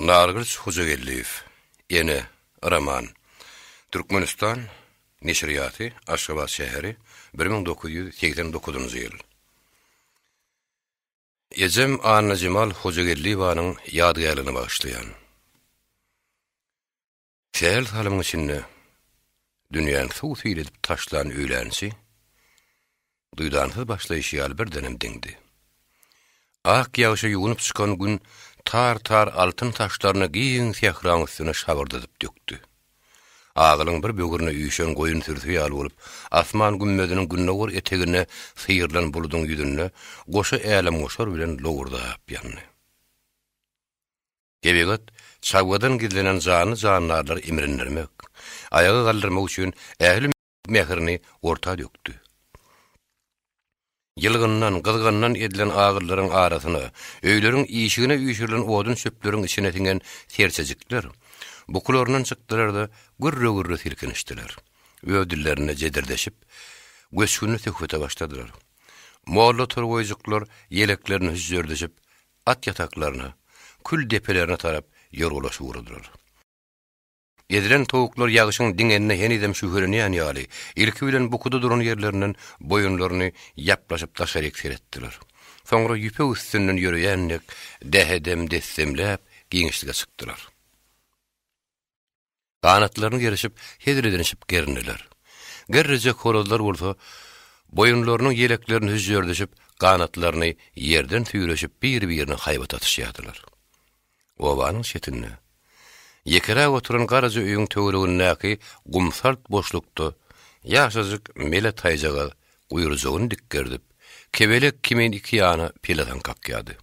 Nargylyç Hojageldiýew. Ene, roman. Türkmenistan neşirýaty, Aşgabat şäheri, 1989-njy ýyl. Ejem Annajemal Hojageldiýewanyň ýadygärligine bagyşlaýan. Sähel salymyň içinde dünýäni suw-sil edip taşlan öýlänçi duýdansyz başlaýşy ýaly birdenem diňdi. Ak ýagşa ýuwunyp çykan gün tar-tar altyn saçlaryny giň sähraň üstüne şabyrdadyp dökdi. Agylyň bir böwrüne üýşen goýun sürüsi ýaly bolup, asman gümmeziniň gündogar eteginde syrylan buludyň ýüzünde goşa älemgoşar bilen lowurdap ýandy. Tebigat çabgadan gizlenen janly-jandarlary imrindirmek, aýaga galdyrmak üçin ähli mähirini orta dökdi. Ýylgyndan, gyzgandan edilen agyllaryň arasyna, öýleriň işigine üýşürilen odun-çöpleriň içine siňen serçejikler bukularyndan çykdylar-da, gürre-gürre silkinişdiler. Öz dillerinde jedirdeşip, göçgünli söhbete başladylar. Molla torgaýjyklar ýeleklerini hüžžerdişip, at ýataklaryna, kül depelerine tarap ýorgulaşyp ugradylar. Ezilen towuklar ýagyşyň diňenine henizem şübhelenýän ýaly, ilki bilen bukuda duran ýerlerinden boýunlaryny ýaplaşyp daşaryk seretdiler. Soňra ýüpek üstünden ýöreýän dek dähedem-dessemläp giňişlige çykdylar. Ganatlaryny gerişip, hezil edinişip gerindiler. Gerrejek horazlar bolsa, boýunlarynyň ýeleklerini hüžžerdişip, ganatlaryny ýerden süýreşip bir-birine haýbat atyşýardylar. Obanyň çetinde, ýekeräk oturan garaja öýüň töweregindäki gumsalt boşlukda ýaşajyk mele taýjagaz guýrujagyny dikgerdip, kebelek kimin iki ýana pelesaň kakýardy.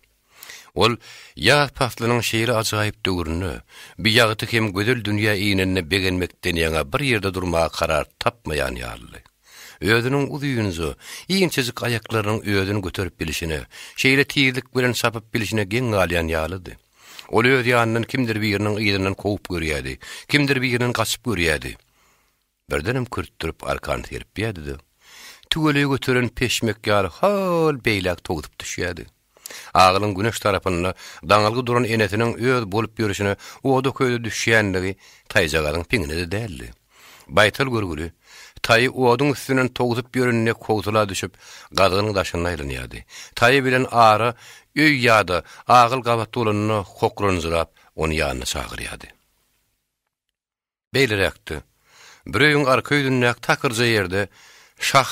Ol ýaz paslynyň şeýle ajaýyp döwründe, bi ýagty hem gözel dünýä inenine begenmekden ýaňa bir ýerde durmaga karar tapmaýan ýalydy. Özüniň uzynja, inçejik aýaklarynyň özüni göterip bilşine, şeýle tizlik bilen çapyp bilşine geň galýan ýalydy. Ol öz ýanyndan kimdir biriniň yzyndan kowup görýärdi, kimdir birinden gaçyp görýärdi. Birdenem kürtdürip arkany serpýärdi-de, tüweleý göteren peşmek ýaly hol beýläk towsup düşýärdi. Agylyň güneş tarapynda daňylgy duran enesiniň öz bolup ýörşüne oda-köze düşýänligi taýjagazyň piňine-de däldi. Baýtal görgüli, taýy oduň üstünden towsup ýören dek howsala düşüp, gazygynyň daşynda aýlanýardy. Taýy bilen ara öý ýa-da agyl gabat bolanda hokranjyrap, ony ýanyna çagyrýardy. Beýleräkde, bir öýüň arka ýüzündäki takyrja ýerde şah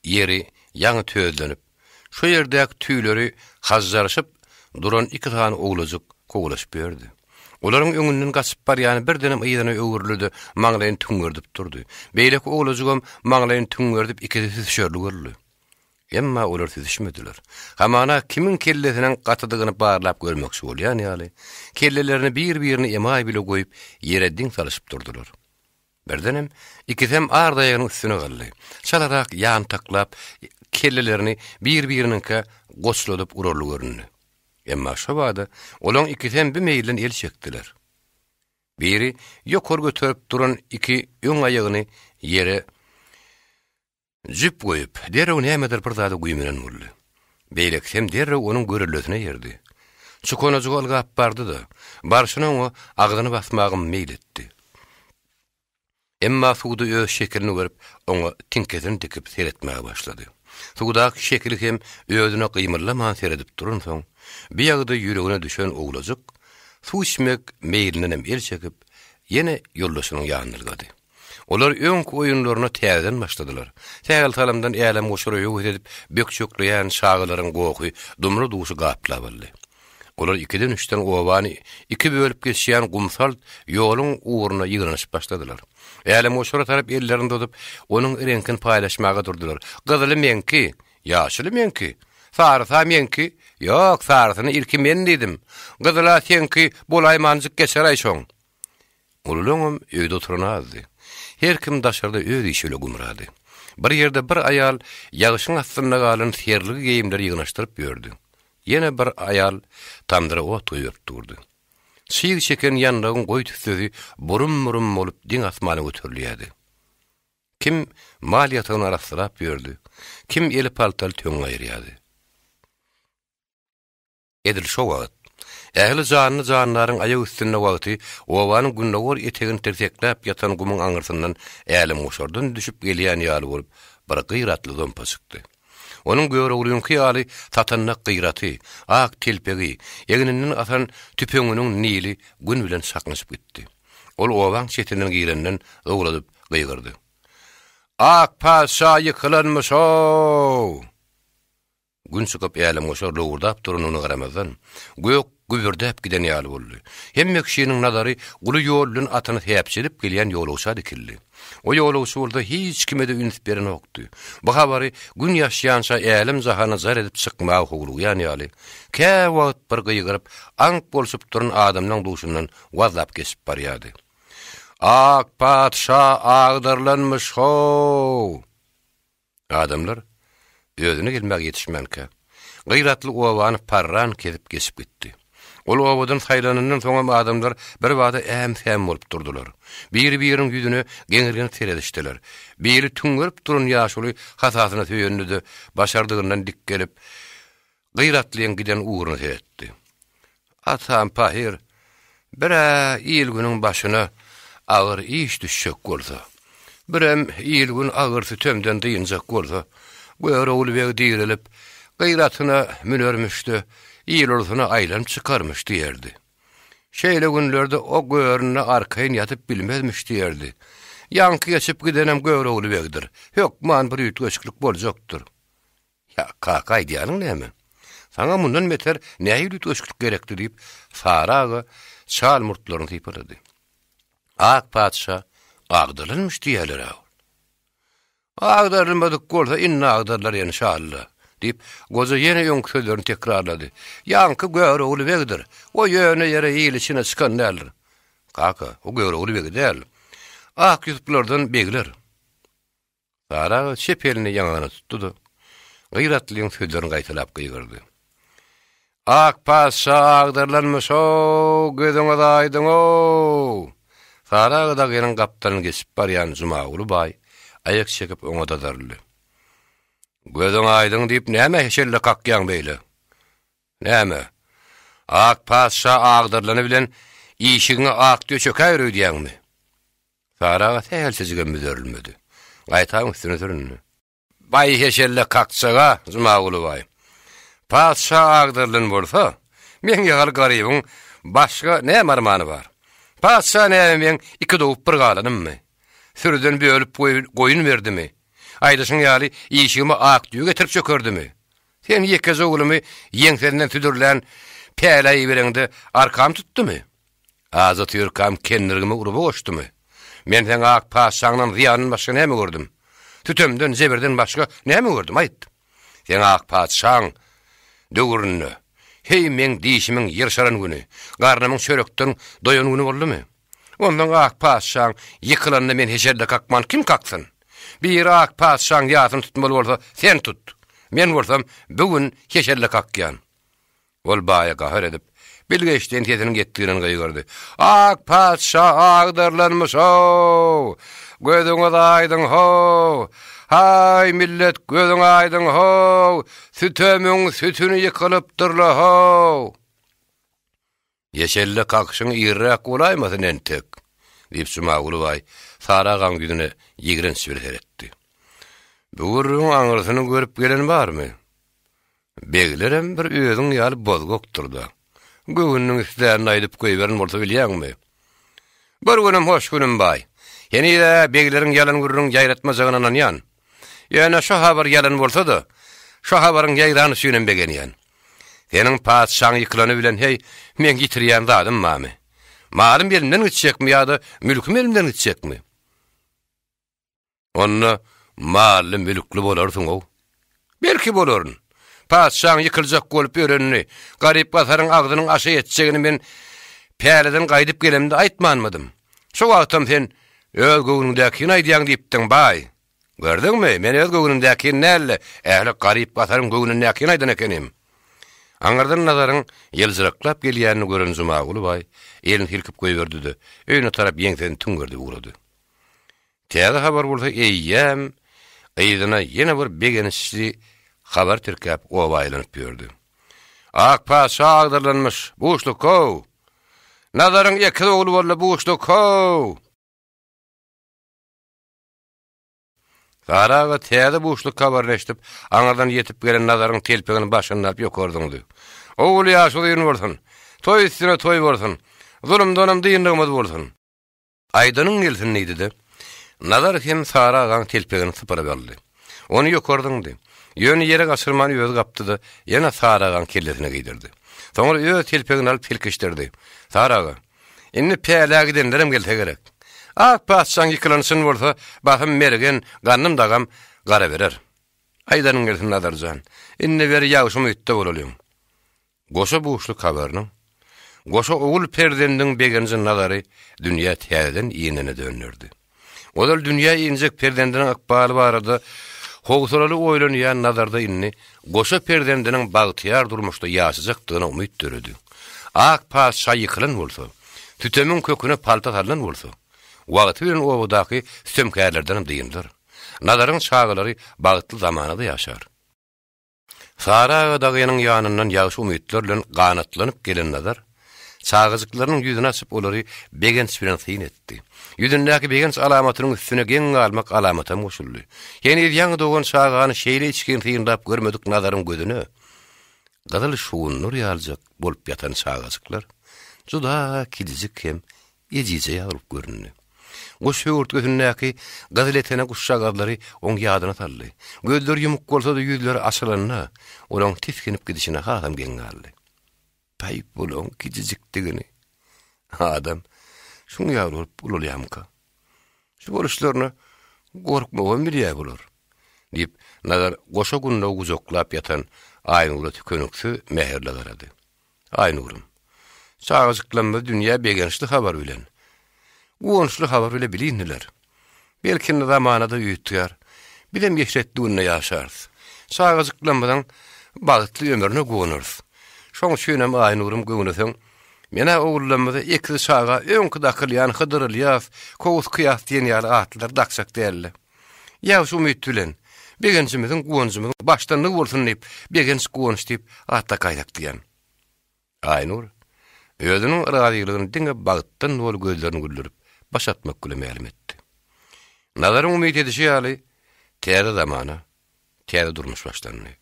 ýeri ýaňy tözlenip, şo ýerdäki tüýleri hažžaryşyp duran iki sany owlajyk kowalaşyp ýördi. Olaryň öňünden gaçyp barýany birdenem yzyna öwrüldi-de, maňlaýyny tüňňerdip durdy. Beýleki owlajygam maňlaýyny tüňňerdip ikisi süsüşerli görüldi. Emma olar süzüşmediler. Hamana kimiň kellesiniň gatydygyny barlap görmekçi bolýan ýaly, kellelerini bir-birine emaý bile goýup, ýere diň salyşyp durdular. Birdenem ikisem ar daýagynyň üstüne galdy. Çalarak ýantaklap, kellelerini bir-biriniňkä goçladyp urarly göründi. Emma şobada olaň ikisem bi meýilden el çekdiler. Biri ýokary göterip duran iki öň aýagyny ýere Jüp goýup, derrew nämedir bir zada güýmenen boldy. Beýlekisem derrew onuň görellesine erdi. Çukanajyga ylgap bardy-da, barşyna oňa agzyny basmaga meýil etdi. Emma suwda öz şekilini görüp, oňa tiňkesini dikip seretmäge başlady. Suwdaky şekili hem özüne gymyldaman seredip duransoň, bi ýagdaý ýüregine düşen owlajyk, suw içmek meýlindenem el çekip, ýene ýoldaşynyň ýanyna ylgady. Olar öňki oýunlaryna täzeden başladylar. Sähel salymdan älemgoşara höwes edip bökjekleýän çagalaryň gohy dumly-duşy gaplap aldy. Olar ikiden-üçden obany iki bölüp geçýän gumsalt ýoluň ugruna ýygnanyşyp başladylar. Älemgoşara tarap ellerini uzadyp, onuň reňkini paýlaşmaga durdular. Gyzyly meňki! Ýaşyly meňki! Sarysy-a meňki! Ýok, sarysyny ilki men diýdim. Gyzyl-a seňki bolaýmanjyk geçer-aý şoň. Ululaňam öýde oturan azdy. Her kim daşarda öz işi bile gümrady. Bir ýerde bir aýal ýagyşyň astynda galan serligi geýimleri ýygnaşdyryp ýördi. Ýene bir aýal tamdyra ot goýberip durdy. Çyg çeken ýandagyň goýy tüssesi burum-burum bolup diň asmana göterilýärdi. Kim mal ýatagyny arassalap ýördi, kim eli paltaly töňňe aýyrýardy. Edil şo wagt. Ähli janly-jandaryň aýak üstünde wagty obanyň gündogar etegini tirsekläp ýatan gumuň aňyrsyndan älemgoşardan düşüp gelýän ýaly bolup, bir gyr atly zompa çykdy. Onuň Göroglyňky ýaly satandak gyraty, ak telpegi, egninden asan tüpeňiniň nili gün bilen çaknyşyp gitdi. Ol obaň çetinden girenden zowladyp gygyrdy. Ak patyşa ýykylanmyş-ow! Gün çykyp älemgoşar lowurdap duranyna garamazdan, gök gübürdäp giden ýaly boldy. Hemme kişiniň nazary uly ýol bilen atyny säpjedip gelýän ýolagça dikildi. O ýolagçy bolsa hiç kime-de üns berenokdy. Bu habary Gün ýaşýança älem-jahana jar edip çykmaga howlugýan ýaly, käwagt bir gygyryp, aňk bolşup duran adamlaň duşundan wazlap geçip barýardy. Ak patyşa agdarylanmyş-how! Adamlar özüne gelmäge ýetişmänkä, gyratly obany parran kesip geçip gitdi. Ol obadan saýlanandan soňam adamlar birbada äm-säm bolup durdular. Biri-biriniň ýüzüne geňirgenip seredişdiler. Biri tüňňerip duran ýaşuly hasasyna söýendi-de, başardygyndan dikgelip, Gyratlyň giden ugruna seretdi. Atam pahyr, bir-ä il-günüň başyna agyr iş düşjek bolsa, birem il-gün agyr sütemden dynjak bolsa, Görogly beg direlip, Gyratyna münermiş-de, il-ulusyna aýlanyp çykarmyş diýerdi. Şeýle günlerde o göründe arkaýyn ýatyp bilmezmiş diýerdi. Ýaňky geçip gidenem Görogly begdir. Hökman bir üýtgeşiklik boljakdyr. Ýa, kaka, aýdýanyň näme? Saňa mundan beter nähili üýtgeşiklik gerekdi, diýip, Sary aga çal murtlaryny sypalady. Ak patyşa agdarylanmyş diýýärler-ä. Agdarylmadyk bolsa, indi agdarylar enşalla, diýip, goja ýene öňki sözlerini tekrarlady. Ýaňky Görogly begdir. O ýöne ýere il içine çykan däldir. Kaka, o Görogly begi däl. Ak ýusuplardan begler. Sary aga çep elini ýaňagyna tutdy-da, Gyratlyň sözlerini gaýtalap gygyrdy. Ak patyşa agdarylanmyş-ow, gözüňiz aýdyň-ow! Sary aga dagynyň gapdalyny geçip barýan Jumaguly baý aýak çekip oňa dazaryldy. Gözüň aýdyň diýip nämä heşelle kakýaň beýle? Näme, ak patyşa agdarylany bilen işigiňe ak düýe çökäýer öýdýäňmi? Sary aga sähelçejigem müzerilmedi. Gaýtam üstüne süründi. Baý heşelle kakjaga, Jumaguly baý. Patyşa agdarylan bolsa, meň ýaly garybyň başga näme armany bar? Patyşa näme meň iki dogup bir galanymmy? Sürüden bölüp goýun berdimi? Aýdyşyň ýaly işigime ak düýe getirip çökerdimi? Sen ýekeje oglumy ýeňsesinden südürlän pälä ibereňde arkam tutdumy? Az otyrkam kendirigimi uruba goşdumy? Men seň ak patyşaňdan zyýandan başga näme gördüm? Sütemden, jebirden başga näme gördüm, aýt? Seň ak patyşaň döwründe, heý, meň dişimiň ýyrşaran güni, garnymyň çörekden doýan güni boldumy? Onsoň ak patyşaň ýykylanda men heşelle kakman kim kaksyn? Biri ak patyşaň ýasyny tutmaly bolsa, sen tut. Men bolsam bu gün heşelle kakýan. Ol baýa gahar edip, bilgeşden sesiniň ýetdiginden gygyrdy. Ak patyşa agdarylanmyş-ow! Gözüňiz aýdyň-how! Haý, millet, gözüň aýdyň-how! Sütemiň sütüni ýykylypdyr-la-how! Ýeşelle kakyşyň irräk bolaýmasyn entek? diýip, Jumaguly baý Sary agaň ýüzüne ýigrenç bilen seretdi. Bu gürrüňiň aňyrsyny görüp gelen barmy? Beglerem bir özüň ýaly bozgakdyr-da. Göwnüniň islänini aýdyp goýberen bolsa bilýäňmi? Bir günüm hoş günüm baý. Heniz-ä begleriň ýalan gürrüň ýaýratmajagyna ynanýan. Ýöne şo habar ýalan bolsa-da, şo habaryň ýaýrany üçinem begenýän. Seniň patyşaň ýykylany bilen heý, meň ýitirýän zadym barmy? Malym elimden gitjekmi ýa-da mülküm elimden gitjekmi? Onda mally-mülkli bolarsyň-ow. Belki bolaryn. Patyşaň ýykyljak bolup ýörenini, garyp-gasaryň agzynyň aşa ýetjegini men päleden gaýdyp gelemde aýtmanmydym? Şo wagtam sen öz göwnüňdäkini aýdýaň diýipdiň, baý. Gördüňmi, men öz göwnümdäkini däl-de, ähli garyp-gasaryň göwnündäkini aýdan ekenim. Aňyrdan Nazaryň ýyljyraklap gelýänini gören Jumaguly baý elini silkip goýberdi-de, öýüne tarap ýeňsesini tüňňerdip ugrady. Täze habar bolsa eýýäm yzyna ýene bir begençli habar tirkäp oba aýlanyp ýördi. Ak patyşa agdarylanmyş, buşluk-how! Nazaryň ekiz ogly boldy, buşluk-how! Sary aga täze buşluk habaryny eşidip, aňyrdan ýetip gelen Nazaryň telpegini başyndan alyp ýokary zyňdy. Ogul ýaşy uzyn bolsun! Toý üstüne toý bolsun! Zulumdanam dynlygymyz bolsun! Aýdanyň gelsin diýdi-de, Nazar hem Sary agaň telpegini sypyryp aldy. Ony ýokary zyňdy. Ýöne ýere gaçyrman özi gapdy-da, ýene Sary agaň kellesine geýdirdi. Soňra öz telpegini alyp silkişdirdi. Sary aga, indi pälä gidenlerem gelse gerek. Ak patyşaň ýykylany çyn bolsa, basym Mergen, Gandym dagam gara berer. Aýdanyň gelsin, Nazar jan. Indi beri ýagşy umytda bolalyň. Goşa buşluk habarynyň, goşa ogul perzendiň begenji nazary dünýä täzeden inene dönderdi. Ozal dünýä injek perzendiniň ykbaly barada howsalaly oýlanýan nazarda indi goşa perzendiniň bagtyýar durmuşda ýaşajakdygyna umyt döredi. Ak patyşa ýykylan bolsa, sütemiň köküne palta salnan bolsa, wagty bilen obadaky sütemkärlerdenem dynlar. Nazaryň çagalary bagtly zamanada ýaşar. Sary aga dagynyň ýanyndan ýagşy umytlar bilen ganatlanyp gelen Nazar, çagajyklarynyň ýüzüni açyp olary begenç bilen syn etdi. Ýüzündäki begenç alamatynyň üstüne geň galmak alamatam goşuldy. Heniz ýaňy dogan çagany şeýle içgin synlap görmedik Nazaryň gözüne gyzyl şugundyr ýalyjak bolup ýatan çagajyklar juda kiçijik hem Ejizje ýaly bolup göründi. Guş höwürtgesindäki gyzyl etene guşjagazlary oň ýadyna saldy. Gözleri ýumuk bolsa-da ýüzleri açylanda, olaň tisginip gidişine hasam geň galdy. Paý, bulaň kiçijikdigini! Adam şuň ýaly bolup ulalýamyka? Şu boluşlaryna gorkmagam bilýär bular, diýip, Nazar goşa gundagy gujaklap ýatan Aýnura tükeniksiz mähirli garady. Aýnurum, çagajyklarymyz dünýä begençli habar bilen, guwançly habar bile bilindiler. Belki indi zamana-da üýtgär, bizem eşretli günde ýaşarys. Çagajyklarymyzyň bagtly ömrüne guwanarys. Şoň üçinem Aýnurum göwneseň, men-ä ogullarymyza ekiz çaga öňki dakylýan Hydyr Ylýas, Kowus Kyýas diýen ýaly atlary dakjak däldi. Ýagşy umyt bilen, begenjimiziň, guwanjymyzyň başlanlygy bolsun diýip, Begenç, Guwanç diýip at dakaýsak diýýän. Aýnur özüniň razylygyny diňe bagtdan doly gözlerini güldürip, baş atmak bilen mälim etdi. Nazaryň umyt edişi ýaly, täze zamana, täze durmuş başlandy.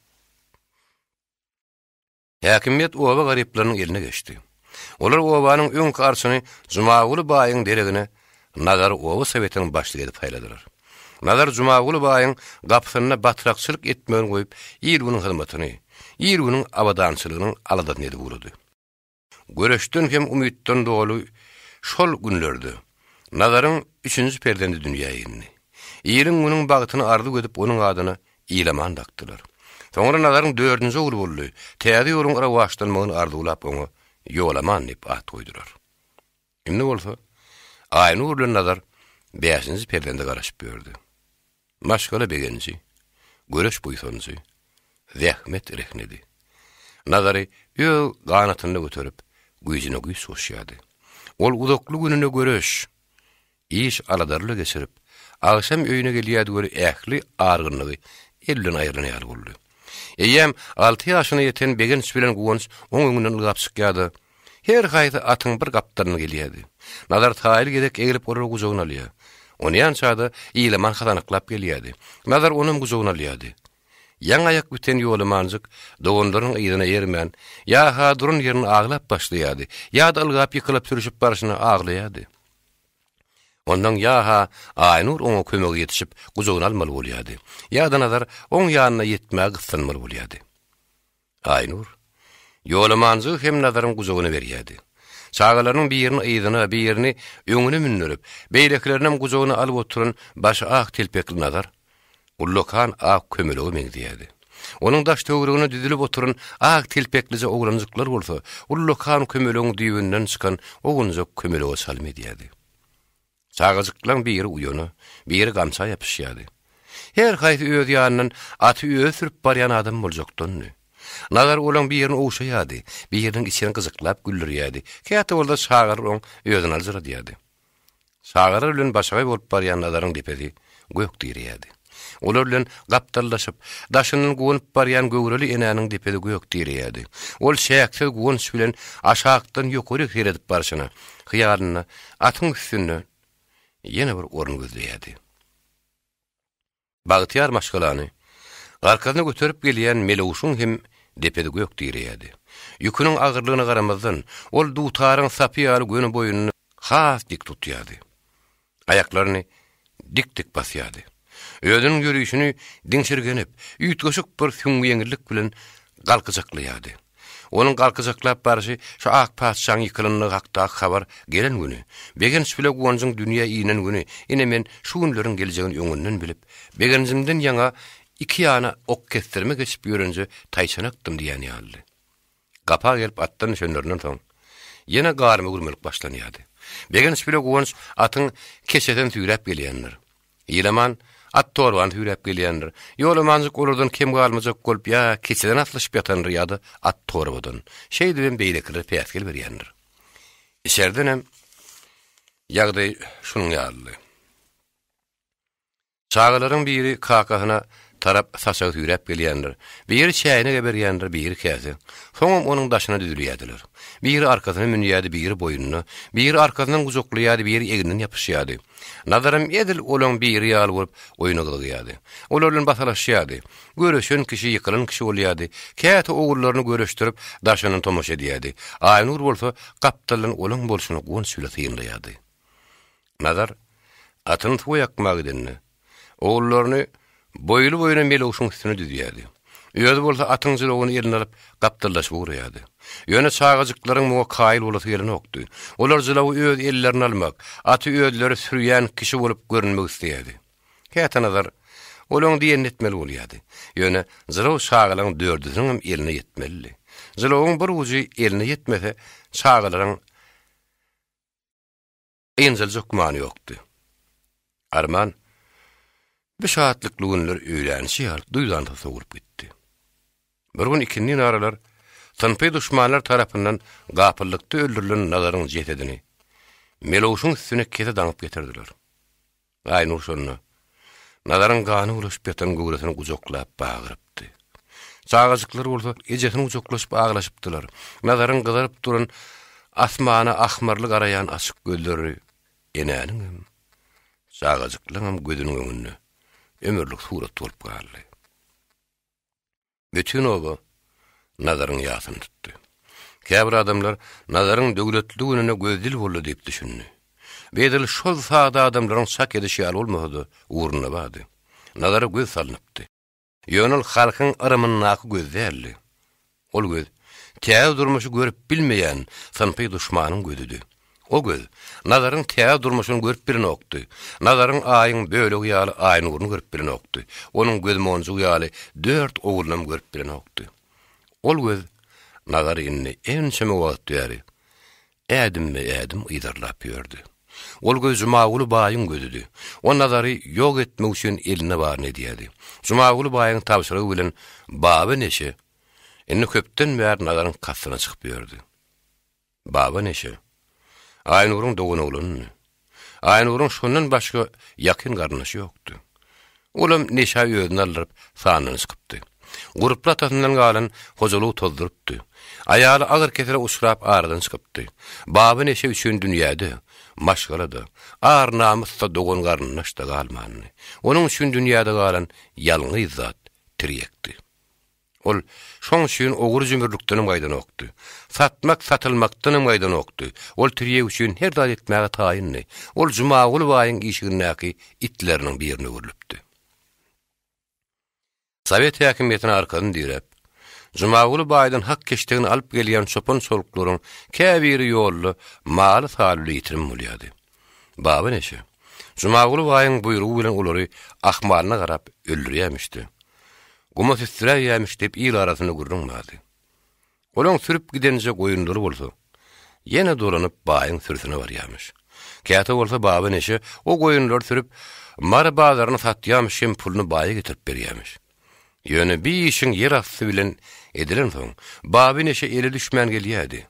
Häkimiýet oba garyplarynyň eline geçdi. Olar obanyň öňki arçyny Jumaguly baýyň deregine Nazary oba sowetiniň başlygy edip saýladylar. Nazar Jumaguly baýyň gapysynda batrakçylyk etmegini goýup, il-günüň hyzmatyny, il-günüň abadançylygynyň aladasyny edip ugrady. Göreşden hem umytdan doly şol günlerde Nazaryň üçünji perzendi dünýä indi. Iliň-günüň bagtyny arzuw edip onuň adyna Ilaman dakdylar. Soňra Nazaryň dördünji ogly boldy, täze ýoluň rowaçlanmagyny arzuwlap oňa Ýolaman diýip at goýdular. Indi bolsa Aýnur bilen Nazar bäşinji perzende garaşyp ýördi. Maşgala begenji, göreş buýsanjy, zähmet rehnedi. Nazary öz ganatynda göterip, güýjüne güýç goşýardy. Ol uzakly gününi göreş, iş aladaryla geçirip, agşam öýüne gelýärdi weli ähli argynlygy el bilen aýrylan ýaly boldy. Eýýäm alty ýaşyna ýeten Begenç bilen Guwanç oň öňünden ylgap çykýardy. Her haýsy atyň bir gapdalyna gelýärdi. Nazar taýly gezek eglip olary gujagyna alýar. Onýança-da Ilaman hasanaklap gelýärdi. Nazar onam gujagyna alýardy. Ýaňy aýak biten Ýolamanjyk doganlarynyň yzyna ermän, ýa-ha duran ýerinde aglap başlaýardy, ýa-da ylgap ýykylyp sürüşip barşyna aglaýardy. Ondan ýa-ha Aýnur oňa kömege ýetişip gujagyna almaly bolýardy, ýa-da Nazar oň ýanyna ýetmäge gyssanmaly bolýardy. Aýnur Ýolamanjygy hem Nazaryň gujagyna berýärdi. Çagalarynyň birini yzyna, birini öňüne mündürip, beýlekilerinem gujagyna alyp oturan başy ak telpekli Nazar ullakan ak kömelege meňzeýärdi. Onuň daş-töweregine düzülip oturan ak telpeklije oglanjyklar bolsa, ullakan kömelegiň düýbünden çykan owunjak kömelege çalym edýärdi. Çagajyklaň biri uýana, biri gamça ýapyşýardy. Her haýsy öz ýanyndan aty özi sürüp barýan adam boljakdandy. Nazar olaň birini ogşaýardy, biriniň içini gyjyklap güldürýärdi, käte bolsa çagalar oň özüni aljyradýardy. Çagalar bilen başagaý bolup barýan Nazaryň depesi gök direýärdi. Olar bilen gapdallaşyp, daşyndan guwanyp barýan göwreli enäniň depesi gök direýärdi. Ol çäksiz guwanç bilen aşakdan ýokaryk seredip barşyna, hyýalynda atyň üstünde ýene bir orun gözleýärdi. Bagtyýar maşgalany arkasyna göterip gelýän Melewşiň hem depesi gök direýärdi. Ýüküniň agyrlygyna garamazdan, ol dutaryň sapy ýaly göni boýnuny has dik tutýardy. Aýaklaryny dik-dik basýardy. Özüniň ýörişini diňşirgenip, üýtgeşik bir süňňi ýeňillik bilen galkyjaklaýardy. Onuň galkyjaklap barşy şu ak patyşaň ýykylandygy hakdaky habar gelen güni, begenç bile guwanjyň dünýä inen güni, ine men şu günleriň geljegini öňünden bilip, begenjimden ýaňa iki ýana ok kesdirme geçip ýörenje taýçanakdym diýen ýalydy. Gapa gelip atdan düşenlerinden soň, ýene garma-gürmelik başlanýardy. Begenç bile Guwanç atyň keçesini süýräp gelýändir. Ilaman at torbany süýräp gelýändir. Ýolamanjyk olardan kem galmajak bolup ýa keçeden aslyşyp ýatandyr ýa-da at torbadan. Şeýdibem beýlekilere päsgel berýändir. Içerdenem ýagdaý şunuň ýalydy. Çagalaryň biri kakasyna tarap saçagy süýräp gelýändir, biri çäýnek äberýändir, biri käse. Soňam onuň daşyna düzülýärdiler. Biri arkasyna münýärdi, biri boýnuna, biri arkasyndan gujaklaýardy, biri egninden ýapyşýardy. Nazaram edil olaň biri ýaly bolup oýna gyzygýardy. Olar bilen basalaşýardy. Göreşen kişi ýykylan kişi bolýardy. Käte ogullaryny göreşdirip, daşyndan tomaşa edýärdi. Aýnur bolsa gapdaldan olaň bolşuny guwanç bile synlaýardy. Nazar atyny suwa ýakmaga gidende, ogullaryny boýly-boýuna melewşiň üstüne düzýärdi. Özi bolsa atyň jylawyny eline alyp, gapdallaşyp ugraýardy. Ýöne çagajyklaryň muňa kaýyl bolasy gelenokdy. Olar jylawy öz ellerine almak, aty özleri sürýän kişi bolup görünmek isleýärdi. Käte Nazar olaň diýenini etmeli bolýardy. Ýöne jylaw çagalaryň dördüsiniňem eline ýetmelidi. Jylawyň bir ujy eline ýetmese, çagalaryň Ynjaljak gümany ýokdy. Arman, bu şatlykly günler öýlänçi ýaly duýdansyz sowulyp gitdi. Bir gün ikindin aralar synpy duşmanlar tarapyndan gapyllykda öldürilen Nazaryň jesedini Melewşiň üstüne kese daňyp getirdiler. Aýnur şonda Nazaryň gany bulaşyp ýatan göwresini gujaklap bagyrypdy. Çagajyklar bolsa ejesini gujaklaşyp aglaşypdylar. Nazaryň gyzaryp duran asmana ahmyrly garaýan açyk gözleri enäniňem, çagajyklaňam gözüniň öňünde ömürlik surat bolup galdy. Bütin oba Nazaryň ýasyny tutdy. Käbir adamlar Nazaryň döwletli gününe göz-dil boldy diýip düşündi. Bu edil şol sada adamlaryň çak edişi ýaly bolmasa-da, ugrunda bardy. Nazara göz salnypdy. Ýöne ol halkyň yrymyndaky göz däldi. Ol göz, täze durmuşy görüp bilmeýän synpy duşmanyň gözüdi. O göz, Nazaryň täze durmuşyny görüp bilenokdy. Nazaryň aýyň bölegi ýaly Aýnuryny görüp bilenokdy. Onuň gözmonjugy ýaly dört oglunam görüp bilenokdy. Ol göz Nazary indi ençeme wagt bäri ädimme-ädim yzarlap ýördi. Ol göz Jumaguly baýyň gözüdi. O Nazary ýok etmek üçin elinde baryny edýärdi. Jumaguly baýyň tabşyrygy bilen Baba neşe indi köpden bäri Nazaryň kastyna çykyp ýördi. Baba neşe. Aýnuryň doganoglanydy. Aýnuryň şondan başga ýakyn garyndaşy ýokdy. Olam neşä özüni aldyryp, sandan çykypdy. Gurply atasyndan galan hojalygy tozdurypdy. Aýaly agyr kesele uçrap aradan çykypdy. Baba neşe üçin dünýäde, maşgala-da, ar-namys-da, dogan-garyndaş-da galmandy. Onuň üçin dünýäde galan ýalňyz zat tirýekdi. Ol şoň üçin ogry-jümürlikdenem gaýdanokdy. Satmak-satylmakdanam gaýdanokdy. Ol tirýek üçin her zat etmäge taýyndy. Ol Jumaguly baýyň işigindäki itleriniň birine öwrülipdi. Sowet häkimiýetine arkasyny diräp, Jumaguly baýdan hak keşdegini alyp gelýän çopan-çoluklaryň käbiri ýolda maly-saly bile ýitirim bolýardy. Baba neşe, Jumaguly baýyň buýrugy bilen olary ahmalyna garap öldürýämişdi. Guma süsdüräýýämiş diýip il arasynda gürrüň bardy. Olaň sürüp gidenje goýunlary bolsa, ýene dolanyp baýyň sürüsine barýarmyş. Käte bolsa Baba neşe o goýunlary sürüp, Mary bazaryna satýarmyş hem puluny baýa getirip berýärmiş. Ýöne bi işiň ýer asty bilen edilensoň, Baba neşe ele düşmän gelýärdi.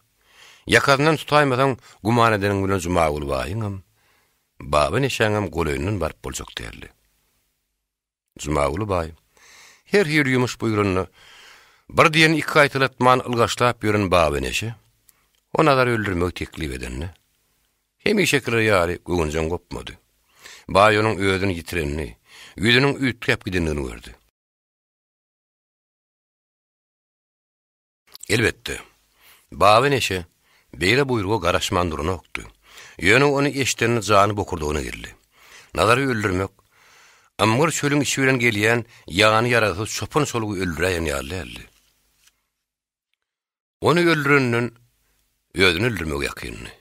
Ýakasyndan tutaýmasaň, güman edeniň bilen Jumaguly baýyňam, Baba neşäňem golaýyndan baryp boljak däldi. Jumaguly baý her hili ýumuş buýranda bir diýeni iki gaýtalatman ylgaşlap ýören Baba Neşe o Nazary öldürmegi teklip edende, hemişekiler ýaly göwünjeň gopmady. Baý onuň özüni ýitirenini, ýüzüniň üýtgäp gidendigini gördi. Elbetde, Baba Neşe beýle buýruga garaşman duranokdy. Ýöne ony eşidende jany bokurdagyna geldi. Nazary öldürmek, ymgyr çölüň içi bilen gelýän ýany ýaragsyz çopan çolugy öldüräýen ýaly däldi. Ony öldürenden özüni öldürmegi ýakyndy.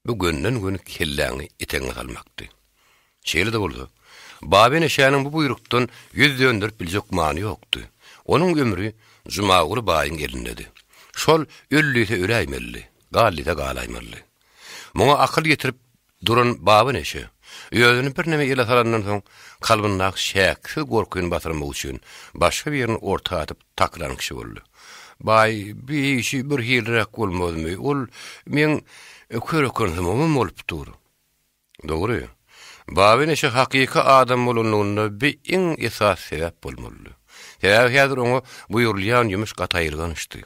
Bu gönden-göni kelläňi etegiňe salmakdy. Şeýle-de bolsa, Baba Eneşäniň bu buýrukdan ýüz dönderip biljek many ýokdy. Onuň ömri Jumaguly baýyň elindedi. Şol öl diýse öläýmelidi, gal diýse galaýmalydy. Muňa akyl ýetirip Duran Baba Neşe, özüni birneme ele salandan soň, kalbyndaky çäksiz gorkyny basyrmak üçin başga birini orta atyp takylan kişi boldy. Baý, bi işi bir hiliräk bolmazmy, ol meň körekensimimem bolup dur. Dogry, Baba Neşe hakyky adam bolanlygynda bi iň esasy sebäp bolmalydy. Sebäbi häzir oňa buýrulýan ýumuş gaty aýylgançdy.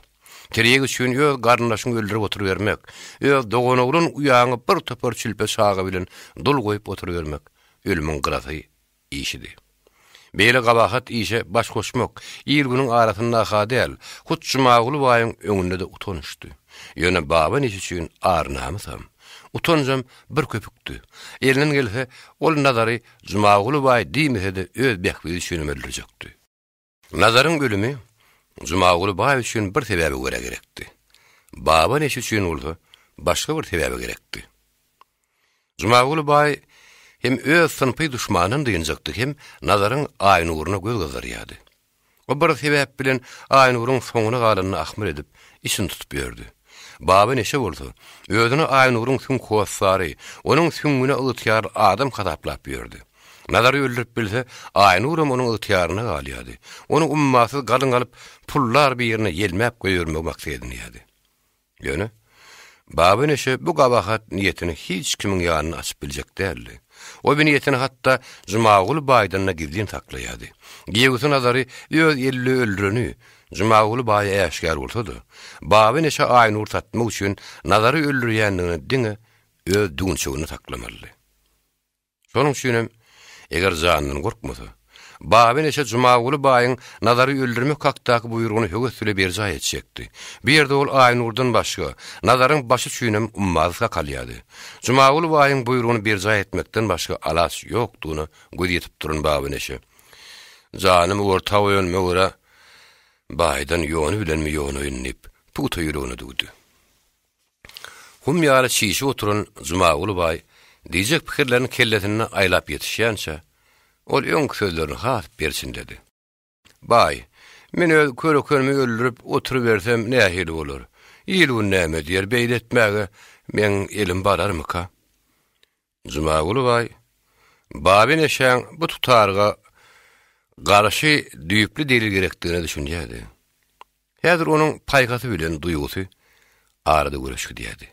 Tirýek üçin öz garyndaşyňy öldürip oturybermek, öz doganoglan uýaňy bir topar çülpe çaga bilen dul goýup oturybermek ölümiň gyrasy işidi. Beýle gabahat işe baş goşmak il-günüň arasynda-ha däl, hut Jumaguly baýyň öňünde-de utançdy. Ýöne Baba neşe üçin ar-namysam, utanjam bir köpükdi. Elinden gelse, ol Nazary Jumaguly baý diýmese-de öz bähbidi üçinem öldürjekdi. Nazaryň ölümi Jumaguly baý üçin bir sebäbe görä gerekdi. Baba neşe üçin bolsa başga bir sebäbe gerekdi. Jumaguly baý hem öz synpy duşmanyndan dynjakdy hem Nazaryň Aýnuryna göz gyzdyrýardy. O bir sebäp bilen Aýnuryň soňuna galanyny ahmyr edip, içini tutup ýördi. Baba neşe bolsa, özüni Aýnuryň süňk hossary, onuň süňňüne ygtyýarly adam hasaplap ýördi. Nazary öldürip bilse, Aýnuram onuň ygtyýarynda galýardy. Ony ummasyz galyň alyp, pullar birine ýelmäp goýbermegi maksat edinýärdi. Ýöne, Baba Neşe bu gabahat niýetini hiç kimiň ýanynda açyp biljek däldi. O bu niýetini hatda Jumaguly baýdan-da gizlin saklaýardy. Giýewsi Nazary öz elli öldüreni Jumaguly baýa äşgär bolsa-da, Baba Neşe Aýnury satmak üçin Nazary öldürýändigini diňe öz düwünçeginde saklamalydy. Şonuň üçinem, eger janyndan gorkmasa, Baba Neşe Jumaguly baýyň Nazary öldürmek hakdaky buýrugyny höwes bile berjaý etjekdi. Bu ýerde ol Aýnurdan başga, Nazaryň başy üçinem ummasyz hak alýardy. Jumaguly baýyň buýrugyny berjaý etmekden başga alaç ýokdugyna gözi ýetip duran Baba Neşe, Janymy orta goýanyma görä, baýdan ýony bilenmi ýonaýyn diýip, pugta ýüregine düwdi. Hum ýaly çişip oturan Jumaguly baý diýjek pikirlerini kellesinde aýlap ýetişýänçä, ol öňki sözlerini has berçinledi. Baý, men öz körekenimi öldürip oturybersem nähili bolar? Il-gün näme diýer, beýle etmäge meň elim bararmyka? Jumaguly baý, Baby neşäň bu tutaryga garşy düýpli delil gerekdigine düşünýärdi. Häzir onuň paýhasy bilen duýgusy arada göreş gidýärdi.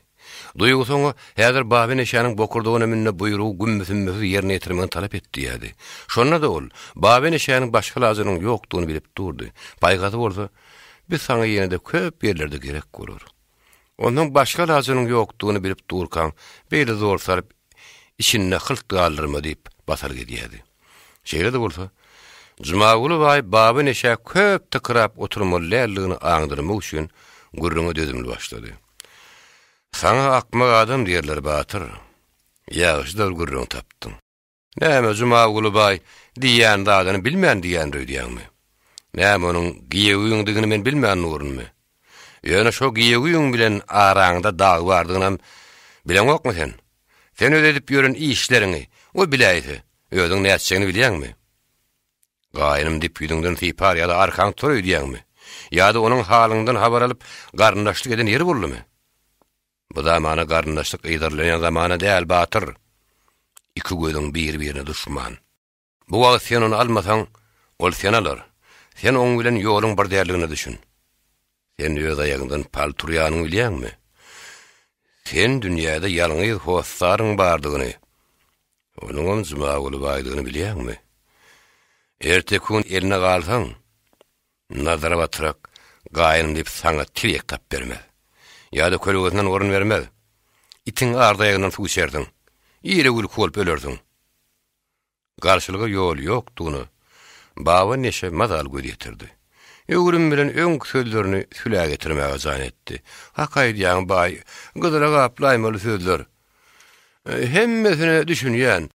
Duýgusy oňa häzir Baby neşäniň bokurdagyna münde buýrugy gümmüsümmüsiz ýerine ýetirmegini talap et diýýärdi. Şonda-da ol Baby neşäniň başga alajynyň ýokdugyny bilip durdy. Paýhasy bolsa, Biz saňa ýene-de köp ýerlerde gerek bolar. Onsoň başga alajynyň ýokdugyny bilip durkaň, beýle zor salyp, içinde hylt galdyrma diýip, basalyk edýärdi. Şeýle-de bolsa, Jumaguly baý Baba neşä köp tykyrap oturmaly däldigini aňdyrmak üçin gürrüňe dözümli başlady. Saňa akmak adam diýerler, batyr. Ýagşy-da bir gürrüň tapdyň. Näme, Jumaguly baý, diýýän zadyny bilmän diýýändir öýdýäňmi? Näme, onuň giýewiňdigini men bilmän durunmy? Ýöne şo giýewiň bilen araňda dag bardygynam bileňokmy sen? Sen öz edip ýören işleriňi, o biläýse, özüň nätjegini bilýäňmi? Gaýynym diýip ýüzüňden sypar ýa-da arkaň tutar öýdýäňmi? Ýa-da onuň halyňdan habar alyp, garyndaşlyk eden ýeri boldumy? Bu zamana garyndaşlyk yzarlanýan zamana däl, batyr. Iki gözüň bir-birine duşman. Bu wagt sen ony almasaň, ol seni alar. Sen oň bilen ýoluň bir däldigine düşün. Sen öz aýagyňdan pal turýanyňy bilýäňmi? Sen dünýäde ýalňyz hossaryň bardygyny, onuňam Jumaguly baýdygyny bilýäňmi? Erteki gün eline galsaň, Nazara batrak, gaýynym diýip saňa tirýek tap bermez. Ýa-da kölegesinden orun bermez. Itiň ardaýagyndan suw içersiň. Ile gülki bolup ölersiň. Garşylyga ýol ýokdugyna Baba neşe mazaly göz ýetirdi. Öwrüm bilen öňki sözlerini sülä getirmäge jan etdi. Hak aýdýaň, baý, gyzyla gaplaýmaly sözler. Hemmesine düşünýän.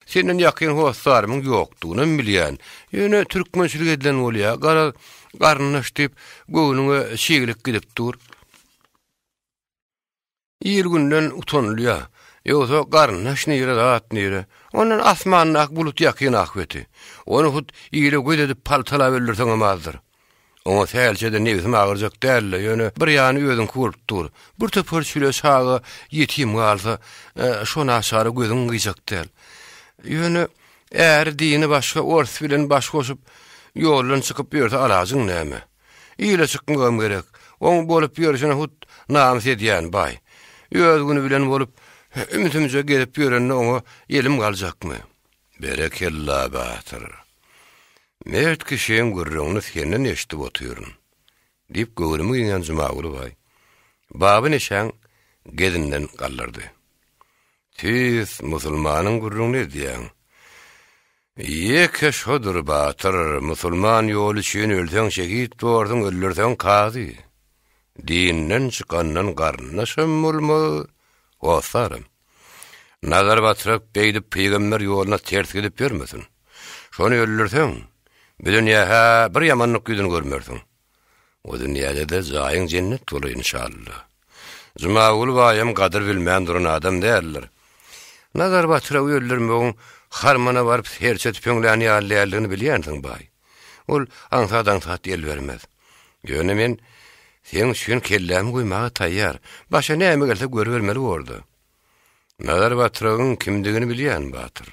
Senden ýakyn hossarymyň ýokdugynam bilýän. Ýöne türkmençilik edilen bolýa, garaz, garyndaş diýip, göwnüňe çiglik gidip dur. Il-günden utanylýa. Ýogsa garyndaş nire, zat nire. Ondan asmandaky bulut ýakyn ahbeti. Ony hut ile göz edip paltalap öldürseňem azdyr. Oňa sähelçe-de nebsim agyrjak däldi, ýöne bir ýany özüňki bolup dur. Bir topar çüle çaga ýetim galsa, şo naçara gözüň gyýjak däl. Ýöne äri dini başga ors bilen baş goşup, ýoldan çykyp ýörse alajyň näme? Ile çykmagam gerek. Oň bolup ýörşüne hut namys edýän, baý. Öz güni bilen bolup, ümsümje gezip ýörende oňa elim galjakmy? Berekella, batyr! Mert kişiň gürrüňini senden eşidip otyryn, diýip, göwrümi giňän Jumaguly baý Baba neşäň gezinden galdyrdy. Tüýs musulmanyň gürrüňini edýäň. Ýeke şodur, batyr, musulman ýoly üçin ölseň şehit borsuň, öldürseň kazy. Dinden çykandan garyndaşam bolmaz, hossaram. Nazar batrak beýdip pygamber ýoluna ters gidip ýörmesin. Şony öldürseň, bu dünýä-hä bir ýamanlyk ýüzüni görmersiň. O dünýäde-de jaýyň jennet bolar inşalla. Jumaguly baýam gadyr bilmän duran adam däldir. Nazar batragy öldürmegiň harmana baryp serçe tüpeňlän ýaly däldigini bilýänsiň, baý. Ol aňsat-aňsat el bermez. Ýöne men seň üçin kellämi goýmaga taýýar. Başa näme gelse görübermeli borda. Nazar batyragyň kimdigini bilýän, batyr.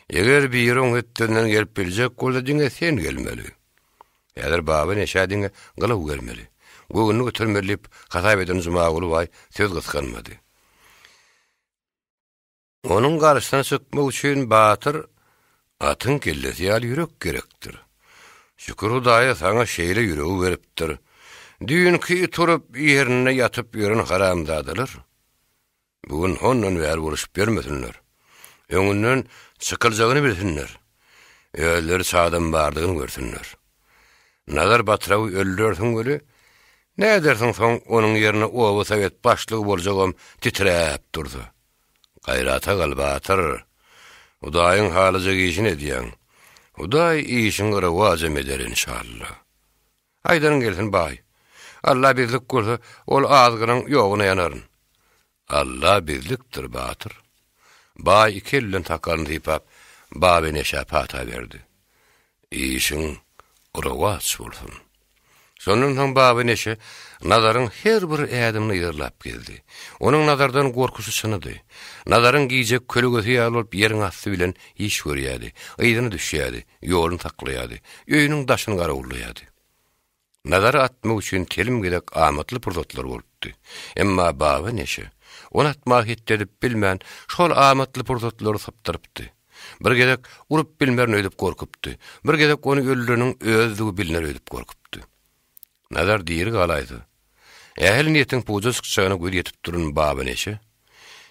Eger biri oň hötdesinden gelip biljek bolsa diňe sen gelmeli. Häzir Baba neşä diňe gylaw gelmeli. Göwnüni götermeli diýip hasap eden Jumaguly baý söz gysganmady. Onuň garşysyna çykmak üçin batyr atyň kellesi ýaly ýürek gerekdir. Şükür Hudaýa saňa şeýle ýüregi beripdir. Düýnki it urup ýerinde ýatyp ýören haramzadalar bu gün hondan bäri boluşyp ýörmesinler. Öňünden çykyljagyny bilsinler. Özleri çadam bardygyny görsünler. Nazar batyrawy öldürersiň weli, nädersiň soň onuň ýerine oba sowet başlygy boljagam titräp dursa. Gaýrata gal, batyr! Hudaýyň halyjak işini edýäň. Hudaý işiňi rowajam eder enşalla. Aýdanyň gelsin, baý. Alla bizlik bolsa, ol azgynyň ýoguna ýanaryn. Alla bizlikdir, batyr. Baý iki eli bilen sakalyny sypap, Babeneşä pata berdi. Işiň rowaç bolsun. Şondan soň Baba Neşe Nazaryň her bir ädimini yzarlap gezdi. Onuň Nazardan gorkusy çynydy. Nazaryň gije kölegesi ýaly bolup ýeriň asty bilen iş görýärdi, yzyna düşýärdi, ýoluny saklaýardy, öýüniň daşyny garawullaýardy. Nazary atmak üçin telim gezek amatly pursatlar bolupdy. Emma Baba Neşe ony atmaga hetdi edip bilmän, şol amatly pursatlary sypdyrypdy. Bir gezek urup bilmerin öýdüp gorkupdy. Bir gezek ony öldüreniň özüdigi bilner öýdüp gorkupdy. Nazar diri galaýsa, ähli niýetiň puja çykjagyna gözi ýetip duran Baba Neşe,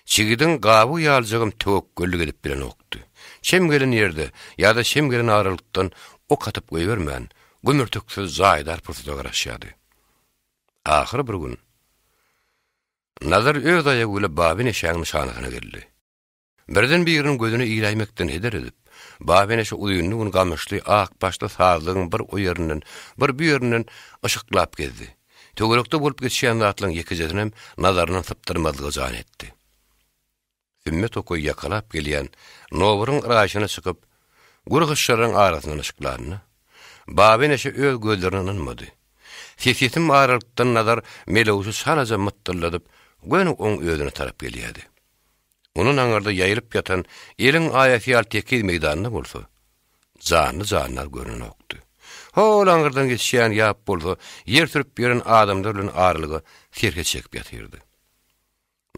çigidiň gabygy ýalyjagam töwekgellik edip bilenokdy. Çem gelen ýerde ýa-da çem gelen aralykdan ok atyp goýbermän, gümürtiksiz jaýdar pursata garaşýardy. Ahyry bir gün Nazar öz aýagy bile Baba Neşäň nyşanasyna geldi. Birden biriniň gözüne iläýmekden heder edip, Babeneşe uzynly gün gamyşly, ak başly sazlygyň bir o ýerinden, bir bu ýerinden yşyklap gezdi. Töwerekde bolup geçýän zatlaryň ýekejesinem nazaryndan sypdyrmazlyga jan etdi. Sümme tokaýy ýakalap gelýän noburyň yraýşyna çykyp, gür hyşşalaryň arasyndan yşyklanda, Babeneşe öz gözlerine ynanmady. Sesýetim aralykdan Nazar melewşi çalaja mytdylladyp, göni oň özüne tarap gelýärdi. Ondan aňyrda ýaýylyp ýatan eliň aýasy ýaly tekiz meýdanda bolsa, janly-jandar görnenokdy. Hol aňyrdan geçýän ýap bolsa, ýer sürüp ýören adamlar bilen aralyga serhet çekip ýatyrdy.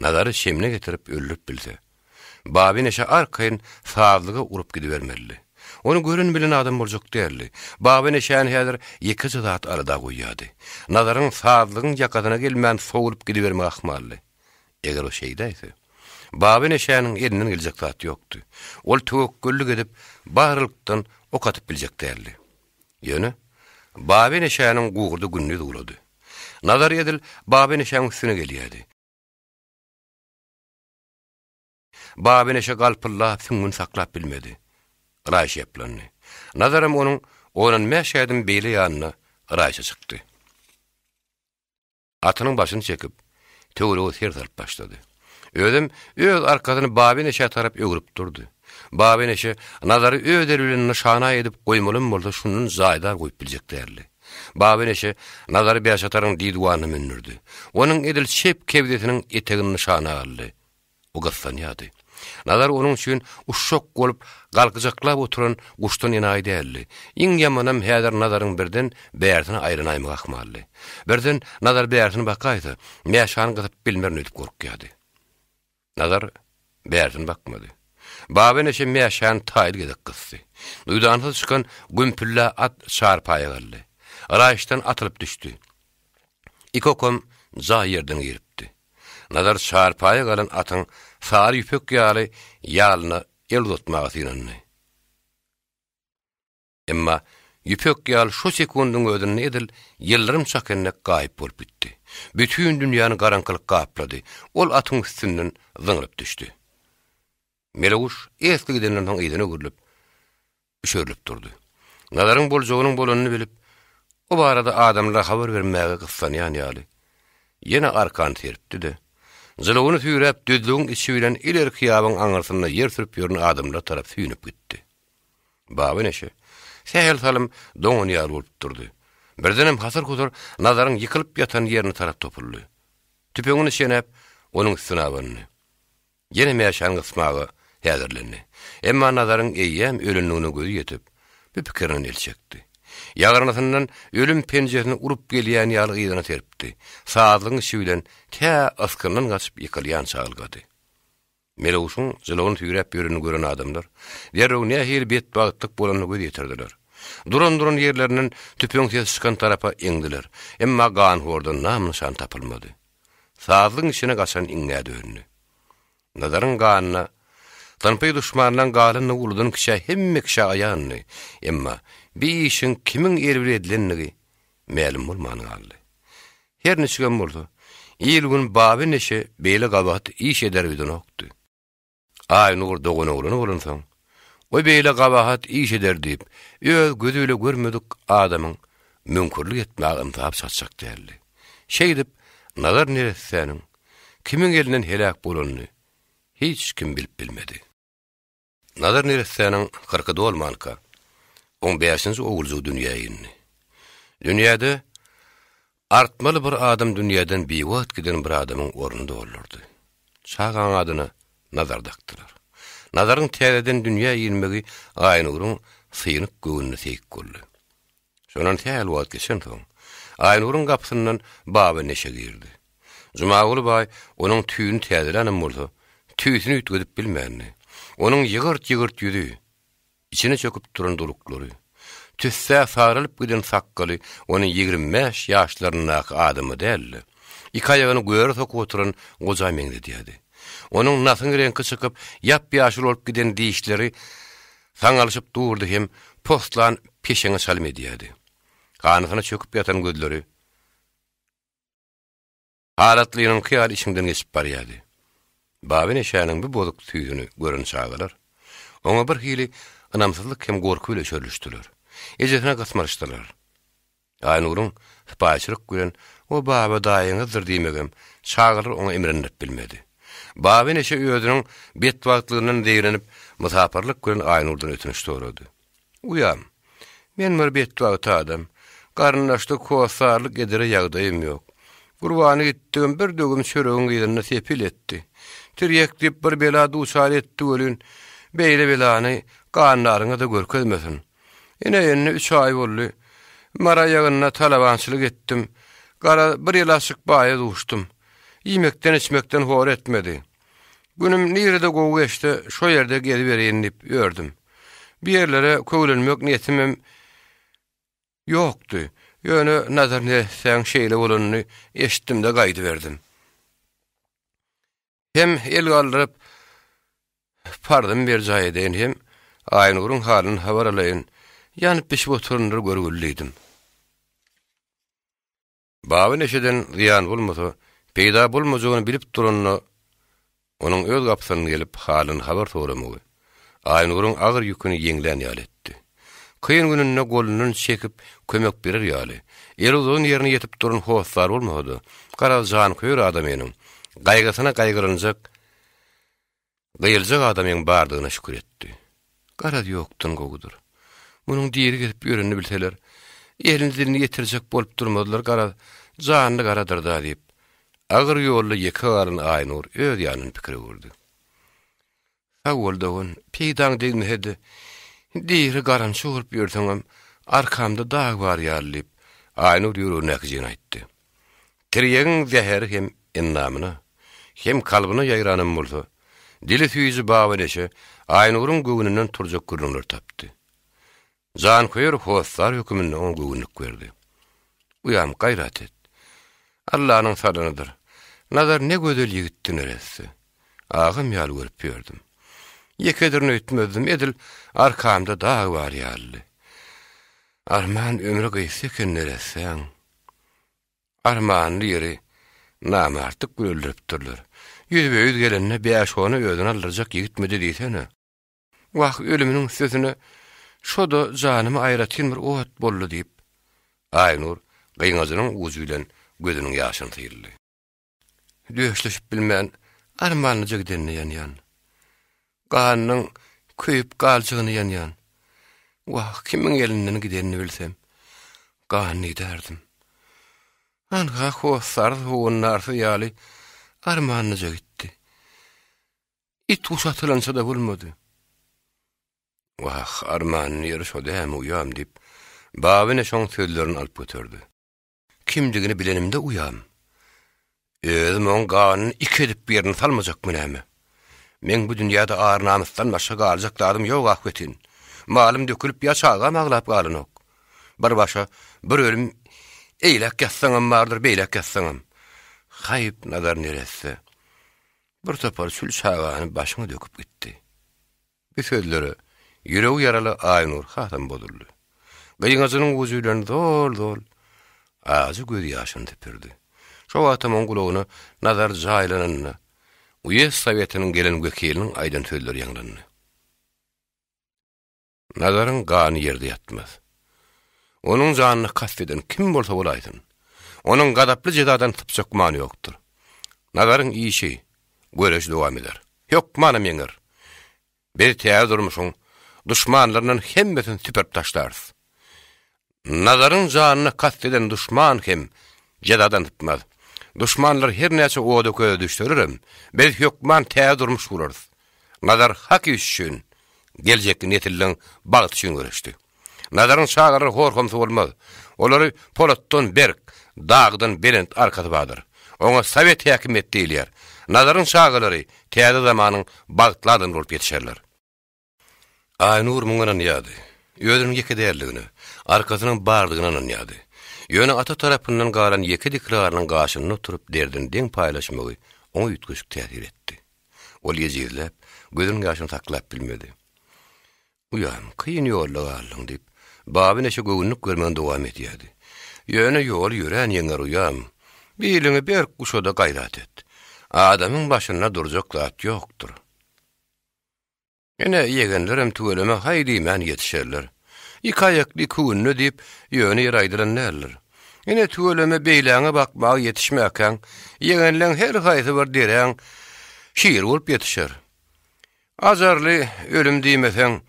Nazary şemine getirip öldürip bilse, Babyneşe arkaýyn sazlyga urup gidibermelidi. Ony gören-bilen adam boljak däldi. Baba Neşäni häzir ýekeje zat alada goýýardy. Nazaryň sazlygyň ýakasyna gelmän sowulyp gidibermegi ahmaldy. Eger o şeýdäýse, Baba Neşäniň elinden geljek zat ýokdy. Ol töwekgellik edip, barlykdan ok atyp biljek däldi. Ýöne, Baba Neşäniň gurdy gündiz ugrady. Nazar edil Baba Neşäň üstüne gelýärdi. Baba Neşe galpyldap süňňüni saklap bilmedi. Ylaýşa ýaplandy. Nazaram onuň ondan bäş ädim beýle ýanyna ylaýşa çykdy. Atynyň başyny çekip, töwerege ser salyp başlady. Özem öz arkasyny Baba Neşä tarap öwrüp durdy. Baba Neşe Nazary öz eli bilen nyşana edip goýmalam bolsa şundan jaýdar goýup biljek däldi. Baba Neşe Nazary bäşataryň diduwanyna mündürdi. Onuň edil çep kebzesiniň etegini nyşana aldy. O gyssanýardy. Nazar onuň üçin uşşak bolup, galkyjaklap oturan guşdan enaýy däldi. Iň ýamanam häzir Nazaryň birden bärsine aýlanaýmagy ahmaldy. Birden Nazar bärsine bakaýsa, mäşany gysyp bilmerin öýdüp gorkýardy. Nazar bärsine bakmady. Baba neşe mäşany taýly gezek gysdy. Duýdansyz çykan gümpüllä at çarpaýa galdy. Raýyşdan atylyp düşdi. Iki okam jaý ýerden giripdi. Nazar çarpaýa galan atyň sary ýüpek ýaly ýalyna el uzatmaga synandy. Emma ýüpek ýal şo sekundyň özünde edil ýyldyrym çakan dek gaýyp bolup gitdi. Bütin dünýäni garaňkylyk gaplady. Ol atyň üstünden zyňlyp düşdi. Meleguş esli gidenden soň yzyna öwrülip, üşerilip durdy. Nazaryň boljagynyň bolanyny bilip, o barada adamlara habar bermäge gyssanýan ýaly, ýene arkany serpdi-de, jylawyny süýräp düzlügiň içi bilen ilerki ýabyň aňyrsynda ýer sürüp ýören adamlara tarap süýnüp gitdi. Baba neşe, sähel salym doňan ýaly bolup durdy. Birdenem hasyr-husur Nazaryň ýykylyp ýatan ýerine tarap topuldy. Tüpeňini çenäp, onuň üstüne abandy. Ýene mäşäni gysmaga häzirlendi. Emma Nazaryň eýýäm ölendigine gözi ýetip, bu pikirinden el çekdi. Ýagyrnysyndan ölüm penjesini urup gelýän ýaly yzyna serpdi. Sazlygyň içi bilen tä ysgyndan gaçyp ýykylýança ylgady. Melewşiň jylawyny süýräp ýörenini gören adamlar, derrew nähili betbagtlyk bolanyna göz ýetirdiler. Duran-duran ýerlerinden tüpeň sesi çykan tarapa eňdiler. Emma ganhordan nam-nyşan tapylmady. Sazlygyň içine gaçan iňňä döndi. Nazaryň ganyna synpy duşmanlaň galandygy uludan kiçä hemme kişä aýandy. Emma bi işiň kimiň eli bilen edilendigi mälim bolman galdy. Her niçigem bolsa, il-gün Baba neşe beýle gabahat iş eder öýdenokdy. Aýnur doganoglany bolansoň, o beýle gabahat iş eder diýip, öz gözi bile görmedik adamyň müňkürlik etmäge ynsaby çatjak däldi. Şeýdip, Nazar neressäniň kimiň elinden heläk bolanyny hiç kim bilip bilmedi. Nazar neressäniň kyrky dolmanka, oň bäşinji oguljygy dünýä indi. Dünýäde Artmaly bir adam dünýäden biwagt giden bir adamyň ornuny doldurdy. Çagaň adyna Nazar dakdylar. Nazaryň täzeden dünýä inmegi Aýnuryň synyk göwnüne seýik boldy. Şondan sähel wagt geçensoň, Aýnuryň gapysyndan Baba Neşe girdi. Jumaguly baý onuň tüýüni täzelänem bolsa, tüýsüni üýtgedip bilmändi. Onuň ýygyrt-ýygyrt ýüzi, Içine çöküp duran duluklary, tüssä saralyp giden sakgaly ony 25 ýaşlaryndaky adama däl-de, iki aýagyny göre sokup oturan goja meňzedýärdi. Onuň nasyň reňki çykyp, ýap-ýaşyl bolup giden dişleri saňalyşyp durdy hem poslan peşeňe çalym edýärdi. Ganatyna çöküp ýatan gözleri Halatlynyňky ýaly içiňden geçip barýardy. Baba Neşäniň bu bozuk tüýsüni gören çagalar, oňa bir hili ynamsyzlyk hem gorky bile çörlüşdiler. Ejesine gysmyryşdylar. Aýnuryň sypaýyçylyk bilen O Baba daýyňyzdyr diýmegem çagalar oňa imrindirip bilmedi. Baba Neşe özüniň betbagtlygyndan zeýrenip, mysapyrlyk bilen Aýnurdan ötünç sorady. Uýam, men bir betbagt adam. Garyndaşlyk, hossarlyk edere ýagdaýym ýok. Gurbany gitdigim bir döwüm çöregiň yzynda sepil etdi. Tirýek diýip bir bela duçar etdi welin, beýle belany gandaryňa-da görkezmesin. Ine, indi üç aý boldy. Mara aýagynda talabançylyk etdim. Gara, bir ýyl açyk baýa duşdum. Iýmekden-içmekden hor etmedi. Günüm nirede gowy geçse, şo ýerde gezibereýin diýip ýördüm. Bir ýerlere köwlenmek niýetimem ýokdy. Ýöne Nazar neressäň şeýle bolanyny eşitdim-de gaýdyberdim. Hem el galdyryp, parzymy berjaý edeýin, hem Aýnuryň halyny habar alaýyn, ýanyp-bişip oturandyr görgüli diýdim. Baba neşeden zyýan bolmasa, peýda bolmajagyny bilip duranda, onuň öz gapysyndan gelip halyny habar soramagy, Aýnuryň agyr ýüküni ýeňlän ýaly etdi. Kyn gününde golundan çekip kömek berer ýaly, eli uzadan ýerine ýetip duran hossar bolmasa-da, garaz janköýer adamynyň, gaýgysyna gaýgyryljak, gyýyljak adamyň bardygyna şükür etdi. Garaz ýokdan gowudyr. Munuň diri gezip ýörenini bilseler, elini-dilini ýetirjek bolup durmazlar, garaz, janly garadyr-da diýip, agyr ýolda ýeke galan Aýnur öz ýanyndan pikir öwürdi. Sag bol dogan, peýdaň degmese-de, diri garançy bolup ýörseňem, arkamda dag bar ýaly diýip, Aýnur ýüregindäkijigini aýtdy. Tirýegiň zäheri hem endamyna, hem kalbyna ýaýranam bolsa, dili süýji Baba neşe Aýnuryň göwnünden turjak gürrüňler tapdy. Janköýer hossar höküminde oňa göwünlik berdi. Uýam, gaýrat et. Allanyň salanydyr. Nazar ne gözel ýigitdi neresse. Agam ýaly görüp ýördüm. Ýekedirin öýtmezdim, edil arkamda dag bar ýalydy. Arman ömri gysga eken neressäň. Armanly ýeri namartlyk bilen öldüripdirler. Ýüzbe-ýüz gelende bäş-ona özüni aldyrjak ýigitmidi diýsene. Wah, ölüminiň üstesine şo-da janyma aýratyn bir ot boldy diýip, Aýnur gyňajynyň ujy bilen gözüniň ýaşyny syldy. Döşleşip bilmän, armanlyja gidenine ýanýan. Ganynyň köýüp galjagyna ýanýan. Wah, kimiň elinden gidenini bilsem, ganyny idärdim. Anha, hossarsyz, howandarsyz ýaly armanlyja gitdi. It-guş atylança-da bolmady. Wah, armanly ýeri şo dämi, uýam, diýip, Baba ene şoň sözlerini alyp göterdi. Kimdigini bilenimde uýam. Özüm oň ganyny iki edip ýerine salmajakmy näme? Meň bu dünýäde ar-namysdan başga galjak zadym ýok ahbetin. Malym dökülip ýa çagam aglap galanok. Bir başa bir ölüm eýläk ýatsaňam bardyr, beýläk ýatsaňam. Haýp, Nazar neresse. Bir topar çül çagany başyňa döküp gitdi. Bu sözlere ýüregi ýaraly Aýnur hasam bozuldy. Gyňajynyň ujy bilen zol-zol ajy gözýaşyny süpürdi. Şo wagtam oň gulagyna Nazar jaýlananda, uýezd sowetiniň gelen wekiliniň aýdan sözleri ýaňlandy. Nazaryň gany ýerde ýatmaz. Onuň janyna kast eden kim bolsa bolaýsyn, onuň gazaply jezadan sypjak gümany ýokdur. Nazaryň işi, göreşi dowam eder. Hökmanam ýeňer. Biz täze durmuşyň duşmanlaryndan hemmesini süpürip taşlarys. Nazaryň janyna kast eden duşman hem jezadan sypmaz. Duşmanlar her näçe oda-köze düşselerem, biz hökman täze durmuş gurarys. Nazar hak iş üçin, geljekki nesilleň bagty üçin göreşdi. Nazaryň çagalary hor-homsy bolmaz. Olary polatdan berk, dagdan belent arkasy bardyr. Oňa sowet häkimiýeti diýilýär. Nazaryň çagalary täze zamanyň bagtly adamy bolup ýetişerler. Aýnur muňa ynanýardy. Özüniň ýeke däldigine, arkasynyň bardygyna ynanýardy. Ýöne ata tarapyndan galan ýeke dikrarynyň gaşynda oturyp derdini deň paýlaşmagy oňa üýtgeşik täsir etdi. Ol ejizläp, gözüniň ýaşyny saklap bilmedi. Uýam, kyn ýolda galdyň diýip, Baba neşe göwünlik bermegini dowam edýärdi. Ýöne ýoly ýörän ýeňer uýam. Biliňi berk guşa-da gaýrat et. Adamyň başynda durjak zat ýokdur. Ine, ýegenlerem tüweleme haý diýmän ýetişerler. Iki aýakly iki günde diýip, ýöne ýere aýdylan däldir. Ine, tüweleme beýläňe bakmaga ýetişmäkäň, ýegenleň her haýsy bir deräň şiri bolup ýetişer. Ajarly ölüm diýmeseň,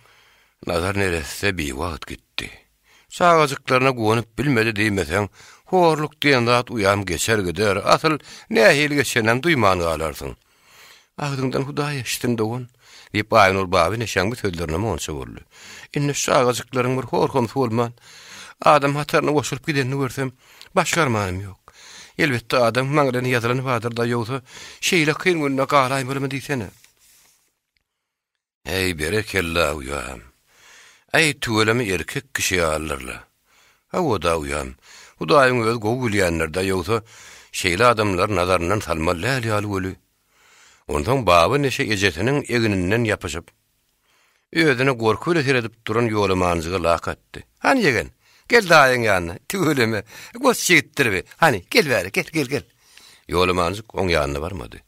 Nazar neresse biwagt gitdi. Çagajyklaryna guwanyp bilmedi diýmeseň, horluk diýen zat uýam geçer gider, asyl nähili geçeninem duýman galarsyň. Agzyňdan Hudaý eşitsin, dogan, diýip, Aýnur baba neşäň bu sözlerine monça boldy. Indi şu çagajyklaryň bir hor-homsy bolman, adam hataryna goşulyp gidenini görsem, başga armanym ýok. Elbetde, adam maňlaýyna ýazylany bardyr-da, ýogsa, şeýle kyn günde galaýmalymy diýsene. Äý, berekella, uýam. Äý, tüweleme erkek kişi ýalydyr-la. Hawa-da, uýam, Hudaýyň özi gowy bilýändir-dä, ýogsa şeýle adamlary nazaryndan salmaly däl ýaly weli. Onsoň Baba neşe ejesiniň egninden ýapyşyp, özüne gorky bilen seredip duran Ýolamanjyga lak atdy. Hany ýegen, gel daýyň ýanyna, tüweleme, goç ýigitdir bi, hany, gel bäri, gel, gel, gel. Ýolamanjyk oň ýanyna barmady.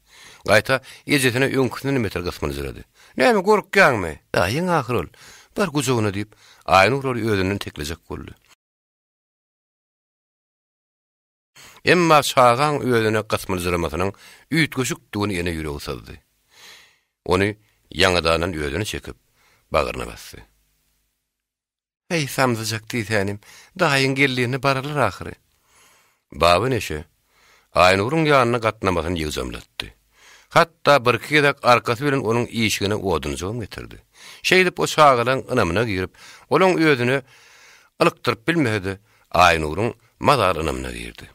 Gaýta, ejesine öňküsinden beter gysmyljyrady. Näme, gorkýaňmy? Daýyň ahyr ol. Bar gujagyna diýip, Aýnur ony özünden teklejek boldy. Emma çagaň özüne gysmyljyramasynyň üýtgeşikdigini ene ýüregi syzdy. Ony ýaňadandan özüne çekip, bagryna basdy. Äý, samsyjak diýsänim, daýyň geldigine bararlar ahyry. Baba neşe Aýnuryň ýanyna gatnamasyny ýygjamlatdy. Hatda birki gezek arkasy bilen onuň işigine odunjygam getirdi. Şeýdip o çagalaň ynamyna girip, olaň özüne ylykdyryp bilmese-de, Aýnuryň mazaly ynamyna girdi.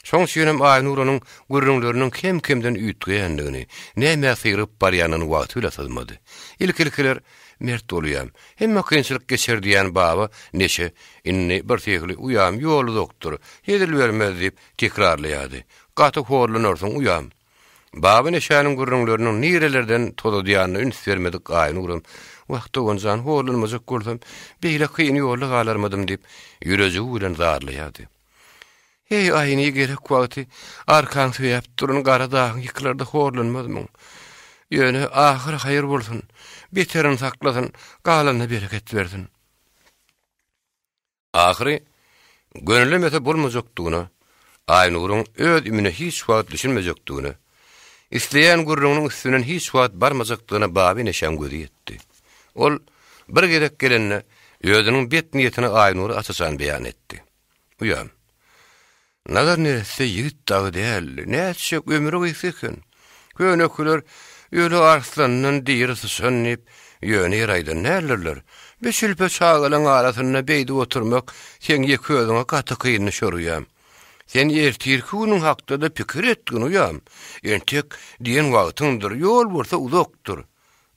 Şoň üçinem Aýnur onuň gürrüňleriniň kem-kemden üýtgeýändigini, nämä syrygyp barýanyny wagty bile syzmady. Ilki-ilkiler mert bolýam, hemme kynçylyk geçer diýýän Baba neşe indi birsyhly uýam ýol uzakdyr, hezil bermez diýip tekrarlaýardy. Gaty horlanarsyň uýam. Baba neşäniň gürrüňleriniň nirelerden tozadýanyna üns bermedik Aýnuram, Wah, dogan jan, horlanmajak bolsam, beýle kyn ýolda galarmydym diýip, ýürejigi bilen zarlaýardy. Heý, Aýny, gerek wagty arkaň söýäp duran gara dagyň ýykylarda horlanmazmyň? Ýöne ahyry haýyr bolsun, beterini saklasyn, galanyna bereket bersin. Ahyry, gönülemese bolmajakdygyna, Aýnuryň öz ümüne hiç wagt düşünmejekdigine, isleýän gürrüňiniň üstünden hiç wagt barmajakdygyna Baba eneşäň gözi ýetdi. Ol bir gezek gelende, özüniň bet niýetini Aýnura aç-açan beýan etdi. Uýam, Nazar neresse ýigit dagy däldi. Nätjek, ömri gysga eken. Könekiler Öli arslandan diri syçan diýip, ýöne ýere aýdan däldirler. Bi şülpe çagalaň arasynda beýdip oturmak seň ýeke özüňe gaty kyn düşer uýam. Sen ertirki günüň hakda-da pikir etgin uýam. Entek diýen wagtyňdyr, ýol bolsa uzakdyr.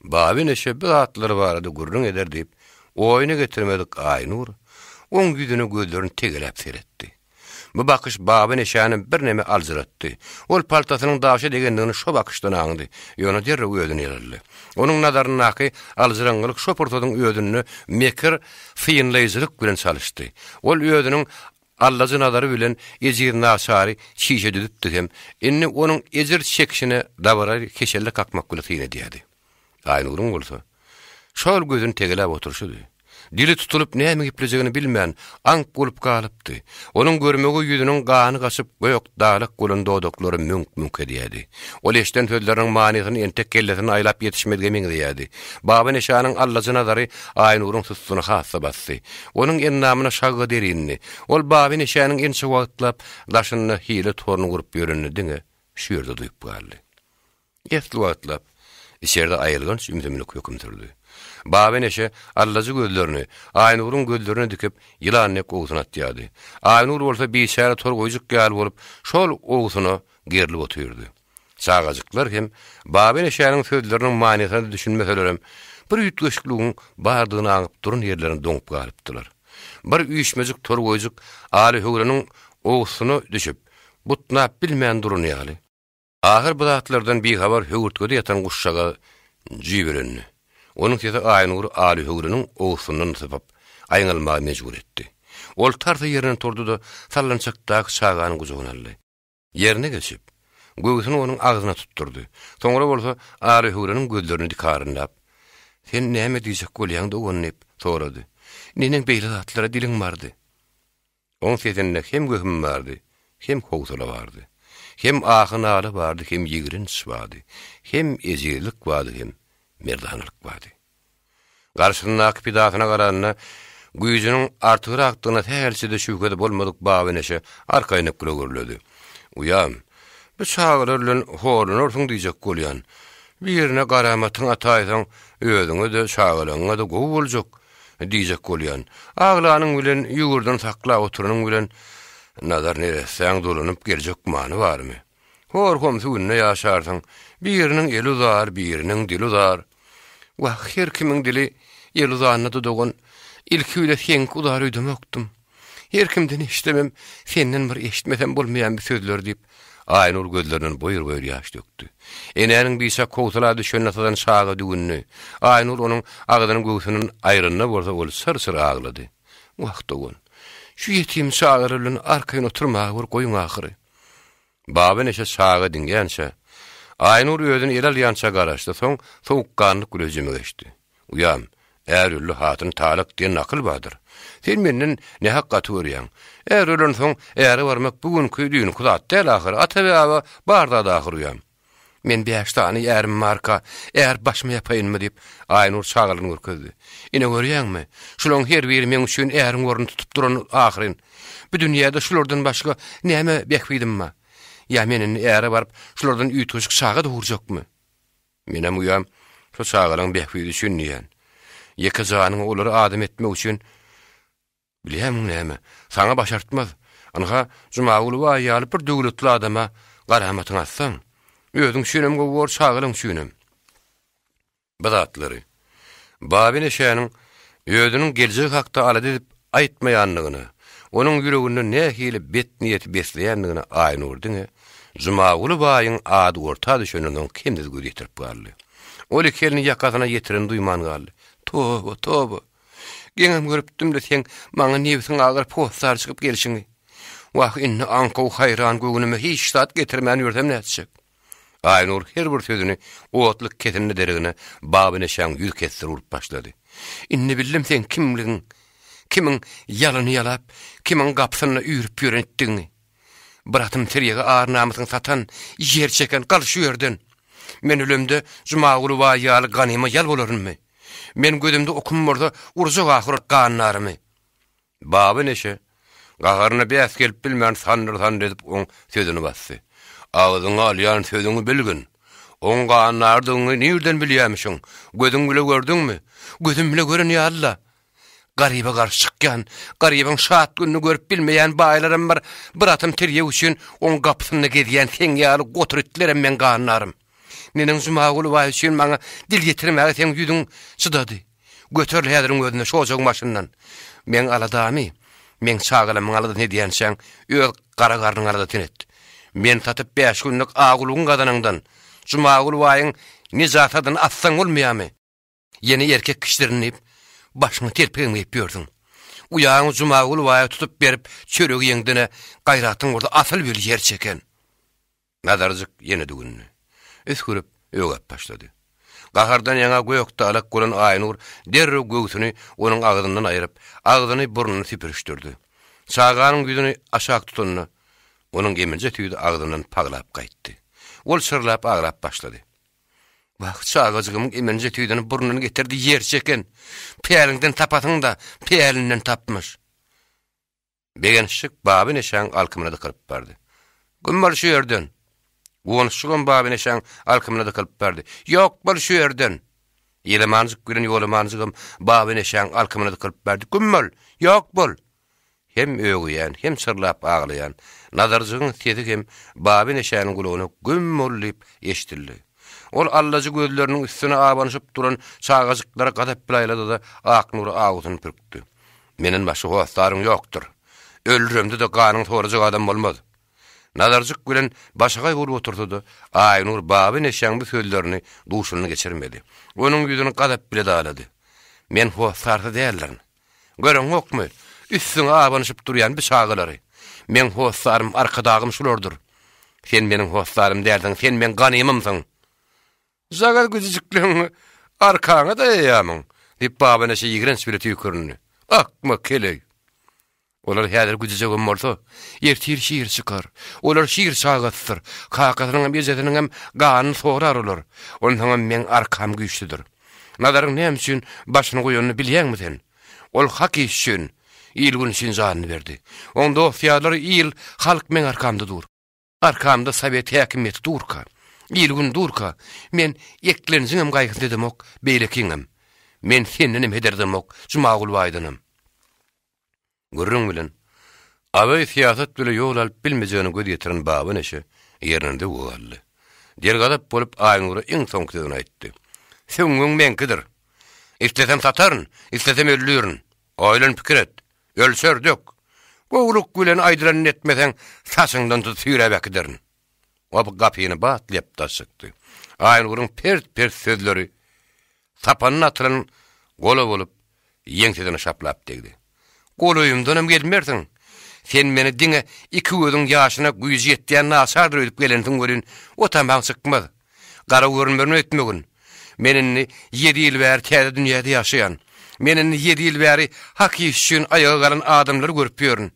Baba neşe bu zatlar barada gürrüň eder diýip, oýuna getirmedik Aýnur, oň ýüzüne gözlerini tegeläp seretdi. Bu bakyş Baba neşäni birneme aljyratdy. Ol paltasynyň daşa degendigini şo bakyşdan aňdy, ýöne derrew özüni ele aldy. Onuň nazaryndaky aljyraňňylyk şo pursadyň özünde mekir synlaýjylyk bilen çalyşdy. Ol özüniň Allajy nazary bilen ejiz naçary şişe düzüpdi hem indi onuň ejir çekişine dabaraly keşelle kakmak bilen syn edýärdi. Aýnuryň bolsa, şol gözüni tegeläp oturyşydy. Dili tutulyp näme geplejegini bilmän, aňk bolup galypdy. Onuň görmegi ýüzüniň gany gaçyp gök dalak bolan dodaklary müňk-müňk edýärdi. Ol eşiden sözleriniň manysyny entek kellesinde aýlap ýetişmedige meňzeýärdi. Baba Neşäniň allajy nazary Aýnuryň sussuny has-da basdy. Onuň endamyna şagga der indi. Ol Baba Neşäniň ençe wagtlap daşynda hile toruny gurup ýörenini diňe şu ýerde duýup galdy. Esli wagtlap içerde aýylganç ümsümlik höküm sürdi. Baba Neşe allajy gözlerini Aýnuryň gözlerine dikip, ýylan dek owsun atýardy. Aýnur bolsa biçäre torgaýjyk ýaly bolup, şol owsuna gerlip otyrdy. Çagajyklar hem Baba Neşäniň sözleriniň manysyna düşünmeselerem, bir üýtgeşikligiň bardygyny aňyp duran ýerlerinde doňup galypdylar. Bir üýşmejik torgaýjyk Aly höwreniň owsuna düşüp, butnap bilmän duran ýaly. Ahyr bu zatlardan bihabar höwürtgede ýatan guşjagaz jüýbelendi. Onuň sesi Aýnury Aly höwreniň owsundan sypyp, aýňalmaga mejbur etdi. Ol tarsa ýerinden turdy-da, sallançakdaky çagany gujagyna aldy. Ýerine geçip, göwsüni onuň agzyna tutdurdy. Soňra bolsa Aly höwreniň gözlerini dikarynlap, Sen näme diýjek bolýaň, dogan? diýip, sorady. Neneň beýle zatlara diliň bardy? Oň sesinde hem wehim bardy, hem howsala bardy. Hem ahy-nala bardy, hem ýigrenç bardy, hem ejizlik bardy, hem merdanalyk bardy. Garşysyndaky pidasyna garanda, güýjüniň artygrakdygyna sähelçe-de şübhesi bolmadyk Baba Neşe arkaýynlyk bile gürledi. Uýam, bu çagalar bilen horlanarsyň diýjek bolýan. Birine garamatyňy ataýsaň, özüňe-de, çagalaňňa-da gowy boljak diýjek bolýan. Aglanyň bilen, ýüwürden saklap oturanyň bilen Nazar neressäň dolanyp geljek gümany barmy? Hor-homsy günde ýaşarsyň. Biriniň eli uzar, biriniň dili uzar. Wah, her kimiň dili el uzanda-da dogan. Ilki bile seňki uzar öýdemokdym. Her kimden eşitsemem, senden bir eşitmesem bolmaýan bi sözleri diýip, Aýnur gözlerinden boýur-boýur ýaş dökdi. Enäniň biçak howsala düşenine syzan çaga düwündi. Aýnur onuň agzyny göwsünden aýranda bolsa ol çyr-çyr aglady. Wah, dogan, şu ýetim çagalar bilen arkaýyn oturmaga bir goýuň ahyry. Baba neşe çaga diňýänçä, Aýnur özüni ele alýança garaşdy, soň sowukganlyk bilen hüjüme geçdi. Uýam, är öldi, hatyn talyk diýen nakyl bardyr. Sen menden nähak gaty görýäň. Är ölensoň, äre barmak bu günki, düýnki zat däl ahyry, ata-baba bar zat ahyry uýam. Men bäş sany ärim barka, är başyma ýapaýynmy diýip, Aýnur çagalaryny görkezdi. Ine görýäňmi, şulaň her biri meň üçin äriň ornuny tutup duran ahyryn. Bu dünýäde şulardan başga näme bähbidim bar? Ýa men indi äre baryp, şulardan üýtgeşik çaga dogurjakmy? Menem uýam, şo çagalaň bähbidi üçin diýýän. Ýeke janyňy olary adam etmek üçin Bilýärmiň näme, saňa başartmaz. Ynha, Jumaguly baý ýaly bir döwletli adama garamatyňy atsaň, özüň üçinem gowy bor, çagalaň üçinem. Bu zatlary Baby neşäniň özüniň geljegi hakda alada edip aýtmaýandygyna, onuň ýüreginde nähili bet niýeti besleýändigine Aýnur diňe Jumaguly baýyň ady orta düşenden soň kemsiz göz ýetirip galdy. Ol iki elini ýakasyna ýetirenini duýman galdy. Toba, toba! Geňem görüpdim-de seň maňa nebsiň agyryp hossar çykyp gelşiňi. Wah, indi aňkow haýran göwnüme hiç zat getirmän ýörsem nätjek? Aýnur her bir sözüni otly kesindi deregine Baba neşäň ýüz kesdir urup başlady. Indi bildim seň kimligiň, kimiň ýalyny ýalap, kimiň gapysynda üýrüp ýören itdigiňi. Bir atym tirýegi ar-namysyňy satan, ýer çeken, gal şu ýerden. Men ölemde Jumaguly baý ýaly ganyma ýal bolarynmy? Men gözümde okum bolsa, urjak ahyr gandarymy. Baba neşe, gaharyna bäs gelip bilmän sandyr-sandyr edip oň sözüni basdy. Agzyňa alýan sözüňi bilgin. Oň gandardygyňy nirden bilýämişiň? Gözüň bile gördüňmi? Gözüm bile gören ýaly-la. Garyba garşy çykýan, garybyň şat gününi görüp bilmeýän baýlaram bir, bir atym tirýek üçin oň gapysynda gezýän seň ýaly gotur itlerem meň gandarym. Neneň Jumaguly baý üçin maňa dil ýetirmäge seň ýüzüň çydady? Göteril häziriň özünde şu ojagyň başyndan. Meň aladamy, meň çagalamyň aladasyny edýänçäň, öz gara garnyň aladasyny et. Men satyp bäş günlük agulugyň gazanaňdan, Jumaguly baýyň nejasadyny atsaň bolmaýamy? Ýene erkek kişidirin diýip, başyňa telpegem geýip ýörsüň. Uýaňy Jumaguly baýa tutup berip, çöregi ýeňdene gaýratyň bolsa asyl bir ýer çeken. Nazarjyk ýene düwündi. Üsgürip, ögäp başlady. Gahardan ýaňa gök-dalak bolan Aýnur derrew göwsüni onuň agzyndan aýryp, agzyny burnuny süpürişdirdi. Çaganyň ýüzüni aşak tutanda, onuň eminje süýdi agzyndan paglap gaýtdy. Ol çyrlap aglap başlady. Wah, çagajygymyň emenje tüýdüni burnuna getirdi ýer çeken. Päliňden tapasyň-da, pälinden tapmyş. Begençjik Baby neşäň alkymyna dykylyp bardy. Güm bol şu ýerden! Guwançjygam Baby neşäň alkymyna dykylyp bardy. Ýok bol şu ýerden! Ýelemanjyk bilen Ýolamanjygam Baby neşäň alkymyna dykylyp bardy. Güm bol! Ýok bol! Hem ögüýän, hem çyrlap aglaýan Nazarjygyň sesi hem Baby neşäniň gulagyna güm bol diýip eşidildi. Ol allajy gözleriniň üstüne abanyşyp duran çagajyklara gazap bile aýlady-da, Aknura awusyny pürkdi. Menden başga hossaryň ýokdur. Öldüremde-de ganyňy sorajak adam bolmaz. Nazarjyk bilen başagaý bolup otursa-da, Aýnur Baby neşäň bu sözlerini duşundan geçirmedi. Onuň ýüzüni gazap bile dalady. Men hossarsyz däldirin. Göreňokmy, üstüňe abanyşyp durýan bi çagalary. Meň hossarym, arkadagym şulardyr. Sen meniň hossarym dälsiň, sen meň ganymymsyň. Jagaz güjüjikleňňi arkaňa daýaýamyň? diýip, Baba neşe ýigrenç bile tüýkürindi. Akmak heleý! Olar häzir güjüjegem bolsa, ertir şir çykar. Olar şir çagasydyr. Kakasynyňam, ejesiniňem ganyny sorar olar. Onsoňam meň arkam güýçlüdir. Nazaryň näme üçin başyny goýanyny bilýäňmi sen? Ol hak iş üçin, il-gün üçin janyny berdi. Oň dost-ýarlary, il, halk meň arkamda dur. Arkamda sowet häkimiýeti durka, il-gün durka, men eklenjiňem gaýgysyny edemok, beýlekiňem. Men sendenem heder edemok, Jumagul baýdanam. Gürrüň bilen, abaý syýasat bile ýol alyp bilmejegine göz ýetiren Baba neşe ýerinden zöwwe galdy. Dergazap bolup Aýnura iň soňky sözüni aýtdy. Süňňüň meňkidir. Islesem sataryn, islesem öldürin. Oýlan pikir et. Ölçer dök. Gowulyk bilen aýdylanyny etmeseň, saçyňdan tutup süýräp äkiderin. Ol gapyny batly ýapdy daş çykdy. Aýnuryň pert-pert sözleri sapanyna atylan gola bolup, ýeňsesine şaplap degdi. Golaýymdanam gelmersiň. Sen meni diňe iki gözüň ýaşyna güýji ýetýän naçardyr öýdüp gelensiň welin, o tamaň çykmaz. Gara görünmerin öýtmegin. Men indi ýedi ýyl bäri täze dünýäde ýaşaýan. Men indi ýedi ýyl bäri hak iş üçin aýaga galan adamlary görüp ýörün.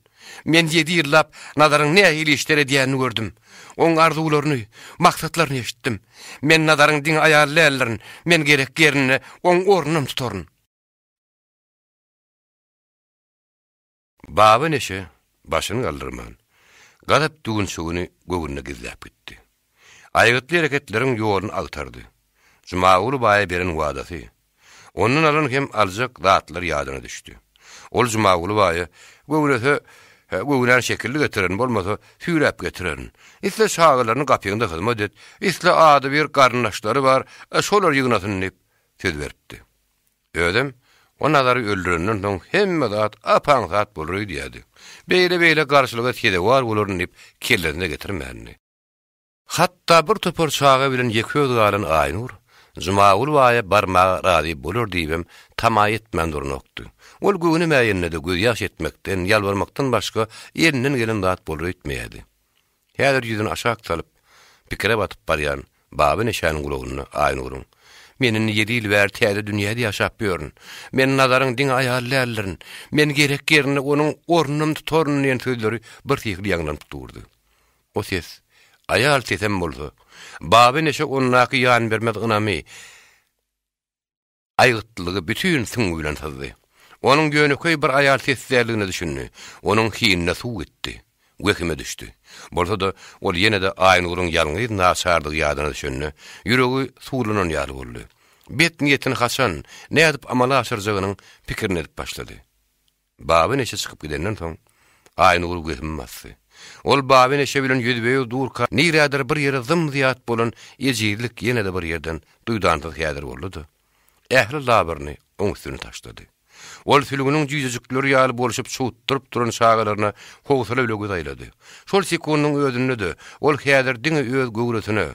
Men ýedi ýyllap Nazaryň nähili işler edýänini gördüm. Oň arzuwlaryny, maksatlaryny eşitdim. Men Nazaryň diňe aýaly däldirin, men gerek ýerinde oň ornunam tutaryn. Baba neşe başyny galdyrman, gazap düwünçegini göwnüne gizläp gitdi. Aýgytly hereketleriň ýoluny agtardy. Jumaguly baýa beren wadasy, ondan alan hem aljak zatlary ýadyna düşdi. Ol Jumaguly baýa, Göwnese, göwnän şekilli getirerin, bolmasa, süýräp getirerin. Isle çagalaryny gapyňda hyzmat et, isle adybir garyndaşlary bar, şolar ýygnasyn diýip, söz beripdi. Özem o Nazary öldürenden soň hemme zat ap-aňsat bolar öýdýärdi. Beýle-beýle garşylyga sezewar bolaryn diýip kellesine getirmändi. Hatda bir topar çaga bilen ýeke özi galan Aýnur, Jumagül baýa barmaga razy bolar diýibem tama etmän duranokdy. Ol göwnemäýende-de gözýaş etmekden, ýalbarmakdan başga elinden gelen zat bolar öýtmeýärdi. Häzir ýüzüni aşak salyp, pikire batyp barýan Baba neşäniň gulagynda Aýnuryň, Men indi ýedi ýyl bäri täze dünýäde ýaşap ýörün. Men Nazaryň diňe aýaly däldirin. Men gerek ýerinde onuň ornunam tutaryn diýen sözleri birsyhly ýaňlanyp durdy. O ses, aýal sesem bolsa, Baba neşe ondaky ýanbermez ynamy, Aýgytlylygy bütin süňňi bilen syzdy. Onuň ýönekeý bir aýal ses däldigine düşündi. Onuň hinine suw gitdi. Wehime düşdi. Bolsa-da, ol ýene-de Aýnuryň ýalňyz naçardygy ýadyna düşende, ýüregi suwlanan ýaly boldy. Bet niýetini haçan, nädip amala aşyrjagynyň pikirini edip başlady. Baba neşe çykyp gidenden soň, Aýnury wehim basdy. Ol Baba neşe bilen ýüzbe-ýüz durka, nirädir bir ýere zym-zyýat bolan ejizlik ýene-de bir ýerden duýdansyz häzir boldy-da, ähli labyryny oň üstüne taşlady. Ol sülgüniň jüýjejikleri ýaly bolşup çugtdyryp duran çagalaryna howsala bile göz aýlady. Şol sekundyň özünde-de ol häzir diňe öz göwresine,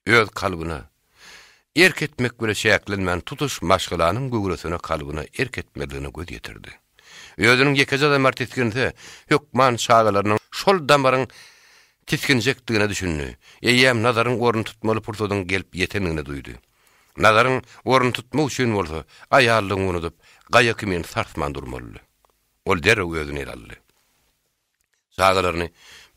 Öz kalbyna erk etmek bile çäklenmän tutuş maşgalanyň göwresine kalbyna erk etmelidigine göz ýetirdi. Özüniň ýekeje damar tisginse, hökman çagalarynyň şol damaryň tisginjekdigine düşündi. Eýýäm Nazaryň orun tutmaly pursadyň gelip ýetendigini duýdy. Nazaryň ornuny tutmak üçin bolsa, aýallygyňy unudyp, gaýa kimin sarsman durmalydy. Ol derrew özüni ele aldy. Çagalaryny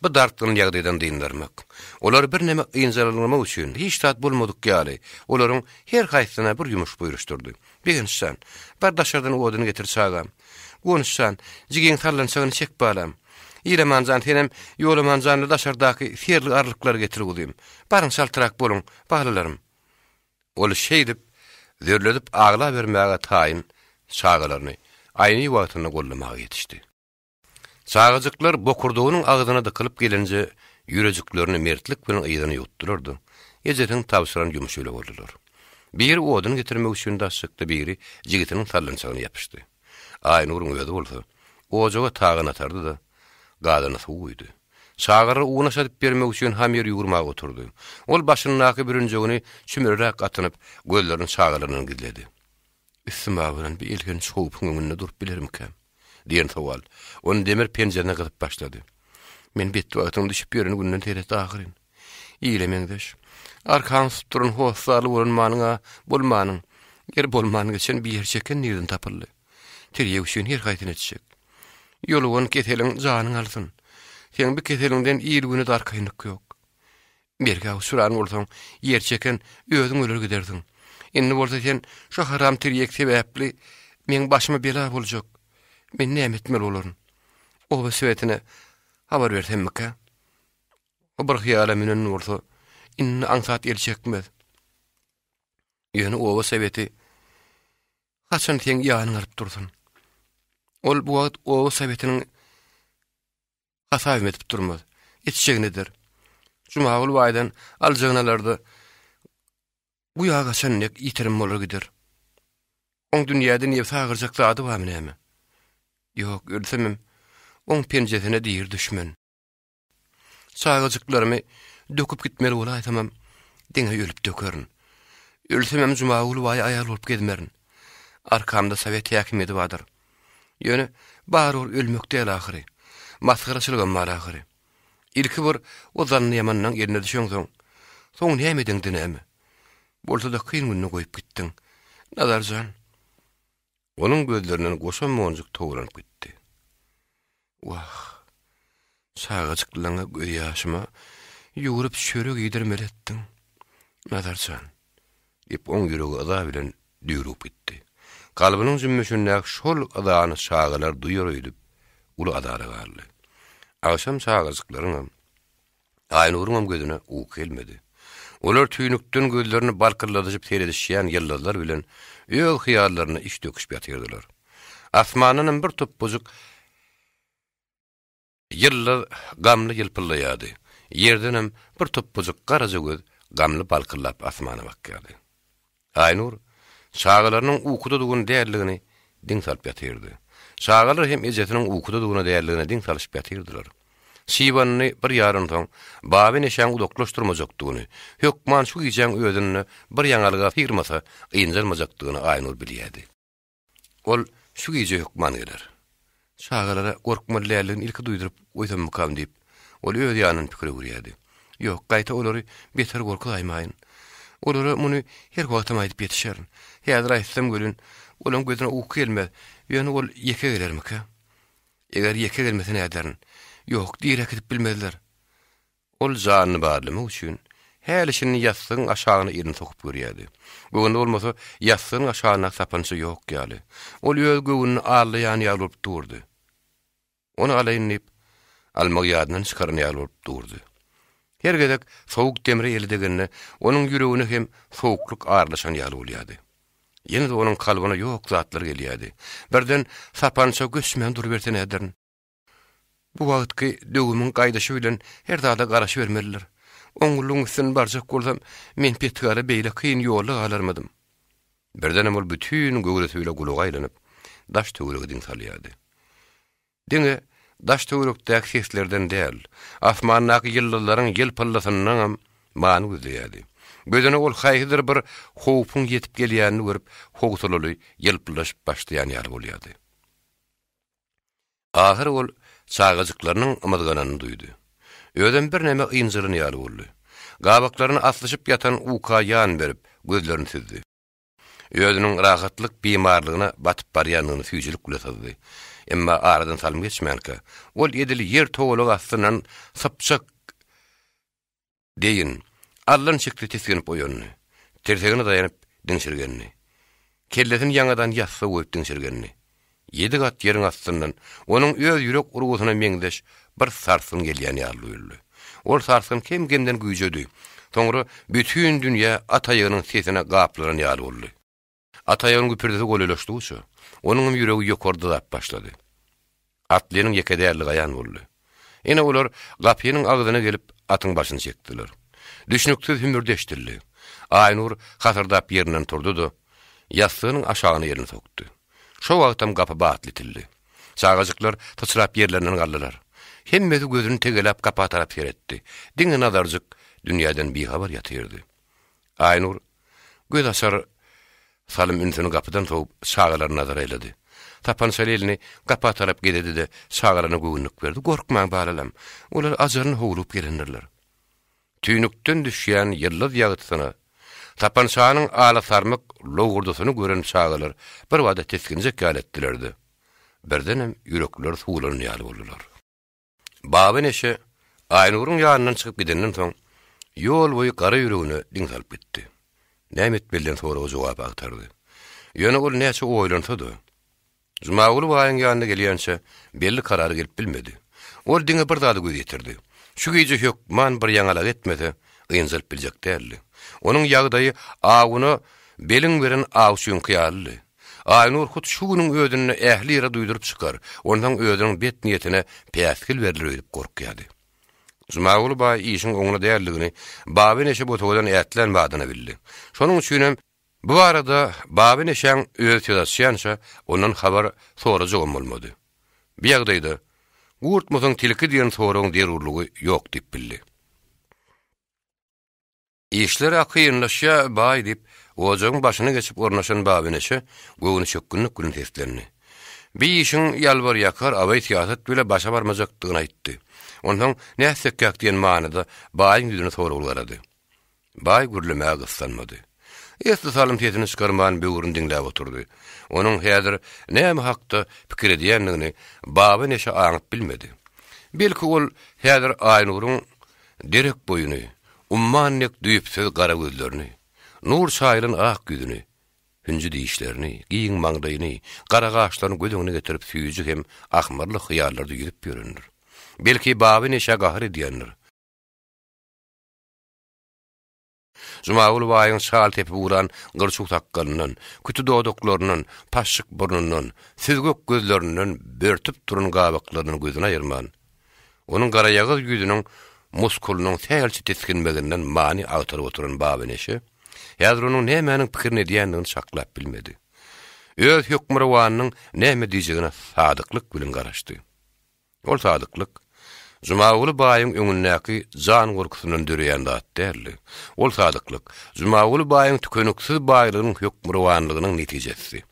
bu dartgynly ýagdaýdan dyndarmak, olary birneme ynjalandyrmak üçin hiç zat bolmadyk ýaly, olaryň her haýsysyna bir ýumuş buýruşdyrdy. Begenç jan, bar daşardan odun getir çagam. Guwanç jan, jigiň sallançagyny çek balam. Ilaman jan, senem Ýolaman janly daşardaky serli arlyklary getir guzym. Baryň çaltrak boluň, balalarym. Ol şeýdip, zörledip aglabermäge taýyn çagalaryny aýny wagtynda goldamaga ýetişdi. Çagajyklar bokurdagynyň agzyna dykylyp gelinje ýürejiklerini mertlik bilen yzyna ýuwutdylar-da, ejesiniň tabşyran ýumşy bile boldular. Biri odun getirmek üçin daş çykdy, biri jigisiniň sallançagyna ýapyşdy. Aýnuryň özi bolsa, ojaga tagan atardy-da, gazana suw guýdy. Çagalara unaş atyp bermek üçin hamyr ýugurmaga oturdy. Ol başyndaky bürünjegini çümreräk atynyp, gözlerini çagalaryndan gizledi. Üstüme abanan bu elhenç howpuň öňünde durup bilermikäm? diýen sowal ony demir penjerine gysyp başlady. Men betbagtyň düşüp ýören günden seret ahyryn. Ile meňzeş. Arkaňy tutup duran hossarly bolan manyň-a bolmanyň, ýer bolman geçen bir ýer çeken nirden tapyldy? Tirýek üçin her haýsyny etjek. Ýolugan keseliň janyňy alsyn. Seň bu keseliňden il-güne-de arkaýynlyk ýok. Mergä uçran bolsaň, ýer çeken özüň öler gidersiň. Indi bolsa sen şu haram tirýek sebäpli meň başyma bela boljak. Men näme etmeli bolaryn? Oba sowetine habar bersemmikä? O bir hyýala münen bolsa, indi aňsat el çekmez. Ýöne oba soweti haçan seň ýanyňa alyp dursun? Ol bu wagt oba sowetiniň Hasabym edip durmaz. Etjegini eder. Jumagül baýdan aljagyny alar-da, guýa gaçan dek ýitirim bolar gider. Oň dünýäde nebsi agyrjak zady barmy näme? Ýok, ölsemem, oň penjesine diri düşmen. Çagajyklarymy döküp gitmeli bolaýsamam, diňe ölüp dökerin. Ölsemem Jumagül baýa aýal bolup gezmerin. Arkamda sowet häkimiýeti bardyr. Ýöne barybir ölmek däl ahyry. Masgaraçylygam bar ahyry. Ilki bir o zanny ýamanlaň eline düşeňsoň, soň näme edeňde näme? Bolsa-da kyn günde goýup gitdiň, Nazar jan. Onuň gözlerinden goşa monjuk towlanyp gitdi. Wah, çagajyklaňa gözýaşyma ýugrup çörek iýdirmeli etdiň, Nazar jan, diýip, oň ýüregi yza bilen düýrügip gitdi. Kalbynyň jümmüşindäki şol yzany çagalar duýar öýdüp, uly azara galdy. Agşam çagajyklaryňam, Aýnuryňam gözüne uky gelmedi. Olar tüýnükden gözlerini balkyldadyşyp seredişýän ýyldyzlar bilen öz hyýallarynda iç döküşip ýatyrdylar. Asmandanam bir topbajyk ýyldyz gamly ýylpyldaýardy, ýerdenem bir topbajyk garaja göz gamly balkyldap asmana bakýardy. Aýnur çagalarynyň ukudadygyny däldigini diň salyp ýatyrdy. Çagalar hem ejesiniň ukudadygyna däldigine diň salyşyp ýatyrdylar. Şibanyny bir ýaransoň, Baba neşäň uzaklaşdyrmajakdygyny, hökman şu gijäň özünde bir ýaňalyga syrmasa ynjalmajakdygyny Aýnur bilýärdi. Ol şu gije hökman geler. Çagalara gorkmaly däldigini ilki duýduryp goýsammykam diýip, ol öz ýanyndan pikir öwürýärdi. Ýok, gaýta olary beter gorkuzaýmaýyn. Olara muny her wagtam aýdyp ýetişerin. Häzir aýtsam welin, olaň gözüne uky gelmez. Ýöne ol ýeke gelermikä? Eger ýeke gelmese näderin? Ýok, diri äkidip bilmezler. Ol janyny barlamak üçin, häli-şindi ýassygyň aşagyna elini sokup görýärdi. Göwni bolmasa, ýassygyň aşagyndaky sapança ýok ýaly. Ol öz göwnüni aldaýan ýaly bolup durdy. Ony alaýyn diýip, almagy ýadyndan çykaran ýaly bolup durdy. Her gezek sowuk demre eli degende, onuň ýüregine hem sowuklyk aralaşan ýaly bolýardy. Ýene-de onuň kalbyna ýok zatlar gelýärdi. Birden sapança göçmän duruberse näderin? Bu wagtky döwümiň gaýdyşy bilen her zada garaşybermelidir. Oňlulygyň üstünden barjak bolsam, men petigara beýle kyn ýolda galarmydym? Birdenem ol bütin göwresi bile gulaga aýlanyp, daş-töwerege diň salýardy. Diňe daş-töwerekdäki seslerden däl, asmandaky ýyldyzlaryň ýylpyldysyndanam many gözleýärdi. Gözüne ol haýsydyr bir howpuň ýetip gelýänini görüp, howsalaly ýylpyldaşyp başlaýan ýaly bolýardy. Ahyry ol çagajyklarynyň ymyzganyny duýdy. Özem birneme ynjalan ýaly boldy. Gabaklaryny aslyşyp ýatan uka ýan berip, gözlerini süzdi. Özüniň rahatlyk bimarlygyna batyp barýandygyny süýjülik bile syzdy. Emma aradan salym geçmänkä, ol edil ýer togalagy astyndan sypjak Deýin, allan çekdi tisginip oýandy. Tirsegine daýanyp diňşirgendi. Kellesini ýaňadan ýassyga goýup diňşirgendi. Ýedi gat ýeriň astyndan onuň öz ýürek urgusyna meňzeş bir sarsgyn gelýän ýaly duýuldy. Ol sarsgyn kem-kemden güýjedi. Soňra bütin dünýä at aýagynyň sesine gaplanan ýaly boldy. At aýagynyň güpürdisi golaýlaşdygyça, onuňam ýüregi ýokary dyzap başlady. Atlynyň ýeke däldigi aýan boldy. Ine olar gapynyň agzyna gelip, atyň başyny çekdiler. Düşnüksiz hümürdi eşidildi. Aýnur hasyrdap ýerinden turdy-da, ýassygynyň aşagyna elini sokdy. Şo wagtam gapy batly itildi. Çagajyklar syçrap ýerlerinden galdylar. Hemmesi gözüni tegeläp gapa tarap seretdi. Diňe Nazarjyk dünýäden bihabar ýatyrdy. Aýnur göz açar salym ünsüni gapydan sowup, çagalaryna nazar aýlady. Sapançaly elini gapa tarap gezedi-de, çagalaryna göwünlik berdi, Gorkmaň, balalam, olar ajalyna howlugyp gelendirler. Tüýnükden düşýän ýyldyz ýagtysyna, sapançanyň alasarmyk lowurdysyny gören çagalar birbada tisginjek ýaly etdiler-de, birdenem ýürekleri suwlan ýaly boldular. Baba Neşe Aýnuryň ýanyndan çykyp gidenden soň, ýol boýy gara ýüregine diň salyp gitdi. Näme etmeli diýen soraga jogap agtardy. Ýöne ol näçe oýlansa-da, Jumaguly baýyň ýanyna gelýänçä belli karara gelip bilmedi. Ol diňe bir zada göz ýetirdi. Şu gije hökman bir ýaňalak etmese, ynjalyp biljek däldi. Onuň ýagdaýy awuna belin beren awçyňky ýalydy. Aýnur hut şu günüň özünde ähli ýere duýduryp çykar, onsoň özüniň bet niýetine päsgel berler öýdüp gorkýardy. Jumaguly baý işiň oňuna däldigini Baba neşe botagadan ätlän badyna bildi. Şonuň üçinem. Bu barada Baba Neşäň özi söz açýança, ondan habar sorajagam bolmady. Bu ýagdaýda, Gurtmysyň tilki diýen soragyň zerurlygy ýok diýip bildi. Işler-ä kynlaşýa, baý, diýip, ojagyň başyna geçip ornaşan Baba Neşe göwnüçökgünlik bilen seslendi. Bi işiň ýalbar-ýakar, abaý-syýasat bile başa barmajakdygyny aýtdy. Onsoň nätsekkäk diýen manyda baýyň ýüzüne soragly garady. Baý gürlemäge gyssanmady. Esli salym sesini çykarman böwrüni diňläp oturdy. Onuň häzir näme hakda pikir edýändigini Baba neşe aňyp bilmedi. Belki ol häzir Aýnuryň derek boýuny, umman dek düýpsüz gara gözlerini, nur çaýylan ak ýüzüni, hünji dişlerini, giň maňlaýyny, gara gaşlaryny göz öňüne getirip süýji hem ahmyrly hyýallarda ýüzüp ýörendir. Belki Baba neşä gahar edýändir. Jumaguly baýyň çal tepip ugran gyrçuw sakgalyndan, küti dodaklaryndan, paşşyk burnundan, süzgek gözlerinden börtüp duran gabaklaryndan gözüni aýyrman, onuň garaýagyz ýüzüniň muskulynyň sähelçe tisginmeginden many agtaryp oturan Baba Neşe häzir onuň nämäniň pikirini edýändigini çaklap bilmedi. Öz hökmürowanynyň näme diýjegine sadyklyk bilen garaşdy. Ol sadyklyk Jumaguly baýyň öňündäki jan gorkusyndan döreýän zat däldi. Ol sadyklyk Jumaguly baýyň tükeniksiz baýlygynyň hökmürowanlygynyň netijesidi.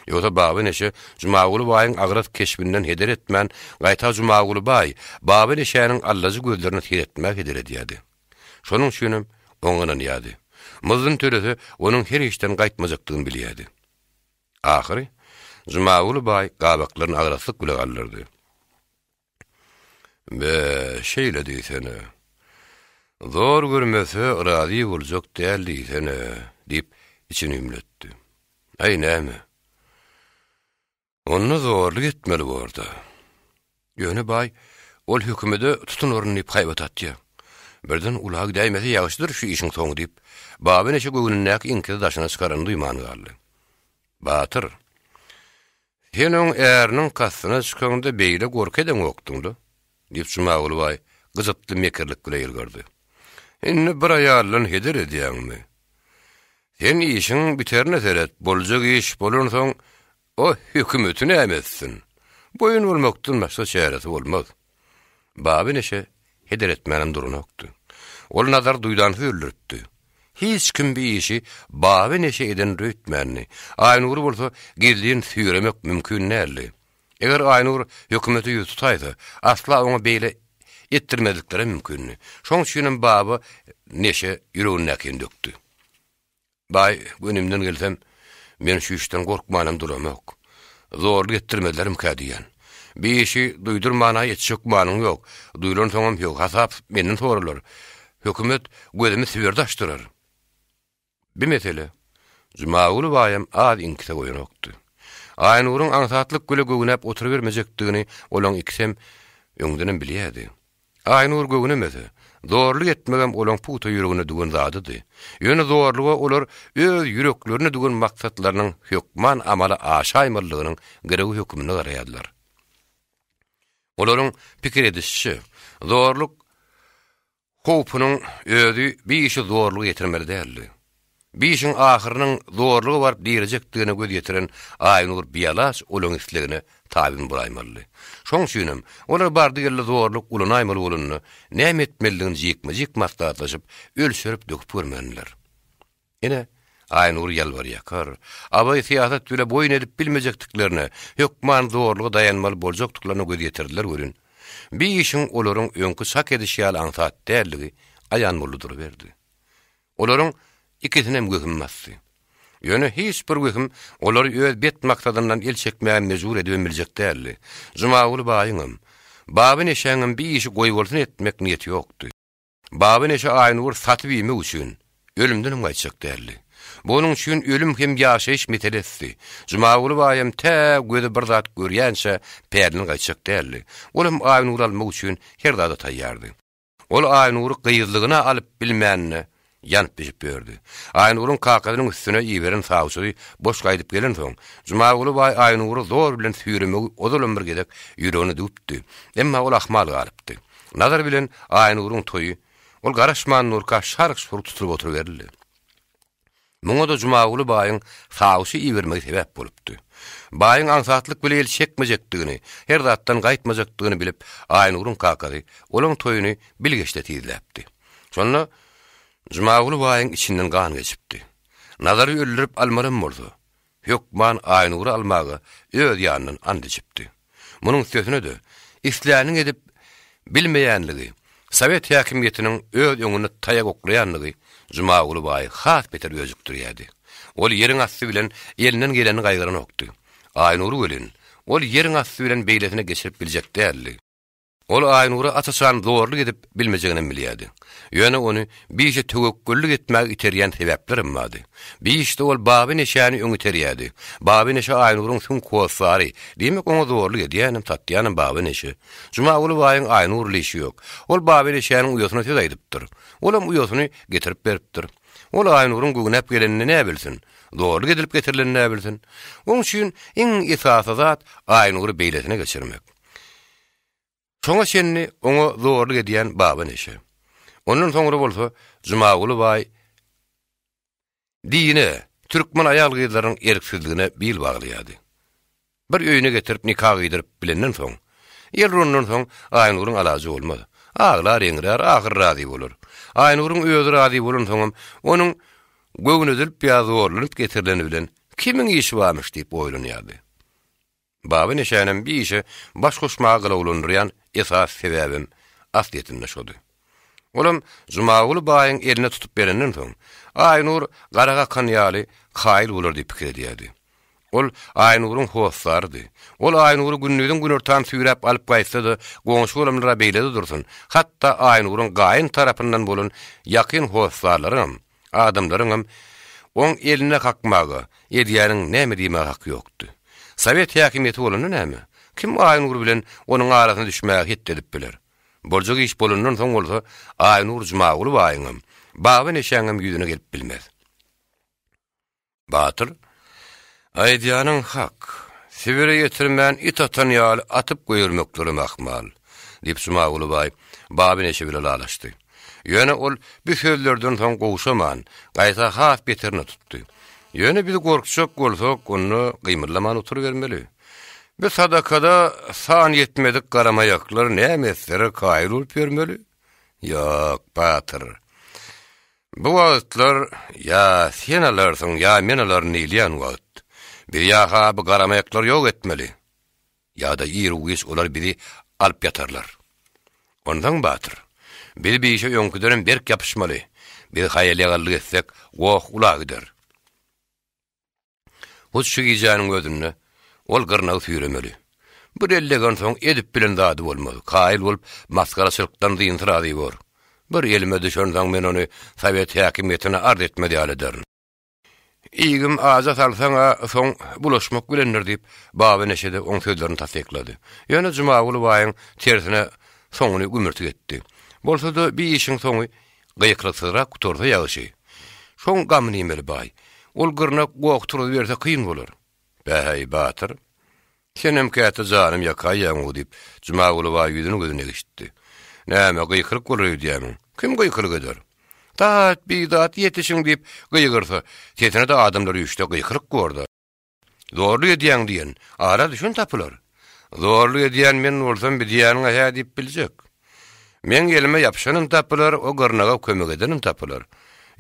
Ýogsa Baba Neşe Jumaguly baýyň agras keşbinden heder etmän, gaýta Jumaguly baý Baba Neşäniň allajy gözlerine seretmäge heder edýärdi. Şonuň üçinem oňa ynanýardy. Muzduny tölese, onuň her işden gaýtmajakdygyny bilýärdi. Ahyry, Jumaguly baý gabaklaryny agraslyk bile galdyrdy. Be, şeýle diýsene. Zor görmese, razy boljak däl diýsene, diýip, içini hümletdi. Aý, näme? Onda zorluk etmeli bor-da. Ýöne baý, ol hökümede tutunaryn diýip haýbat atýa. Birden ula gidäýmese ýagşydyr şu işiň soňy diýip, Baba neşe göwnündäki iňkisi daşyna çykaranyny duýman galdy. Batyr, sen oň äriniň kastyna çykaňda beýle gorky edeňokdyň-la? diýip, Jumaguly baý gyjytly mekirlik bile ýylgyrdy. Indi bir aýaldan heder edýäňmi? Sen işiň biterine seret, boljak iş bolansoň, O hökümeti näme etsin? Boýun bolmakdan başga çäresi bolmaz. Baba neşe heder etmänem duranokdy. Ol Nazary duýdansyz öldüripdi. Hiç kim bi işi Baba neşe edendir öýtmändi. Aýnury bolsa gizlin süýremek mümkin däldi. Eger Aýnur hökümete ýüz tutaýsa, asla oňa beýle etdirmezliklerem mümkindi. Şoň üçinem Baba neşe ýüregindäkini dökdi. Baý, gönimden gelsem, men şu işden gorkmanam duramok. Zorluk etdirmezlermikä diýýän. Bi işi duýdurman-a etjek gümanyň ýok. Duýlansoňam hasap menden soralar. Hökümet gözümi sibirde açdyrar. Bi mesele Jumaguly baýam az iňkise goýanokdy. Aýnuryň aňsatlyk bile göwnäp oturybermejekdigini olaň ikisem öňdenem bilýärdi. Aýnur göwnemese, zorluk etmegem olaň pugta ýüregine düwen zadydy. Ýöne zorluga olar öz ýüreklerine düwen maksatlarynyň hökman amala aşaýmalydygynyň girewi höküminde garaýardylar. Olaryň pikir edişiçe, zorluk howpunyň özi bir işi zorluga ýetirmeli däldi. Bi işiň ahyrynyň zorluga baryp direjekdigine göz ýetiren Aýnur bialaç olaň islegine tabyn bolaýmalydy. Şoň üçinem, olar bardy-geldi zorluk ulanaýmaly bolanda, näme etmelidigini jikme-jik maslahatlaşyp, ölçerip-döküp görmändiler. Ine, Aýnur ýalbar-ýakar, abaý-syýasat bile boýun edip bilmejekdiklerine, hökman zorluga daýanmaly boljakdyklaryna göz ýetirdiler welin, bi işiň olaryň öňki çak edişi ýaly aňsat däldigi aýan boldy duruberdi. Olaryň ikisinem wehim basdy. Ýöne hiç bir wehim olary öz bet maksadyndan el çekmäge mejbur edibem biljek däldi. Jumaguly baýyňam, Baba neşäňem bir işi goýbolsun etmek niýeti ýokdy. Baba neşe Aýnury satyp iýmek üçin ölümdenem gaýtjak däldi. Bu onuň üçin ölüm hem ýaşaýyş meselesidi. Jumaguly baýam tä gözi bir zat görýänçä pälinden gaýtjak däldi. Olam Aýnury almak üçin her zada taýýardy. Ol Aýnury gyzlygyna alyp bilmänine ýanyp-bişip ýördi. Aýnuryň kakasynyň üstüne iberen sawçysy boş gaýdyp gelensoň, Jumaguly baý Aýnury zor bilen süýremegi ozalam bir gezek ýüregine düwüpdi. Emma ol ahmal galypdy. Nazar bilen Aýnuryň toýy ol garaşman durka şark-şurk tutulyp oturyberildi. Muňa-da Jumaguly baýyň sawçy ibermegi sebäp bolupdy. Baýyň aňsatlyk bile el çekmejekdigini, her zatdan gaýtmajakdygyny bilip, Aýnuryň kakasy olaň toýuny bilgeşde tizläpdi. Şonda Jumaguly baýyň içinden gan geçipdi. Nazary öldürip almalam bolsa, hökman Aýnury almaga öz ýanyndan ant içipdi. Munuň üstesine-de, islänini edip bilmeýänligi, sowet häkimiýetiniň öz öňünde taýak oklaýanlygy Jumaguly baýy has beter öjükdirýärdi. Ol ýeriň asty bilen elinden gelenini gaýgyranokdy. Aýnury welin, ol ýeriň asty bilen beýlesine geçirip biljek däldi. Ol Aýnura aç-açan zorluk edip bilmejeginem bilýärdi. Ýöne ony bir işe töwekgellik etmäge iterýän sebäplerem bardy. Bir işde ol Baba Neşäni öň iterýärdi. Baba Neşe Aýnuryň süňk hossary, diýmek oňa zorluk edýänem, satýanam Baba Neşe. Jumaguly baýyň Aýnur ile işi ýok. Ol Baba Neşäniň uýasyna söz aýdypdyr. Olam uýasyny getirip beripdir. Ol Aýnuryň göwnäp gelenini näbilsin? Zorluk edilip getirilenini näbilsin? Oň üçin iň esasy zat Aýnury beýlesine geçirmek. Şoňa çenli oňa zorluk edýän Baba Neşe. Ondan soňra bolsa Jumaguly baý dine, türkmen aýal-gyzlarynyň erksizligine bil baglaýardy. Bir öýüne getirip nika gyýdyryp bilenden soň, el urandan soň Aýnuryň alajy bolmaz. Aglar, eňrär, ahyr razy bolar. Aýnuryň özi razy bolansoňam, onuň göwnedilip ýa zorlanyp getirileni bilen kimiň işi barmyş diýip oýlanýardy. Baba Neşänem bir işe baş goşmaga gylawlandyrýan esasy sebäbem aslyýetinde şody. Olam Jumaguly baýyň eline tutup berenden soň, Aýnur gara kakan ýaly kaýyl bolar diýip pikir edýärdi. Ol Aýnuryň hossarydy. Ol Aýnury gündiziň günortan süýräp alyp gaýtsa-da, goňşy-golamlar-a beýle-de dursun, hatda Aýnuryň gaýyn tarapyndan bolan ýakyn hossarlaryňam, Adamlaryňam oň eline kakmaga, edýäniň näme diýmäge haky ýokdy. Sowet häkimiýeti bolanda näme? Kim Aýnur bilen onuň arasyna düşmäge hetdi edip biler? Boljak iş bolandan soň bolsa Aýnur Jumaguly baýyňam, Baba Neşäňem ýüzüne gelip bilmez. Batyr, aýdýanyň hak. Sibire ýetirmän it atan ýaly atyp goýbermeklerem ahmal, diýip Jumaguly baý Baba Neşe bile lalaşdy. Ýöne ol bu sözlerden soň gowşaman, gaýta has beterine tutdy. Ýöne biz gorkjak bolsak, onda gymyldaman oturybermeli. Bu sadakada san ýetmedik garamaýaklar näme etseler kaýyl bolup ýörmeli? Ýok, batyr. Bu wagtlar ýa sen alarsyň, ýa men alaryn diýilýän wagt. Biz ýa-ha bu garamaýaklary ýok etmeli, ýa-da iru-giç olar bizi alyp ýatarlar. Onsoň, batyr, biz bu işe öňküdenem berk ýapyşmaly. Biz haýal-ýagallyk etsek, goh ula gider. Hut şu gijäniň özünde ol gyrnagy süýremeli. Bir ellegensoň edip bilen zady bolmaz. Kaýyl bolup, masgaraçylykdan dynsa razy bor. Bir elime düşensoň men ony sowet häkimiýetine arz etmez ýaly ederin. Iýgim aja salsaň-a soň bulaşmak bilendir diýip, Baba Neşe-de oň sözlerini tassyklady. Ýöne Jumaguly baýyň tersine soňuny gümürtik etdi. Bolsa-da bi işiň soňy Gyýkylyksyzrak gutarsa ýagşy. Şoň gamyny iýmeli baý. Ol gyrnak goh turuzyberse kyn bolar. Bäheý, batyr. Senem käte janym ýakaýýaň-ow, diýip, Jumaguly baý ýüzüni-gözüni egişitdi. Näme, gykylyk bolar öýdýämiň? Kim gykylyk eder? Dat, bidat, ýetişiň diýip gygyrsa, sesine-de adamlar üýşse gykylyk bor-da. Zorluk edýäň diýen, ara düşen tapylar. Zorluk edýän men bolsam bidýäniňe hä diýip biljek. Meň elime ýapyşanam tapylar, o gyrnaga kömek edenem tapylar.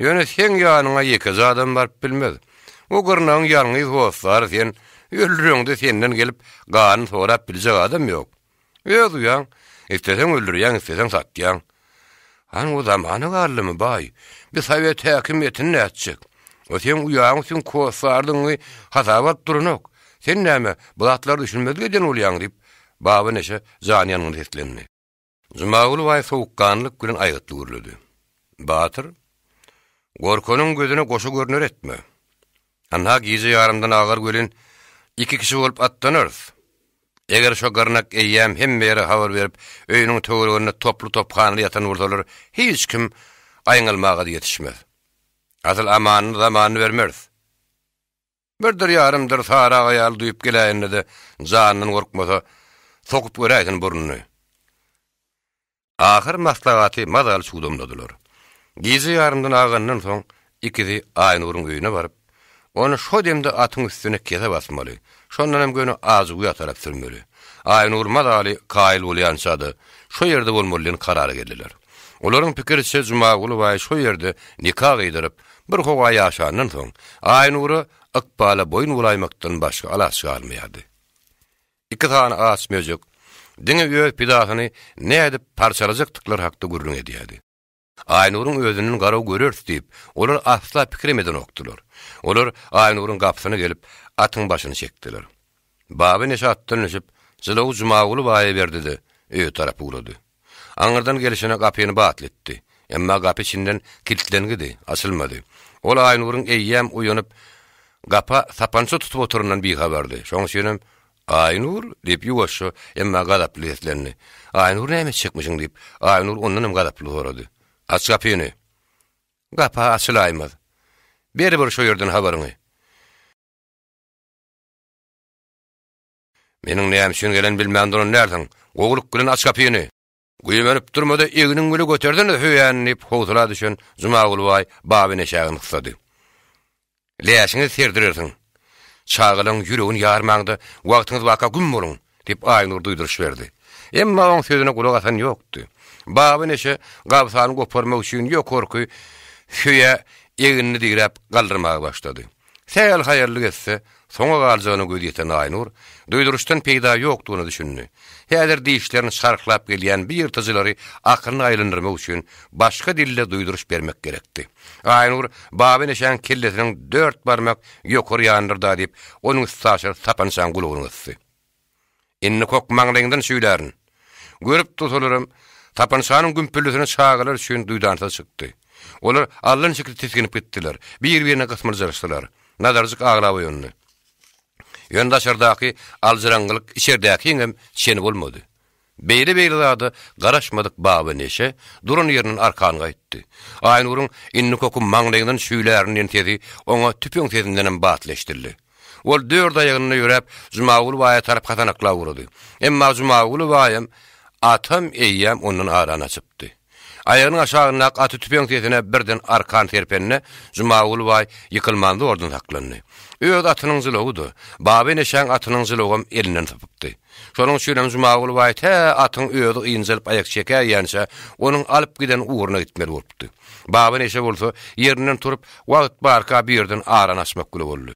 Ýöne seň ýanyňa ýekeje adam baryp bilmez. O gyrnagyň ýalňyz hossary sen, öldüreňde senden gelip ganyny sorap biljek adam ýok. Öz uýaň, isleseň öldürýäň, isleseň satýaň. Han o zamana galdymy, baý? Bi sowet häkimiýetini nätjek? O seň uýaň üçin hossarlygyňy hasaba alyp duranok. Sen näme, bu zatlara düşünmezlik eden bolýaň, diýip, Baba Neşe janyýangyn seslendi. Jumaguly baý sowukganlyk bilen aýgytly gürledi. Batyr, gorkanyň gözüne goşa görner etme. Anha gije ýarymdan agar welin, iki kişi bolup atlanarys. Eger şo gyrnak eýýäm hemme ýere habar berip, öýüniň töwereginde toply-tophanaly ýatan bolsalar, hiç kim aýňalmaga-da ýetişmez. Asyl amanyny zamanyny bermeris. Birdir ýarymdyr Sary aga ýaly duýup geläýende-de janyndan gorkmasa, sokup göräýsin burnuny. Ahyr maslahaty mazaly çugdamladylar. Gije ýarymdan agandan soň, Ikisi Aýnuryň öýüne baryp, ony şo demde atyň üstüne kese basmaly, şondanam göni Ajyguýa tarap sürmeli. Aýnur mazaly kaýyl bolýança-da, şo ýerde bolmaly diýen karara geldiler. Olaryň pikiriçe Jumaguly baý şo ýerde nika gyýdyryp, bir howa ýaşandan soň, Aýnura ykbala boýun bolaýmakdan başga alaç galmaýardy. Iki sany aç möjek diňe öz pidasyny nädip parçalajakdyklary hakda gürrüň edýärdi. Aýnuryň özünden garaw göreris diýip, olar asla pikirem edenokdylar. Olar Aýnuryň gapysyna gelip, atyň başyny çekdiler. Baba neşe atdan düşüp, jylawy Jumaguly baýa berdi-de, öýe tarap ugrady. Aňyrdan gelşine gapyny batly itdi. Emma gapy içinden kiltlengidi, açylmady. Ol Aýnuryň eýýäm oýanyp, gapa sapança tutup oturanyndan bihabardy. Şonuň üçinem Aýnur! diýip, ýuwaşja, emma gazaply seslendi. Aýnur näme etjekmişiň? diýip, Aýnur ondan hem gazaply sorady. Aç gapyny! Gap-a açylaýmaz. Ber bir şo ýerden habaryňy. Meniň näme üçin gelen bilmän duran dälsiň. Gowulyk bilen aç gapyny! Güýmenip durma-da, egniň bile götersene söýäni, diýip, howsala düşen Jumaguly baý Baba neşägini gysady. Läşiňizi serdirersiň. Çagalaň ýüregini ýarmaň-da, wagtyňyz barka güm boluň! diýip, Aýnur duýduryş berdi. Emma oň sözüne gulak asan ýokdy. Baba neşe gabsany goparmak üçin ýokarky söýä egnini diräp galdyrmaga başlady. Sähel haýallyk etse, soňa galjagyna gözi ýeten Aýnur, duýduryşdan peýda ýokdugyna düşündi. Häzir dişlerini çarhlap gelýän bu ýyrtyjylary akylyna aýlandyrmak üçin başga dilde duýduryş bermek gerekdi. Aýnur, Baba neşäň kellesiniň dört barmak ýokary ýanydyr-da diýip, onuň üstaşyr sapançaň gulagyny gysdy. Indi kok maňlaýyňdan şüýlärin. Görüp dursalaram, sapançanyň gümpüldisine çagalar üçin duýdansyz çykdy. Olar allançekli tisginip gitdiler, bir-birine gysmyljyraşdylar. Nazarjyk aglap oýandy. Ýöne daşardaky aljyraňňylyk içerdäkiňem çeni bolmady. Beýle-beýle zada garaşmadyk Baba Neşe duran ýerinden arkan gaýtdy. Aýnuryň Indi kokum maňlaýyňdan şüýlärin diýen sesi oňa tüpeň sesindenem batly eşidildi. Ol dört aýagynda ýöräp, Jumaguly baýa tarap hasanaklap ugrady. Emma Jumaguly baýam, atam eýýäm ondan arany açypdy. Aýagynyň aşagyndaky aty tüpeň sesine birden arkan serpende, Jumaguly baý ýykylman zordan saklandy. Öz atynyň jylawy-da, Baba Eneşäň atynyň jylawam elinden sypypdy. Şonuň üçinem Jumaguly baý tä atyň özi ynjalyp aýak çekäýýänçä, onuň alyp giden ugruna gitmeli bolupdy. Baba Neşe bolsa, ýerinden turup, wagt barka bu ýerden arany açmak güle boldy.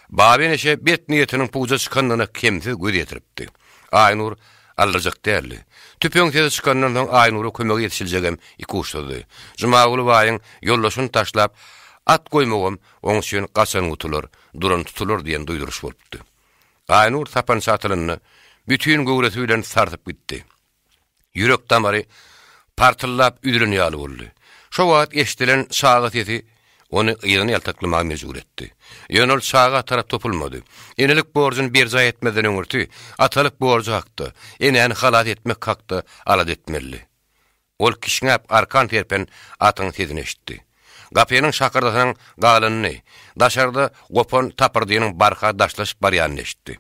Baba Neşe bet niýetiniň puja çykandygyna kemsiz göz ýetiripdi. Aýnur aldyrjak däldi. Tüpeň sesi çykandan soň Aýnura kömege ýetişiljegem ikuçsuzdy. Jumaguly baýyň ýoldaşyny taşlap, at goýmagam oň üçin gaçan gutular, duran tutular diýen duýduryş bolupdy. Aýnur sapança atylanda, bütin göwresi bilen sarsyp gitdi. Ýürek damary partyldap üzülen ýaly boldy. Şo wagt eşidilen çaga sesi ony yzyna ýaltaklamaga mejbur etdi. Ýöne ol çaga tarap topulmady. Enelik borjuny berjaý etmezden öňürti, atalyk borjy hakda, enäni halas etmek hakda alada etmelidi. Ol kişňäp arkan serpen atyň sesini eşitdi. Gapynyň şakyrdysynyň galanyny, daşarda gopan tapyrdynyň barha daşlaşyp barýanyny eşitdi.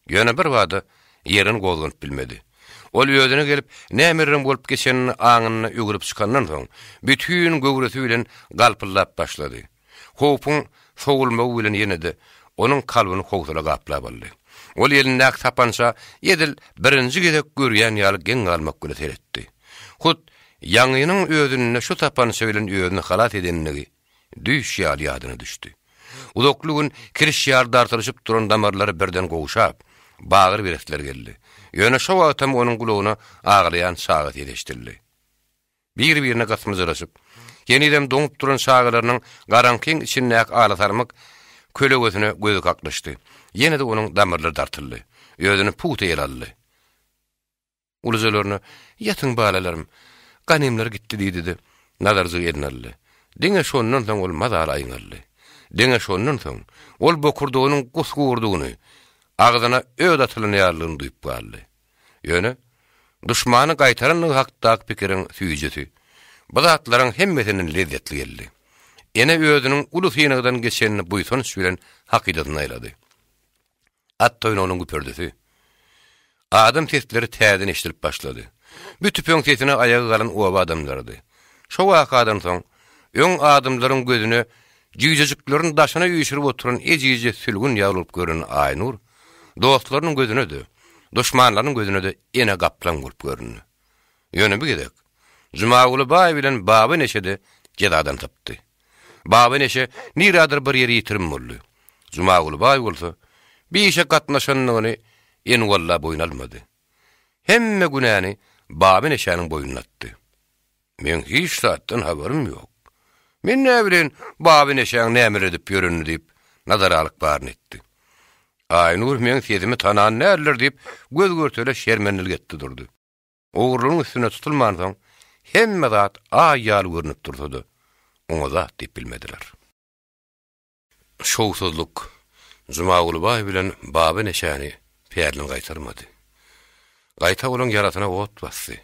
Ýöne birbada ýerinden gozganyp bilmedi. Ol özüne gelip, nämelerem bolup geçenini aňynda öwrüp çykandan soň, bütin göwresi bilen galpyldap başlady. Howpuň sowulmagy bilen ýene-de onuň kalbyny howsala gaplap aldy. Ol elindäki sapança edil birinji gezek görýän ýaly geň galmak bilen seretdi. Hut ýaňynyň özünde şu sapança bilen özüni halas edenligi düýş ýaly ýadyna düşdi. Uzakly gün kiriş ýaly dartylyşyp duran damarlary birden gowşap, bagyr beresleri geldi. Ýöne şo wagtam onuň gulagyna aglaýan çaga sesi eşidildi. Bir-birine gysmyjylaşyp, henizem doňup duran çagalarynyň garaňkyň içindäki alasarmyk kölegesine gözi kaklyşdy. Ýene-de onuň damarlary dartyldy. Özüni pugta ele aldy. Ulujalaryna, Ýatyň, balalarym, ganymlar gitdi diýdi-de, Nazarjygy eline aldy. Diňe şondan soň ol mazaly aýňaldy. Diňe şondan soň ol bokurdagynyň gusgurdygyny, agzyna öt atylan ýalydygyny duýup galdy. Ýöne, duşmany gaýtarandygy hakdaky pikiriň süýjüsi bu zatlaryň hemmesinden lezzetli geldi. Ene özüniň uly synagdan geçenini buýsanç bilen hakydasyna aýlady. At toýnagynyň güpürdisi. Adam sesleri täzeden eşidilip başlady. Bu tüpeň sesine aýaga galan oba adamlarydy. Şo wakadan soň, öň adamlaryň gözüne. jüýjejiklerini daşyna üýşürip oturan ejizje sülgün ýaly bolup görnen Aýnur dostlarynyň gözüne-de, duşmanlarynyň gözüne-de ene gaplaň bolup göründi. Ýöne bu gezek Jumaguly baý bilen Baba neşe-de jezadan sypdy. Baba neşe nirädir bir ýere ýitirim boldy. Jumaguly baý bolsa bir işe gatnaşandygyny enwalla boýun almady. Hemme günäni Baba neşäniň boýnuna atdy. Meň hiç zatdan habarym ýok. Men näbileýin Baba neşäň nämeler edip ýörenini diýip, nadaralyk baryny etdi. Aýnur meň sesimi tanan däldir diýip, göz-görtele şermenlilik etdi durdy. Ogurlygyň üstüne tutulmansoň, hemme zat aý ýaly görnüp dursa-da, oňa zat diýip bilmediler. Şowsuzlyk Jumaguly baý bilen Baba neşäni pälinden gaýtarmady. Gaýta olaň ýarasyna ot basdy.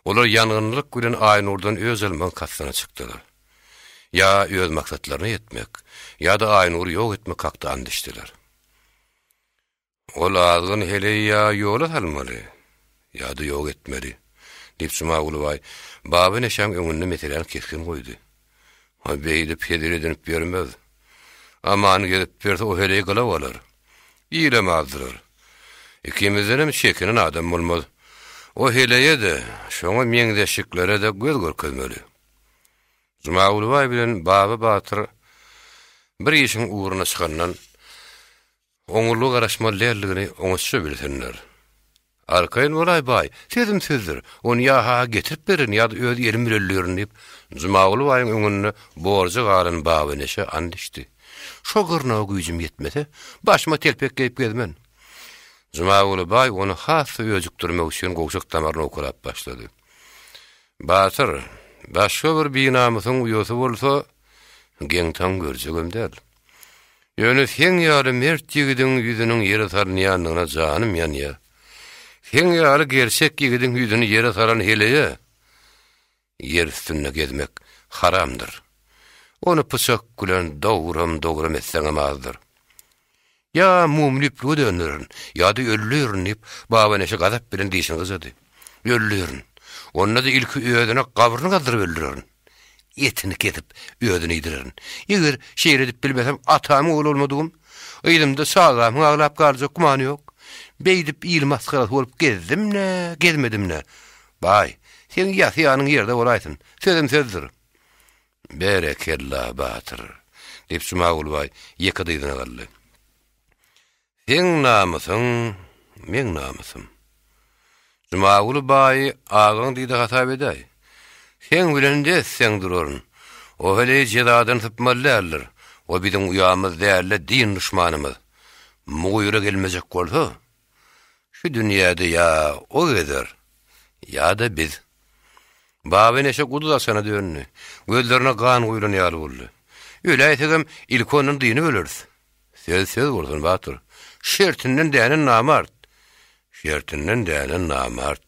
Olar ýangynlylyk bilen Aýnurdan öç almagyň kastyna çykdylar. Ýa öz maksatlaryna ýetmek, ýa-da Aýnury ýok etmek hakda and içdiler. Ol azgyn heleýi ýa ýola salmaly, ýa-da ýok etmeli, diýip, Jumaguly baý Baba neşäň öňünde meseläni kesgin goýdy. O beýdip hezil edinip ýörmez. Aman gezip berse o heleý gylaw alar. Ilem azdyrar. Ikimizdenem çekinen adam bolmaz. O heleýe-de, şoňa meňzeşiklere-de göz görkezmeli. Jumaguly baý bilen Baba batyr bir işiň ugruna çykandan, Oňurlyga garaşmaly däldigini oňatja bilsinler. Arkaýyn bolaý, baý, sözüm sözdür, ony ýa-ha getirip bererin, ýa-da öz elim bilen öldürerin diýip, Jumaguly baýyň öňünde borja galan Baba neşe and içdi. Şo gyrnaga güýjüm ýetmese, başyma telpek geýip gezmen. Jumaguly baý ony has-da öjükdirmek üçin gowşak damaryny owkalap başlady. Batyr, başga bir binamysyň uýasy bolsa, geň-taň görjegem däl. Ýöne seň ýaly mert ýigidiň ýüzüniň ýere salynýandygyna janym ýanýar. Seň ýaly gerçek ýigidiň ýüzüni ýere salan heleýe ýer üstünde gezmek haramdyr. Ony pyçak bilen dogram-dogram etseňem azdyr. Ýa mumly ýüplüge döndererin, ýa-da öldürerin diýip, Baba neşe gazap bilen dişini gyjady. Öldürerin. Onda-da ilki özüne gabryny gazdyryp öldürerin. Etini kesip, özüne iýdirerin. Eger şeýle edip bilmesem, atamyň ogly bolmadygym, yzymda çagamyň aglap galjak gümany ýok. Beýdip il masgarasy bolup gezdim-nä, gezmedim-nä. Baý, seň ýasy ýanyň ýerde bolaýsyn. Sözüm sözdür. Berekella, batyr! diýip, Jumaguly baý ýeke dyzyna galdy. Seň namysyň, meň namysym. Jumaguly baýy agaň diýdi hasap edäý. Seň bilen des-deň duraryn. O heleý jezadan sypmaly däldir. O biziň uýamyz däl-de, din duşmanymyz. Mugyra gelmejek bolsa, şu dünýäde ýa o gezer, ýa-da biz. Baba neşe guduz açana döndi. Gözlerine gan guýlan ýaly boldy. Öläýsegem, ilki ondan dynyp öleris. Söz söz bolsun, batyr. Şertinden dänen namart. Şertinden dänen namart.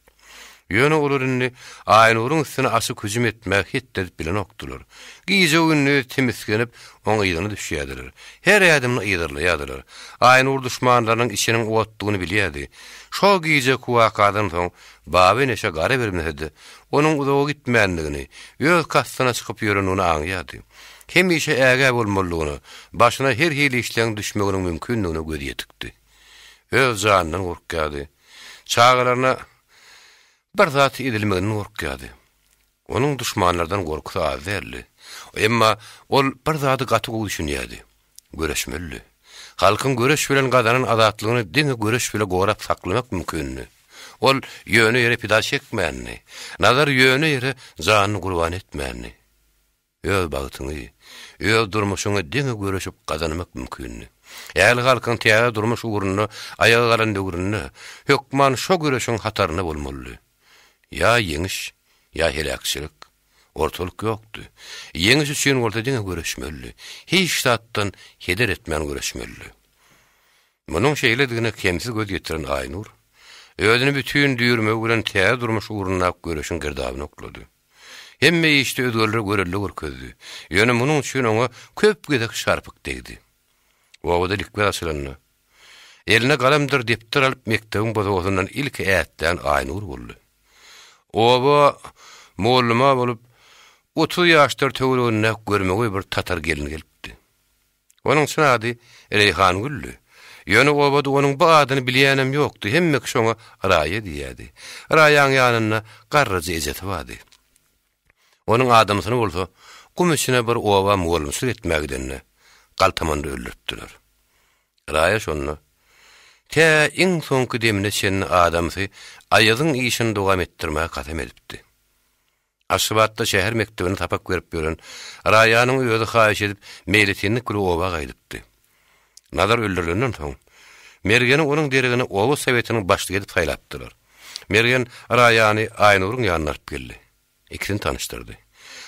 Ýöne olar indi Aýnuryň üstüne açyk hüjüm etmäge hetdi edip bilenokdylar. Gije-gündiz timisgenip, oň yzyna düşýärdiler. Her ädimini yzarlaýardylar. Aýnur duşmanlarynyň içiniň otdugyny bilýärdi. Şo gijeki wakadan soň Baba neşe gara bermese-de, onuň uzaga gitmändigini, öz kastyna çykyp ýörendigini aňýardy. Hemişe ägä bolmalydygyna, başyna her hili işleň düşmeginiň mümkindigine gözi ýetikdi. Öz janyndan gorkýardy. Çagalaryna bir zat edilmeginden gorkýardy. Onuň duşmanlardan gorkusy az däldi. Emma ol bir zady gaty gowy düşünýärdi. Göreşmelidi. Halkyň göreş bilen gazanan azatlygyny diňe göreş bile gorap saklamak mümkindi. Ol ýöne ýere pida çekmändi. Nazar ýöne ýere janyny gurban etmändi. Öz bagtyňy, öz durmuşyňy diňe göreşip gazanmak mümkindi. Ähli halkyň täze durmuş ugrunda aýaga galan döwründe hökman şo göreşiň hatarynda bolmalydy. Ýa ýeňiş, ýa heläkçilik. Ortalyk ýokdy. Ýeňiş üçin bolsa diňe göreşmelidi. Hiç zatdan heder etmän göreşmelidi. Munuň şeýledigine kemsiz göz ýetiren Aýnur, özüni bütin düýrmegi bilen täze durmuş ugrundaky göreşiň girdabyna oklady. Hemme işde özgelere görelde görkezdi. Ýöne munuň üçin oňa köp gezek şarpyk degdi. Obada likbez açylanda, eline galamdyr depder alyp mekdebiň bosagasyndan ilki ätlän Aýnur boldy. Oba molluma bolup, 30 ýaşlar töwereginde görmegeý bir tatar gelin gelipdi. Onuň çyn ady Reýhangüldi. Ýöne obada onuň bu adyny bilýänem ýokdy, hemme kişi oňa Raýa diýýärdi. Raýaň ýanynda garryja ejesi bardy. Onuň adamsyny bolsa gum içine bir oba mugallymçylyk etmäge gidende, galtamanda öldüripdiler. Raýa şonda, tä iň soňky demine çenli adamsy Aýazyň işini dowam etdirmäge kasam edipdi. Aşgabatda şäher mekdebinde sapak berip ýören Raýanyň özi haýyş edip, meýletinlik bilen oba gaýdypdy. Nazar öldürilenden soň, Mergeni onuň deregine oba sowetiniň başlygy edip saýlapdylar. Mergen Raýany Aýnuryň ýanyna alyp geldi. Ikisini tanyşdyrdy.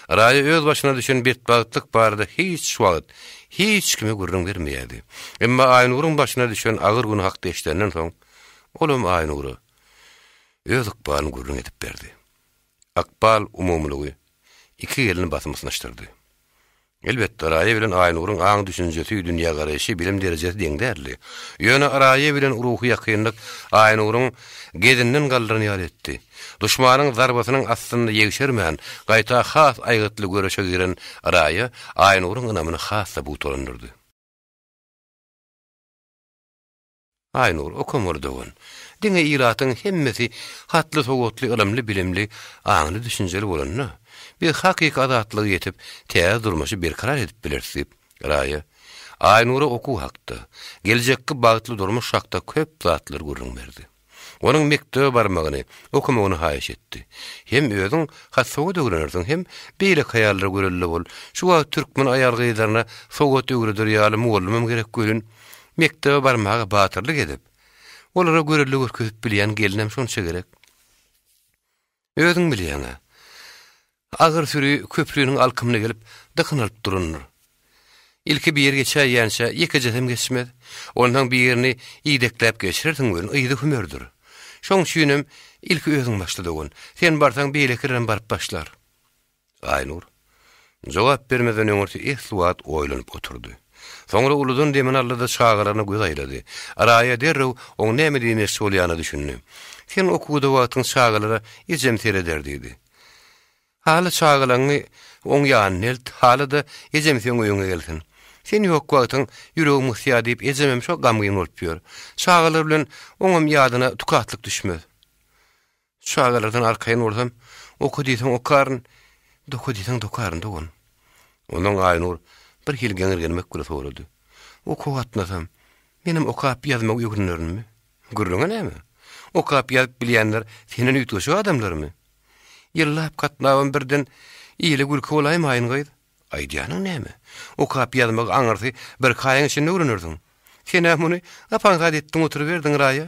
Raýa öz başyna düşen betbagtlyk barada hiç wagt hiç kime gürrüň bermeýärdi. Emma Aýnuryň başyna düşen agyr gün hakda eşidenden soň, olam Aýnura öz ykbalyny gürrüň edip berdi. Ykbal umumylygy iki gelni basym ysnyşdyrdy. Elbetde, Raýa bilen Aýnuryň aň-düşünjesi, dünýägaraýşy, bilim derejesi deň däldi. Ýöne Raýa bilen ruhy ýakynlyk Aýnuryň gezinden galdyran ýaly etdi. Duşmanyň zarbasynyň astynda ýegşermän, gaýta has aýgytly göreşe giren Raýa Aýnuryň ynamyny has-da pugtalandyrdy. Aýnur, okamaly dogan. Diňe ilatyň hemmesi hatly-sowatly, ylymly-bilimli, aňly-düşünjeli bolanda, biz hakyky azatlyga ýetip, täze durmuşy berkarar edip bileris diýip, Raýa Aýnura okuw hakda, geljekki bagtly durmuş hakda köp zatlary gürrüň berdi. Onuň mekdebe barmagyny, okamagyny haýyş etdi. Hem özüň hat-sowat öwrenersiň, hem beýleki aýallara görelde bol. Şu wagt türkmen aýal-gyzlaryna sowat öwreder ýaly mugallymam gerek welin, mekdebe barmaga batyrlyk edip, olara görelde görkezip bilýän gelnem şonça gerek. Özüň bilýäň-ä. Agyr süri köprüniň alkymyna gelip, dykyn alyp durandyr. Ilki biri geçäýýänçä, ýekejesem geçmez. Onsoň birini idekläp geçirersiň welin, yzy hümerdir. Şoň üçinem ilki özüň başla dogan. Sen barsaň, beýlekilerem baryp başlar. Aýnur jogap bermezden öňürti esli wagt oýlanyp oturdy. Soňra uludan demini aldy-da çagalaryna göz aýlady. Raýa derrew oň näme diýmekçi bolýanyna düşündi. Sen okuwda wagtyň çagalara ejem sereder diýdi. Haly çagalaňy oň ýanyna elt, haly-da ejem seň öýüňe gelsin. Sen ýok wagtyň ýüregim gysýar diýip ejemem şo gamgyn bolup ýör. Çagalar bilen oňam ýadyna tukatlyk düşmez. Çagalardan arkaýyn bolsam, oka diýseň okaryn, doka diýseň dokaryn dogan. Onsoň Aýnur bir hili geňirgenmek bilen sorady. Okuwa gatnasam, menem okap ýazmagy öwrenerinmi? Gürrüňi näme? Okap ýazyp bilýänler senden üýtgeşik adamlarmy? Ýyllap gatnabam birden ile gülki bolaýmaýyn gyz. Aýdýanyň näme? Okap ýazmagy aňyrsy birki aýyň içinde öwrenersiň. Sen-ä muny ap-aňsat etdiň oturyberdiň Raýa.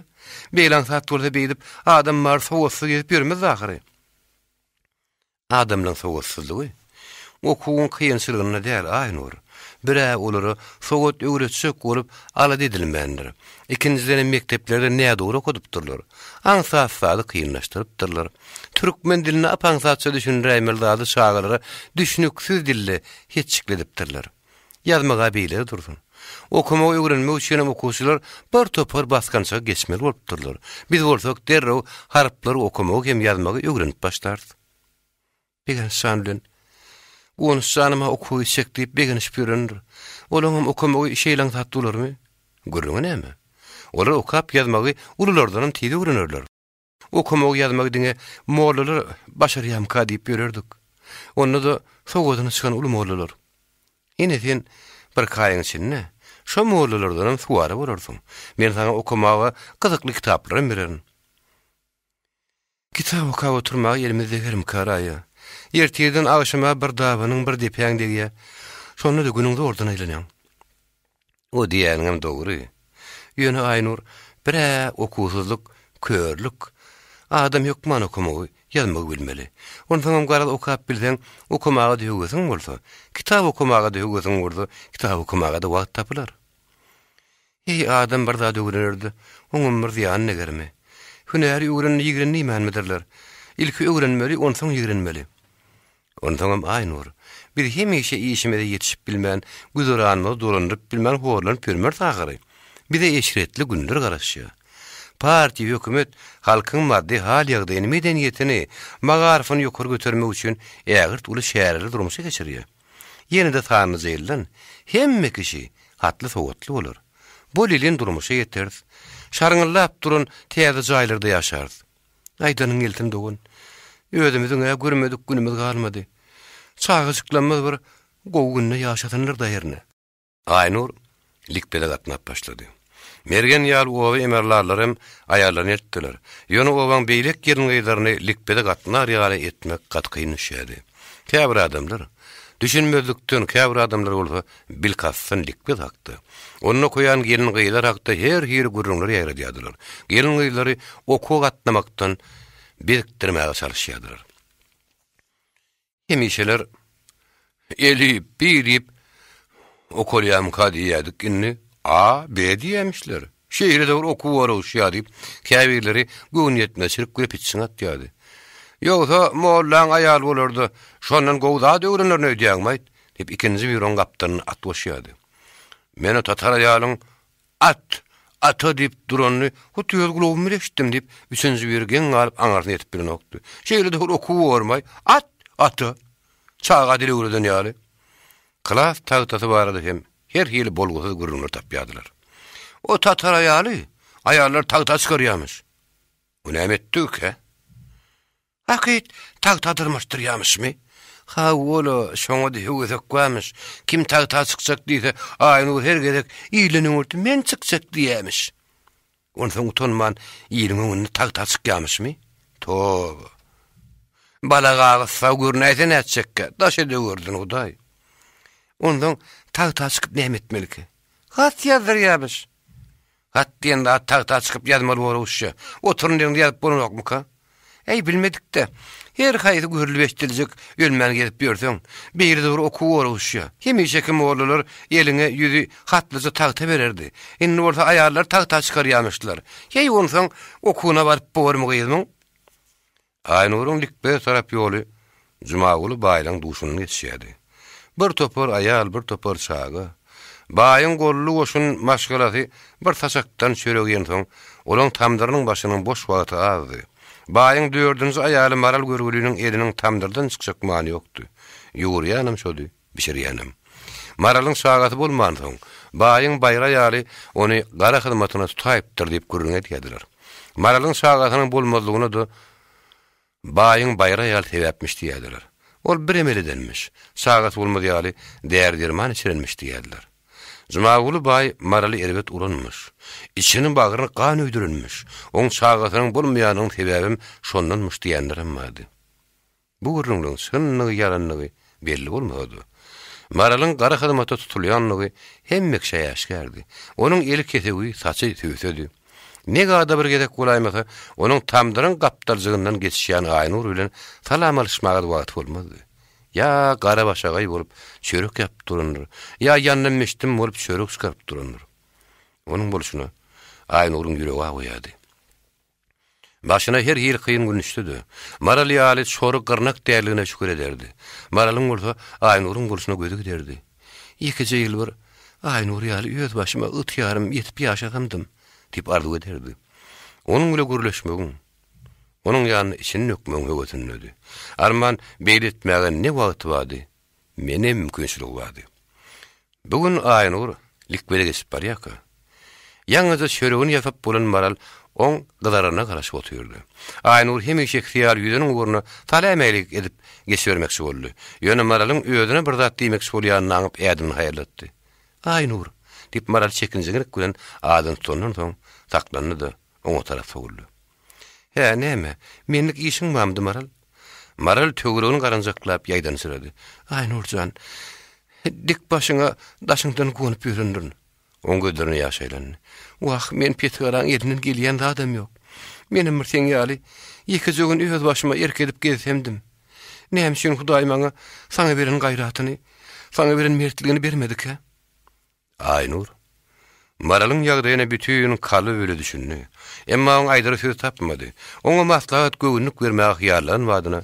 Beýle aňsat bolsa beýdip adam bary sowatsyz gezip ýörmezdi ahyry. Adamlaň sowatsyzlygy okuwyň kynçylygynda däl, Aýnur. Bir-ä olara sowat öwretjek bolup alada edilmändir. Ikinjidenem mekdeplerde nädogry okadypdyrlar. Aňsat zady kynlaşdyrypdyrlar. Türkmen dilinde ap-aňsatja düşündiräýmeli zady çagalara düşnüksiz dilde hetjikledipdirler. Ýazmaga beýle dursun. Okamagy öwrenmek üçinem okuwçylar bir topar basgançagy geçmeli bolupdyrlar. Biz bolsak derrew harplary okamagy hem ýazmagy öwrenip başlarys. Begenç jan bilen Guwanç janym-a okuwa gitjek diýip begenişip ýörendir. Olaňam okamagy şeýle aňsat bolarmy? Gürrüňi näme? Olar okap ýazmagy ululardanam tiz öwrenerler. Okamagy ýazmagy diňe mollalar başarýamyka diýip ýörerdik. Onda-da sowadyny çykan uly mollalar. Ine sen birki aýyň içinde şo mollalardanam suwara bolarsyň. Men saňa okamaga gyzykly kitaplaram bererin. Kitap okap oturmaga elimiz degermika Raýa? Ertirden agşama bir dabanyň bir depäň degýä. Şonda-da günüň zordan aýlanýaň. O diýýäniňem dogry. Ýöne Aýnur, bir-ä okuwsyzlyk, körlük. Adam hökman okamagy, ýazmagy bilmeli. Onsoňam garaz okap bilseň, okamaga-da höwesiň bolsa, kitap okamaga-da höwesiň bolsa, kitap okamaga-da wagt tapylar. Heý, adam bir zat öwrener-de, oňam bir zyýany degermi? Hünäri öwreneni ýigren diýmänmidirler? Ilki öwrenmeli, onsoň ýigrenmeli. Onsoňam Aýnur, biz hemişe işimize ýetişip bilmän, güzeranymyzy dolandyryp bilmän horlanyp ýörmeris ahyry. Bize eşretli günler garaşýar. Partiýa, hökümet halkyň maddy hal-ýagdaýyny, medeniýetini, magaryfyny ýokary götermek üçin ägirt uly çäreleri durmuşa geçirýär. Ýene-de sanlyja ýyldan hemme kişi hatly-sowatly bolar. Bolelin durmuşa ýeteris. Şarňyllap duran täze jaýlarda ýaşarys. Aýdanyň gelsin dogan. Özümiziň-ä görmedik günümiz galmady. Çagajyklarymyz bir gowy günde ýaşasynlar-da hernä. Aýnur likbede gatnap başlady. Mergen ýaly oba emerlarlary hem aýallaryny eltdiler. Ýöne obaň beýleki gelin-gyzlaryny likbede gatnar ýaly etmek gaty kyn düşýärdi. Käbir adamlar düşünmezlikden, käbir adamlar bolsa bilkastdan likbez hakda, onda okaýan gelin-gyzlar hakda her hili gürrüňler ýaýradýardylar. Gelin-gyzlary okuwa gatnamakdan bezikdirmäge çalyşýardylar. Hemişeler Elip, B diýip okalýamyka diýýärdik, indi A, B diýýämişler. Şeýle-de bir okuw bar oguşýa diýip, käbirleri göwnüýetmezçilik bilen pitjiň atýardy. Ýogsa, mollaň aýaly bolar-da, şondan gowy zat öwrenerin öýdýäňmi-aýt? diýip, ikinji biri oň gapdalyna at goşýardy. Men o tatar aýalyň At! Ata diýip duranyny hut öz gulagym bilen eşitdim, diýip, üçünji biri geň galyp aňyrsyna ýetip bilenokdy. Şeýle-de bir okuw bormaý, at! Ata! Çaga dil öwreden ýaly. Klas tagtasy barada hem her hili bolgusyz gürrüňler tapýardylar. O tatar aýaly aýallar tagta çykarýarmyş. O näme etdigikä? Hakyt, tagta dyrmaşdyrýamyşmy? Hawa-la, şoňa-da höwesek barmyş. Kim tagta çykjak diýse, Aýnur her gezek ilden öňürti men çykjak diýýämiş. Onsoň utanman iliň öňünde tagta çykýamyşmy? Toba! Bala gagyz sag görünäýse nätjekkä, daş edewerdin Hudaý. Onsoň tagta çykyp näme etmelikä? Hat ýazdyrýamyş. Hat diýen zat tagta çykyp ýazmaly bor oguşja. Oturyn diýeňde ýazyp bolanokmyka? Äý, bilmedik-dä. Her haýsy görlüp-eşidiljek ölmän gezip ýörseň, beýle-de bir okuw bor oguşja. Hemişeki mollalar eliňe ýüzi hatlyja tagta bererdi. Indi bolsa aýallar tagta çykarýamyşlar. Heý, onsoň okuwyna baryp bormy gyzmyň? Aýnuryň Likbez tarap ýoly Jumaguly baýlaň duşundan geçýärdi. Bir topar aýal, bir topar çaga. Baýyň golly goşun maşgalasy bir saçakdan çörek iýensoň, olaň tamdyrynyň başynyň boş wagty azdy. Baýyň dördünji aýaly Maral görgüliniň eliniň tamdyrdan çykjak many ýokdy. Ýugurýanam şody, bişirýänem. Maralyň çagasy bolmansoň, baýyň baýry aýaly ony gara hyzmatyna tutaýypdyr diýip gürrüň edýärdiler. Maralyň çagasynyň bolmazlygyna-da baýyň baýry aýaly sebäpmiş diýýärdiler. Ol bir emel edenmiş, çagasy bolmaz ýaly däri-derman içirenmiş diýýärdiler. Jumaguly baý Maraly erbet uranmyş. Içini-bagryny gan öýdürenmiş. Oň çagasynyň bolmaýanynyň sebäbem şondanmyş diýýänlerem bardy. Bu gürrüňleň çyndygy-ýalandygy belli bolmasa-da, Maralyň gara hyzmata tutulýandygy hemme kişä äşgärdi. Onuň eli kesewi, saçy sübsedi. Negada bir gezek bolaýmasa, onuň tamdyryň gapdaljygyndan geçişýän Aýnur bilen salam alyşmaga-da wagty bolmazdy. Ýa gara başagaý bolup çörek ýapyp durandyr, ýa ýandym-meşdim bolup çörek çykaryp durandyr. Onuň bolşuna Aýnuryň ýüregi agyrýardy. Başyna her hili kyn gün düşse-de, Maral ýaly çory gyrnak däldigine şükür ederdi. Maralyň bolsa Aýnuryň bolşuna gözi giderdi. Ýekeje ýyl bir Aýnur ýaly öz başyma ygtyýarym ýetip ýaşasamdym diýip arzuw ederdi. Onuň bile gürleşmegiň, onuň ýanynda içini dökmegiň höwesindedi. Arman, beýle etmäge ne wagty bardy, ne mümkinçiligi bardy. Bu gün Aýnur likbele geçip barýarka, ýaňyja çöregini ýasap bolan Maral oň gyzaranyna garaşyp otyrdy. Aýnur hemişekisi ýaly ýüzüniň ugruna salämälik edip geçibermekçi boldy. Ýöne Maralyň özüne bir zat diýmekçi bolýanyny aňyp ädimini haýallatdy. Aýnur! diýip Maral çekinjeňlik bilen adyny tutandan soň saklandy-da, oňa tarap sowuldy. Hä, näme, menlik işiň barmydy, Maral? Maral töweregini garanjaklap ýaýdanjyrady. Aýnur jan, dik başyňa daşyňdan gonup ýörendirin. Oň gözlerine ýaş aýlandy. Wah, men petigaraň elinden gelýän zadam ýok. Menem bir seň ýaly ýekeje gün öz başyma erk edip gezsemdim. Näme üçin Hudaý maňa saňa beren gaýratyny, saňa beren mertligini bermedikä? Aýnur Maralyň ýagdaýyna bütin kalby bile düşündi. Emma oň aýdara söz tapmady. Oňa maslahat, göwünlik bermäge hyýallan badyna,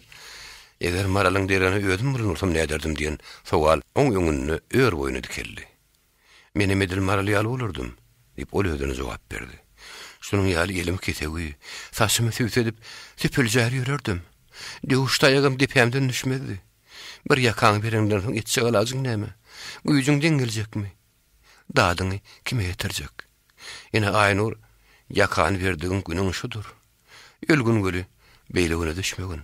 Eger Maralyň deregine özüm bolan bolsam näderdim diýen sowal oň öňünde ör boýuna dikeldi. Menem edil Maral ýaly bolardym. Diýip, ol özüne jogap berdi. Şunuň ýaly elimi kesewi, saçymy sübsedip, süpüljär ýörerdim. Döwüş taýagam depämden düşmezdi. Bir ýakaňy bereňden soň etjek alajyň näme? Güýjüň deň geljekmi? Dadyňy kime ýetirjek? Ine, Aýnur, ýakany berdigiň günüň şudur. Ölgün weli, beýle güne düşmegin.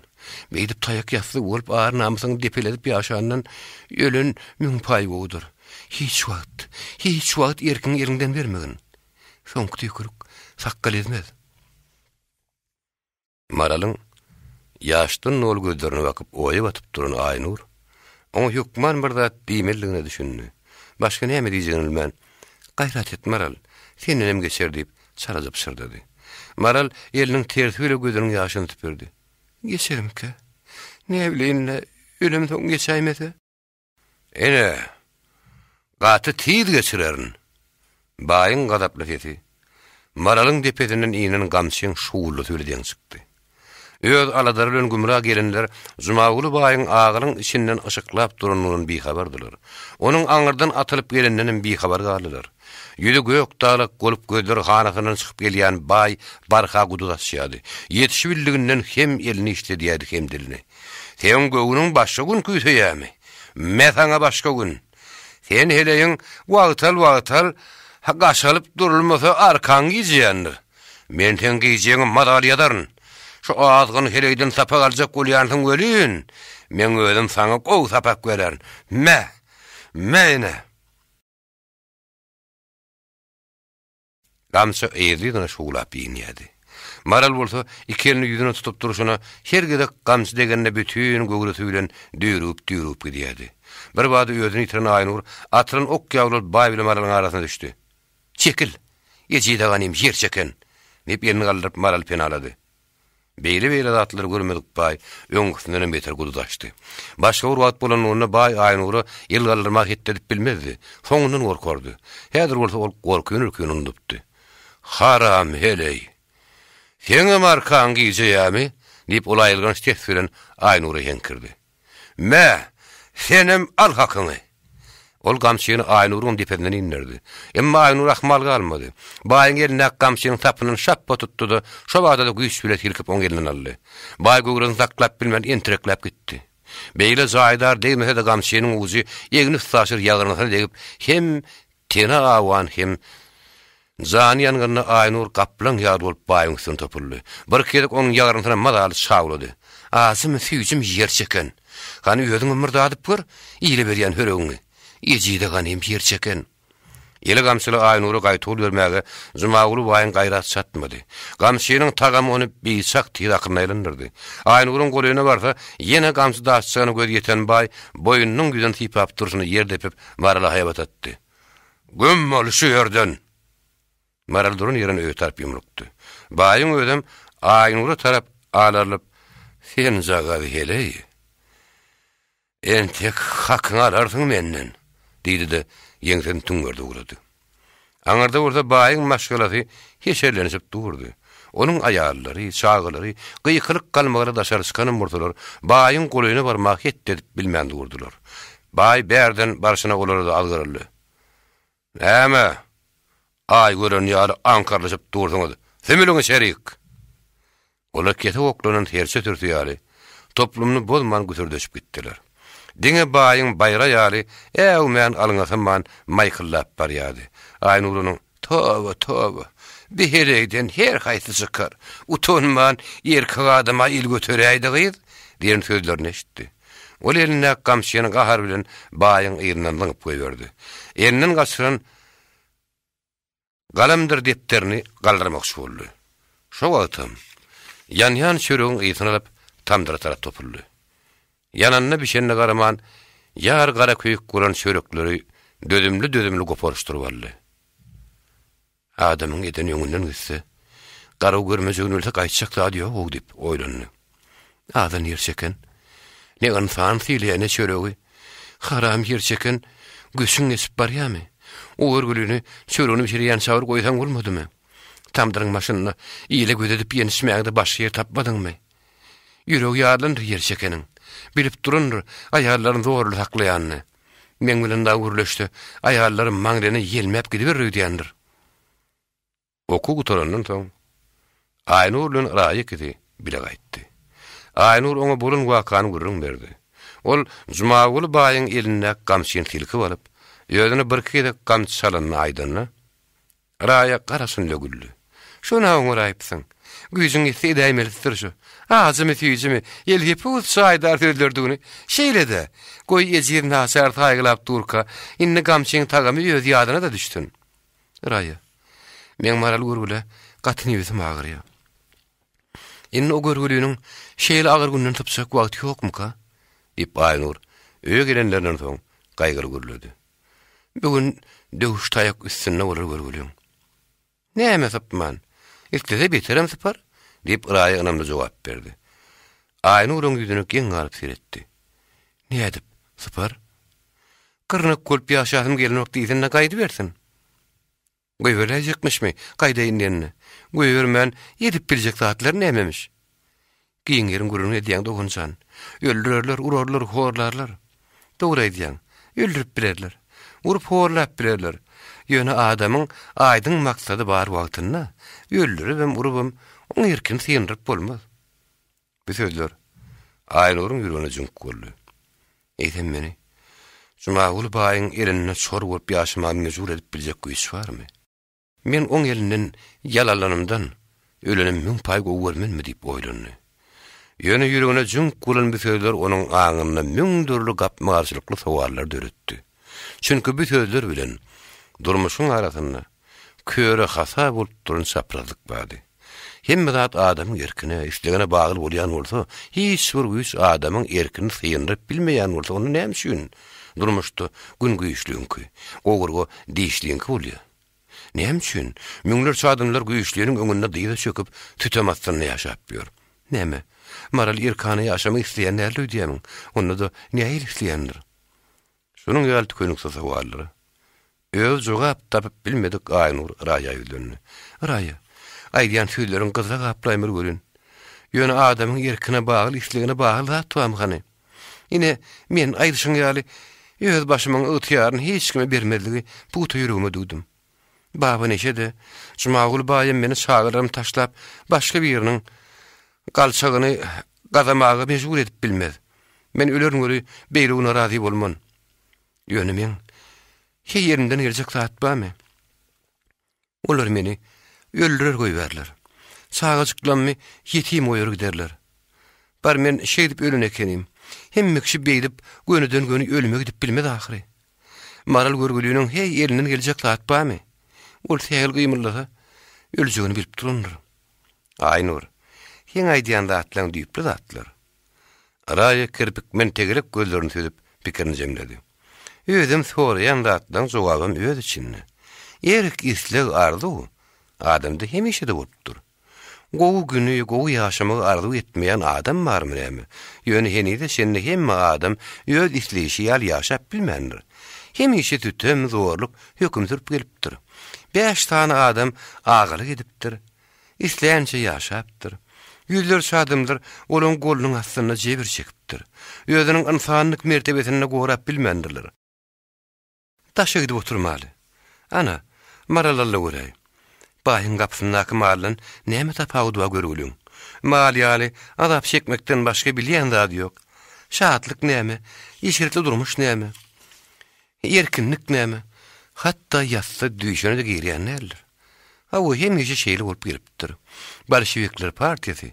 Beýdip taýak ýassyk bolup ar-namysyňy depeledip ýaşandan ölen müň paý gowudyr. Hiç wagt, hiç wagt erkiňi eliňden bermegin. Soňky tüýkülik sakgal ezmez. Maralyň ýaşdan doly gözlerine bakyp oýa batyp duran Aýnur, oňa hökman bir zat diýmelidigine düşündi. Başga näme diýjegini bilmän, Gaýrat et, Maral, sendenem geçer diýip, çalaja pyşyrdady. Maral eliniň tersi bile gözüniň ýaşyny süpürdi. Geçermikä? Näbileýin-le, ölemsoň geçäýmese? Ine, gaty tiz geçirerin! Baýyň gazaply sesi Maralyň depesinden inen gamçyň şuwuldysy bile deň çykdy. Öz aladalary bilen gümra gelinler Jumaguly baýyň agylyň içinden yşyklap duranlygyndan bihabardylar. Onuň aňyrdan atylyp gelendenem bihabar galdylar. Ýüzi gök dalak bolup gözleri hanasyndan çykyp gelýän baý barha guduz açýardy. Ýetişibildiginden hem elini işledýärdi hem dilini. Seň göwnüň başga gün küýseýärmi? Me saňa başga gün! Sen heleýiň wagtal-wagtal gaşalyp durulmasa arkaň gijýändir. Men seň gijeňi mazaly ýazaryn. Şu azgyn heleýden sapak aljak bolýansyň welin, meň özüm saňa gowy sapak bererin. Me! Me ine! Gamçy yzly-yzyna şuwlap inýärdi. Maral bolsa iki elini ýüzüne tutup durşuna her gezek gamçy degende bütin göwresi bilen düýrügip-düýrügip gidýärdi. Birbada özüni ýitiren Aýnur atylan ok ýaly bolup baý bilen Maralyň arasyna düşdi. Çekil! Ejize ganym, ýer çeken! diýip elini galdyryp Maraly penalady. Beýle-beýle zatlary görmedik baý öňküsindenem beter guduz açdy. Başga bir wagt bolanlygynda baý Aýnura el galdyrmaga hetdi edip bilmezdi. Soňundan gorkardy. Häzir bolsa ol gorkyny-ürkini unudypdy. Haram heleý! Seňem arkaň gijeýämi? diýip, ol aýylganç ses bilen Aýnura heňkirdi. Me, senem al hakyňy! Ol gamçyny Aýnuryň depesinden inderdi. Emma Aýnur ahmal galmady. Baýyň elindäki gamçynyň sapyndan şapba tutdy-da, şo bada-da güýç bile silkip oň elinden aldy. Baý göwresini saklap bilmän entirekläp gitdi. Beýle jaýdar degmese-de gamçynyň ujy egni üstaşyr ýagyrnysyna degip, hem Teni awan hem jany ýangynda Aýnur gaplaň ýaly bolup baýyň üstüne topuldy. Birki gezek onuň ýagyrnysyna mazaly çawlady. Ajymy, süýjümi ýer çeken. Hany özüňem bir dadyp gör, ile berýän höregiňi. Ejize ganym ýer çeken. Eli gamçyly Aýnura gaýtawul bermäge Jumaguly baýyň gaýraty çatmady. Gamçynyň tagamy ony biçak tiz akylyna aýlandyrdy. Aýnuryň golaýyna barsa, ýene gamçy daşjagyna gözi ýeten baý boýnunyň ýüzüni sypap durşuna ýer depip, Marala haýbat atdy. Güm bol şu ýerden! Maral duran ýerine öýe tarap ýumrukdy. Baýyň özem Aýnura tarap alarylyp, Senjagaz heleý, entek hakyňy alarsyň menden! diýdi-de, ýeňsesini tüňňerde ugrady. Aňyrda bolsa baýyň maşgalasy heşerlenişip durdy. Onuň aýallary, çagalary gykylyk-galmagala daşary çykanam bolsalar, baýyň golaýyna barmaga hetdi edip bilmän durdular. Baý bärden barşyna olara-da azgyryldy. Näme, aý gören ýaly aňkarylyşyp dursuňyz, sümüliň içerik! Olar kesek oklanan serçe sürüsi ýaly, toplumyny bozman güsürdeşip gitdiler. Diňe baýyň baýra ýaly äwmän alňasaman maýkyllap barýardy. Aýnurynyň, Toba, toba, bi heleýden her haýsy çykar, utanman erkek adama el göteräýdi gyz! diýen sözlerini eşitdi. Ol elindäki gamçyny gahar bilen baýyň yzyndan zyňyp goýberdi. Elinden gaçyran Galamdyr depderini galdyrmakçy boldy. Şo wagtam, ýanýan çöregiň ysyny alyp, tamdyra tarap topuldy. Ýananyna-bişenine garaman, ýar gara köýük bolan çörekleri dözümli-dözümli goparyşdyryp aldy. Adamyň edeni öňünden gitse, garaw görmejegini bilse gaýtjak zady ýog-ow diýip oýlandy. Azan ýer çeken. Ne ynsan sylaýar, ne çöregi. Haram ýer çeken, göçüň geçip barýarmy? O görgülini çöregini bişirýän çabyr goýsaň bolmadymy? Tamdyryň başynda ile göz edip ýenişmäge-de başga ýer tapmadyňmy? Ýüregi ýarylandyr ýer çekeniň. Bilip durandyr aýallaryny zorly saklaýanyny. Meň bilen dagy gürleşse, aýallarym maňlaýyna ýelmäp gidiberer öýdýändir. Okuw gutarandan soň, Aýnur bilen Raýa ikisi bile gaýtdy. Aýnur oňa bolan wakany gürrüň berdi. Ol Jumaguly baýyň elindäki gamçyny silkip alyp, özüne birki gezek gamçy çalanyny aýdanda, Raýa garaşynda güldi. Şon-a oňaraýypsyň. Güýjüň ýetse edäýmelisidir şu. Ajymy-süýjümi, elhepus jaýdar sözlerdigini. Şeýle-de, goý ejiz naçar saýgylap durka, indi gamçyň tagamy öz ýadyna-da düşsün. Raýa, meň Maral görgülä gaty nebsim agyrýar. Indi o görgüliniň şeýle agyr günden sypjak wagty ýokmuka? diýip, Aýnur öýe gelenlerinden soň gaýgyly gürledi. Bu gün döwüş taýak üstünde bolar görgüliň. Näme sypman? Islese beterem sypar, diýip, Raýa ynamly jogap berdi. Aýnuryň ýüzüne geň galyp seretdi. Nädip, sypar? Gyrnak bolup ýaşasym gelenok diýsende gaýdybersin. Goýberäýjekmişmi gaýdaýyn diýenine? Goýbermän edip biljek zatlary nämemiş? Giň ýeriň gürrüňini edýäň dogan jan. Öldürerler, urarlar, horlarlar. Dogry aýdýaň. Öldürip bilerler. Urup horlap bilerler. Ýöne adamyň aýdyň maksady bar wagtynda öldüribem, urubam oň erkini syndyryp bolmaz. Bu sözler Aýnuryň ýüregine jüňk boldy. Eýsem meni Jumaguly baýyň elinde çor bolup ýaşamaga mejbur edip biljek güýç barmy? Men oň elinden ýalalanymdan ölenim müň paý gowy görmenmi diýip oýlandy. Ýöne ýüregine jüňk bolan bu sözler onuň aňynda müň dürli gapma-garşylykly sowallar döretdi. Çünki bu sözler bilen durmuşyň arasynda köre hasa bolup duran çaprazlyk bardy. Hemme zat adamyň erkine, islegine bagly bolýan bolsa, hiç bir güýç adamyň erkini syndyryp bilmeýän bolsa, onda näme üçin durmuşda gün güýçliňki, gowurga dişliňki bolýar? Näme üçin müňlerçe adamlar güýçliniň öňünde dyza çöküp, sütem astynda ýaşap ýör? Näme, Maral erkana ýaşamak isleýän däldir öýdýärmiň? Onda-da nähili isleýändir? Şunuň ýaly tükeniksiz sowallara özi jogap tapyp bilmedik Aýnur Raýa ýüzlendi. Raýa, aýdýan sözleriň gyzyla gaplaýmyr welin, ýöne adamyň erkine bagly, islegine bagly zat barmy hany? Ine, men aýdyşyň ýaly, öz başymyň ygtyýaryny hiç kime bermezligi pugta ýüregime düwdüm. Baba Neşe-de, Jumaguly baýam meni çagalarymy taşlap, başga biriniň galçagyny gazamaga mejbur edip bilmez. Men ölerin weli beýle güne razy bolman. Ýöne meň heý elimden geljek zat barmy? Olar meni öldürer goýbärler. Çagajyklammy ýetim goýar giderler. Bar men şeýdip ölen ekenim. Hemme kişi beýdip gönüden-göni ölüme gidip bilmez ahyry. Maral görgüliniň heý elinden geljek zat barmy? Ol sähel gymyldasa, öljegini bilip durandyr. Aýnur, seň aýdýan zatlaň düýpli zatlar. Raýa kirpikmen tegelek gözlerini süzüp, pikirini jemledi. Özem soraýan zatlaň jogabam öz içinde. Erk, isleg, arzuw adamda hemişe-de bolupdyr. Gowy güni, gowy ýaşamagy arzuw etmeýän adam barmy näme? Ýöne henize çenli hemme adam öz isleýşi ýaly ýaşap bilmändir. Hemişe sütem, zorluk höküm sürüp gelipdir. Bäş sany adam agalyk edipdir. Islänçe ýaşapdyr. Ýüzlerçe adamlar olaň golunyň astynda jebir çekipdir. Özüniň ynsanlyk mertebesini-de gorap bilmändirler. Daşa gidip oturmaly. Ana, Maralalla göräý. Baýyň gapysyndaky maldan näme tapawudy bar görgüliň? Mal ýaly azap çekmekden başga bilýän zady ýok. Şatlyk näme? Eşretli durmuş näme? Erkinlik näme? Hatda ýatsa düýşüne-de girýän däldir. Hawa, hemişe şeýle bolup gelipdir. Bolşewikler partiýasy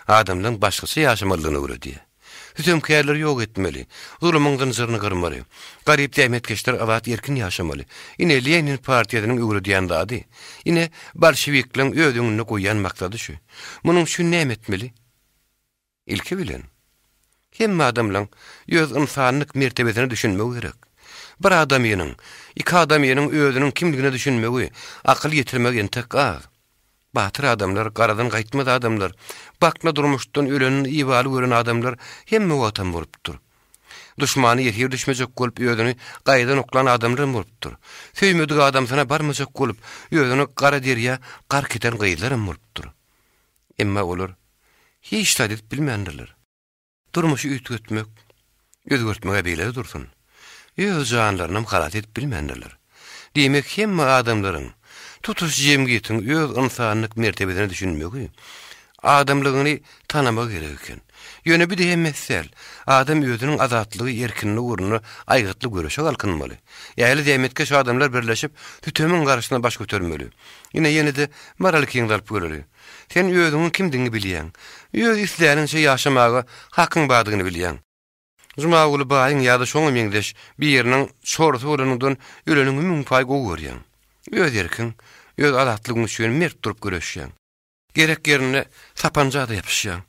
adamlaryň başgaça ýaşamalydygyny öwredýär. Sütemkärleri ýok etmeli, zulumyň zynjyryny gyrmaly, garyp zähmetkeşler azat-erkin ýaşamaly. Ine, Lenin partiýasynyň öwredýän zady. Ine, bolşewikleň öz öňünde goýýan maksady şu. Munuň üçin näme etmeli? Ilki bilen, hemme adamlaň öz ynsanlyk mertebesine düşünmegi gerek. Bir adamynyň, iki adamynyň özüniň kimligine düşünmegi, akyl ýetirmegi entek az. Batyr adamlar, garadan gaýtmaz adamlar, bakna durmuşdan ölenini ibaly gören adamlar hemme wagtam bolupdyr. Duşmana ýesir düşmejek bolup özüni gaýadan oklan adamlaram bolupdyr. Söýmedik adamsyna barmajak bolup, özüni gara derýa gark eden gyzlaram bolupdyr. Emma olar hiç zat edip bilmändirler. Durmuşy üýtgetmek, özgertmek-ä beýle-de dursun, öz janlarynam halas edip bilmändirler. Diýmek, hemme adamlaryň. Tutuş jemgyýetiň öz ynsanlyk mertebesine düşünmegi, adamlygyny tanamagy gerek eken. Ýöne bu-da hemmesi däl. Adam özüniň azatlygy, erkinligi ugrunda aýgytly göreşe galkynmaly. Ähli zähmetkeş adamlar birleşip, sütemiň garşysyna baş götermeli. Ine, ýene-de Maral ikiňizi alyp göreli. Sen özüňiň kimdigiňi bilýäň. Öz isläniňçe ýaşamaga hakyň bardygyny bilýäň. Jumaguly baýyň ýa-da şoňa meňzeş biriniň çorusy bolanyňdan öleniňi müň paý gowy görýäň. Öz erkiň, öz azatlygyň üçin mert durup göreşýäň. Gerek ýerinde sapanjada ýapyşýaň.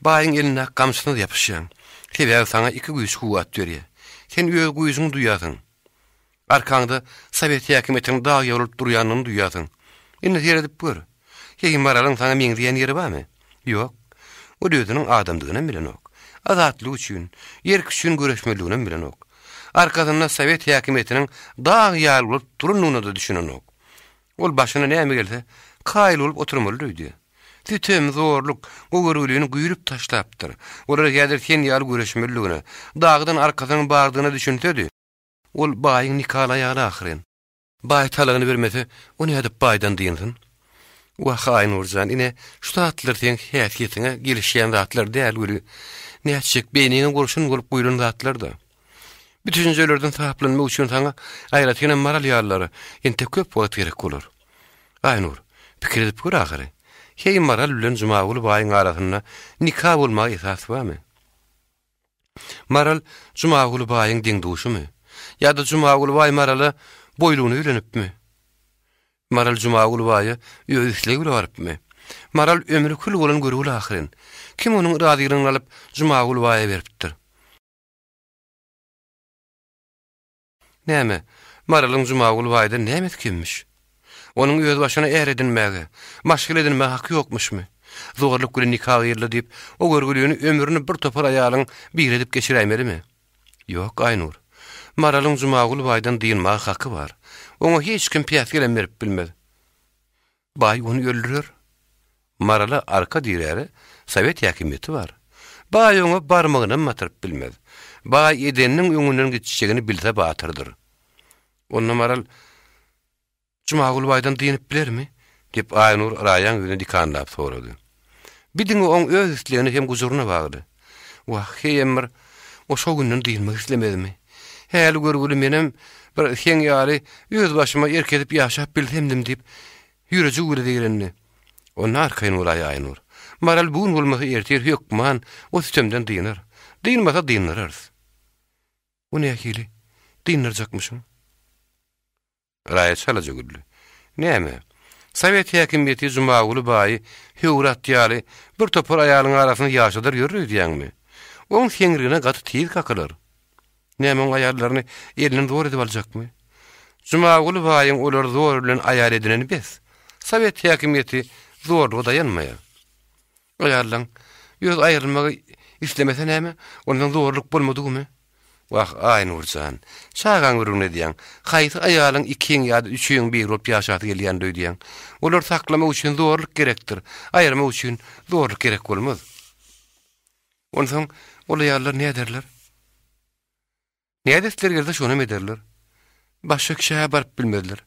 Baýyň elindäki gamçysyna-da ýapyşýaň. Sebäbi saňa iki güýç kuwwat berýär. Sen öz güýjüňi duýýarsyň. Arkaňda sowet häkimiýetiniň dag ýaly bolup durýanyny duýýarsyň. Indi seredip gör. Heý, Maralyň saňa meňzeýän ýeri barmy? Ýok. Ol özüniň adamdygynam bilenok. Azatlyk üçin, erk üçin göreşmelidiginem bilenok. Arkasynda sowet häkimiýetiniň dag ýaly bolup durandygyna-da düşünenok. Ol başyna näme gelse, kaýyl bolup oturmaly öýdýär. Sütem, zorluk, gowergülini güýrüp taşlapdyr. Olar häzir sen ýaly göreşmelidigine, dagdan arkasynyň bardygyna düşünsedi, Ol baýyň nikaly aýaly ahyryn. Baý talagyny bermese, o nädip baýdan dynsyn? Wah, Aýnur jan, ine, şu zatlar seň häsiýetiňe gelişýän zatlar däl weli, nätjek, beýniňe gurşun bolup guýlan zatlar-da. Bu düşünjelerden saplanmak üçin saňa, aýratynam Maral ýalylara, entek köp wagt gerek bolar. Aýnur, pikir edip gör ahyry. Heý, Maral bilen Jumaguly baýyň arasynda nika bolmaga esas barmy? Maral Jumaguly baýyň deň-duşumy? Ýa-da Jumaguly baý Marala boýlugyna öýlenipmi? Maral Jumaguly baýa öz islegi bilen barypmy? Maral ömri kül bolan görgüli ahyryn. Kim onuň razylygyny alyp Jumaguly baýa beripdir? Näme, Maralyň Jumaguly baýdan nämesi kemmiş? Onuň özbaşyna är edinmäge, maşgala edinmäge haky ýokmuşmy? Zorluk bilen nika gyýyldy diýip, o görgülini ömrüni bir topar aýalyň biri edip geçiräýmelimi? Ýok, Aýnur. Maralyň Jumaguly baýdan dynmaga haky bar. Oňa hiç kim päsgelem berip bilmez. Baý ony öldürer. Marala arka diräre sowet häkimiýeti bar. Baý oňa barmagynam batyryp bilmez. Baý edeniniň öňünden gitjegini bilse batyrdyr. Onda Maral Jumaguly baýdan dynyp bilermi? diýip Aýnur Raýaň ýüzüne dikanlap sorady. Bi diňe oň öz islegine hem gujuryna bagly. Wah, heýem bir o şo günden dynmak islemezmi? Häli görgüli menem bir seň ýaly öz başyma erk edip ýaşap bilsemdim diýip, ýürejigi bile zeýrendi. Onda arkaýyn bolaý, Aýnur. Maral bu gün bolmasa ertir hökman o sütemden dynar. Dynmasa dyndyrarys. O nähili dyndyrjakmyşyň? Raýat çalaja güldi. Näme, sowet häkimiýeti Jumaguly baýy höwür at ýaly bir topar aýalyň arasynda ýaşadar ýörür öýdýäňmi? Oň seňrigine gaty tiz kakylar. Näme oň aýallaryny elinden zor edip aljakmy? Jumaguly baýyň olary zor bilen aýal edineni bes. Sowet häkimiýeti zorluga daýanmaýar. Aýallaň öz aýrylmagy islemese näme, ondan zorluk bolmadygymy? Wah, Aýnur jan, çagaň gürrüňini edýäň. Haýsy aýalyň ikiň ýa-da üçüň biri bolup ýaşasy gelýändir öýdýäň? Olary saklamak üçin zorluk gerekdir, aýyrmak üçin zorluk gerek bolmaz. Onsoň ol aýallar näderler? Nädesleri gelse şonam ederler. Başga kişä-hä baryp bilmezler.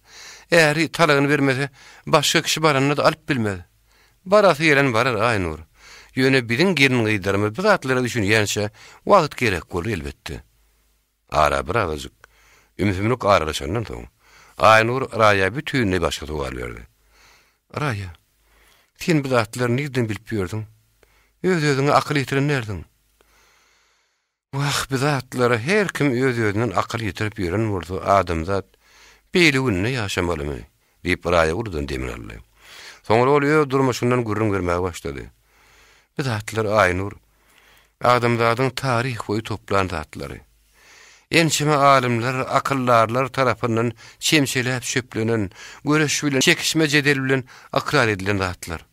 Äri talagyny bermese, başga kişi baranda-da alyp bilmez. Barasy gelen barar, Aýnur. Ýöne biziň gelin-gyzlarymyz bu zatlara düşünýänçä wagt gerek bolar, elbetde. Ara birazajyk ümsümlik aralaşandan soň, Aýnur Raýa bütinleý başga sowal berdi. Raýa, sen bu zatlary nirden bilip ýördüň? Öz-özüňe akyl ýetiren dälsiň. Wah, bi zatlara her kim öz-özünden akyl ýetirip ýören bolsa, adamzat beýle günde ýaşamalymy? diýip, Raýa uludan demini aldy. Soňra ol öz durmuşyndan gürrüň bermäge başlady. Bi zatlar, Aýnur, adamzadyň taryh boýy toplan zatlary. Ençeme alymlar, akyldarlar tarapyndan çemçeläp çöplenen, göreş bilen, çekişme-jedel bilen ykrar edilen zatlar.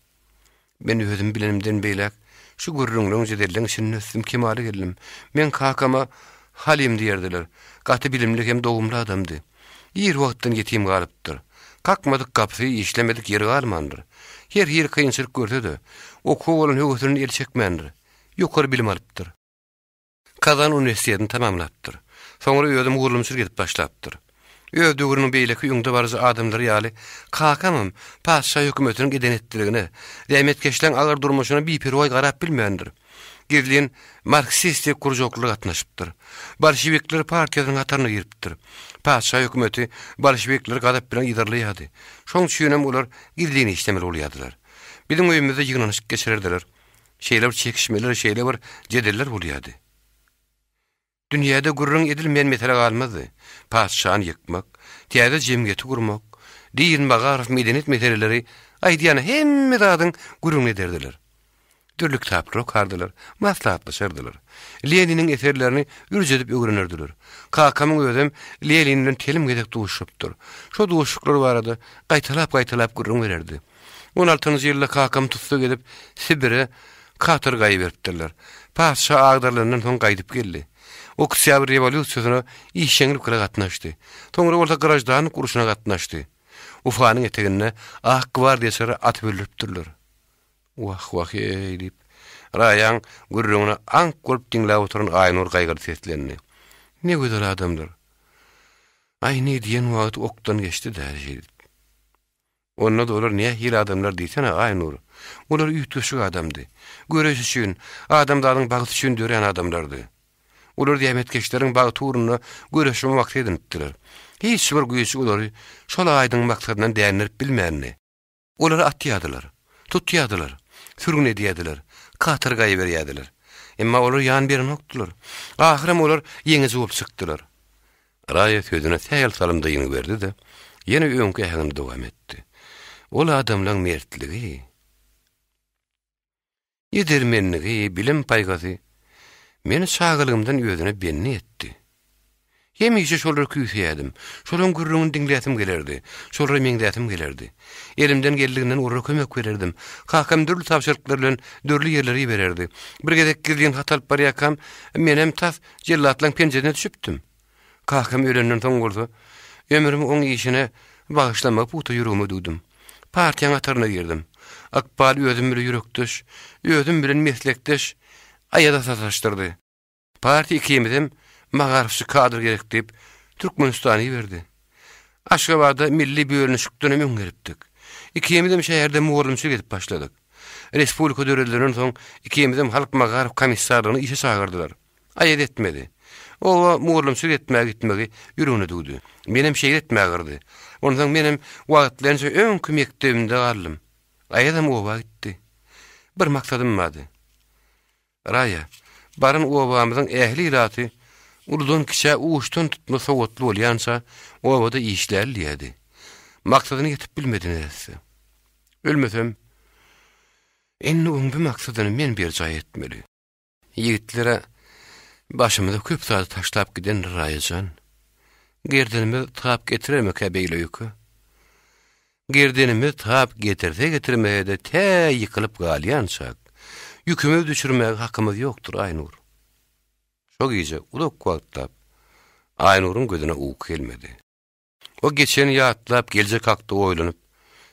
Men özüm bilenimden beýläk şu gürrüňleň jedelleň içinde ösdüm, kemala geldim. Meň kakama Halim diýerdiler. Gaty bilimli hem dogumly adamdy. Ir wagtdan ýetim galypdyr. Kakmadyk gapysy, işlemedik ýeri galmandyr. Her hili kynçylyk görse-de, okuwa bolan höwesinden el çekmändir. Ýokary bilim alypdyr. Kazan uniwersitetini tamamlapdyr. Soňra özi mugallymçylyk edip başlapdyr. Öz döwrüniň beýleki öňdebaryjy adamlary ýaly, kakamam patyşa hökümetiniň eden-etdiligine, zähmetkeşleň agyr durmuşyna biperwaý garap bilmändir. Gizlin marksistik kružoklara gatnaşypdyr. Bolşewikler partiýasynyň hataryna giripdir. Patyşa hökümeti bolşewikleri gazap bilen yzarlaýardy. Şoň üçinem olar gizlin işlemeli bolýardylar. Biziň öýümizde ýygnanyşyk geçirerdiler. Şeýle bir çekişmeler, şeýle bir jedeller bolýardy. Dünýäde gürrüň edilmeýän mesele galmazdy. Patyşany ýykmak, täze jemgyýeti gurmak, din, magaryf, medeniýet meseleleri, aýdýan hemme zadyň gürrüňini ederdiler. Dürli kitaplar okardylar, maslahatlaşardylar. Leniniň eserlerini ürç edip öwrenerdiler. Kakamyň özem Lenin bilen telim gezek duşupdyr. Şo duşuşyklar barada gaýtalap-gaýtalap gürrüň bererdi. On altynjy ýylda kakamy tussag edip, Sibire katorga iberipdirler. Patyşa agdarylandan soň gaýdyp geldi. Oktýabr rewolýusiýasyna işjeňlik bilen gatnaşdy. Soňra bolsa graždanlyk urşuna gatnaşdy. Ufanyň eteginde ak gwardiýaçylary atyp öldüripdirler. Wah, wah-eý, diýip, Raýaň gürrüňini aňk bolup diňläp oturan Aýnur gaýgyly seslendi. Ne gözel adamlar. Aý, ne diýen wagty okdan geçdi-dä, şeýdip. Onda-da olar nähili adamlar diýsene, Aýnur. Olar üýtgeşik adamdy. Göreş üçin, adamzadyň bagty üçin dörän adamlardy. Olar zähmetkeşleriň bagty ugrunda göreşmegi maksat edinipdiler. Hiç bir güýç olary şol aýdyň maksadyndan dändirip bilmändi. Olary atýardylar, tutýardylar, sürgün edýärdiler, katorga iberýärdiler. Emma olar ýan berenokdylar. Ahyram olar ýeňiji bolup çykdylar. Raýa sözüne sähel salym dyngy berdi-de, ýene öňki äheňinde dowam etdi. Ol adamlaň mertligi, edermenligi, bilim-paýhasy meni çagalygymdan özüne bendi etdi. Hemişe şolary küýseýärdim, şolaň gürrüňini diňläsim gelerdi, şolara meňzäsim gelerdi. Elimden geldiginden olara kömek bererdim. Kakam dürli tabşyryklar bilen dürli ýerlere ibererdi. Bir gezek gizlin hat alyp barýarkam, menem tas Jellatlaň penjesine düşüpdim. Kakam ölenden soň bolsa, ömrümi oň işine bagyşlamagy pugta ýüregime düwdüm. Partiýaň hataryna girdim. Ykbal özüm bile ýürekdeş, özüm bilen meslekdeş Aýaza sataşdyrdy. Partiýa ikimizem magaryfçy kadr gerek diýip, Türkmenistana iberdi. Aşgabada milli bölünişikdenem öň gelipdik. Ikimizem şäherde mugallymçylyk edip başladyk. Respublika döredilenden soň ikimizem halk magaryf komissarlygyna işe çagyrdylar. Aýaz etmedi. Oba mugallymçylyk etmäge gitmegi ýüregine düwdi. Menem şeýle etmäge gyrdy. Onsoň menem wagtlaýynça öňki mekdebimde galdym. Aýazam oba gitdi. Bir maksadym bardy. Raýa, baran obamyzyň ähli ilaty uludan-kiçä uçdan tutma sowatly bolýança obada işläli diýýärdi. Maksadyna ýetip bilmedi neresse. Ölmesem, indi oň bu maksadyny men berjaý etmeli. Ýigitlere başymyza köp zady taşlap gidendir Raýa jan. Gerdenimiz tap getirermikä beýle ýüke? Gerdenimiz tap getirse getirmese-de tä ýykylyp galýançak, ýükümizi düşürmäge hakymyz ýokdur, Aýnur. Şo gije uzak wagtlap Aýnuryň gözüne uky gelmedi. O geçeni ýatlap, geljek hakda oýlanyp,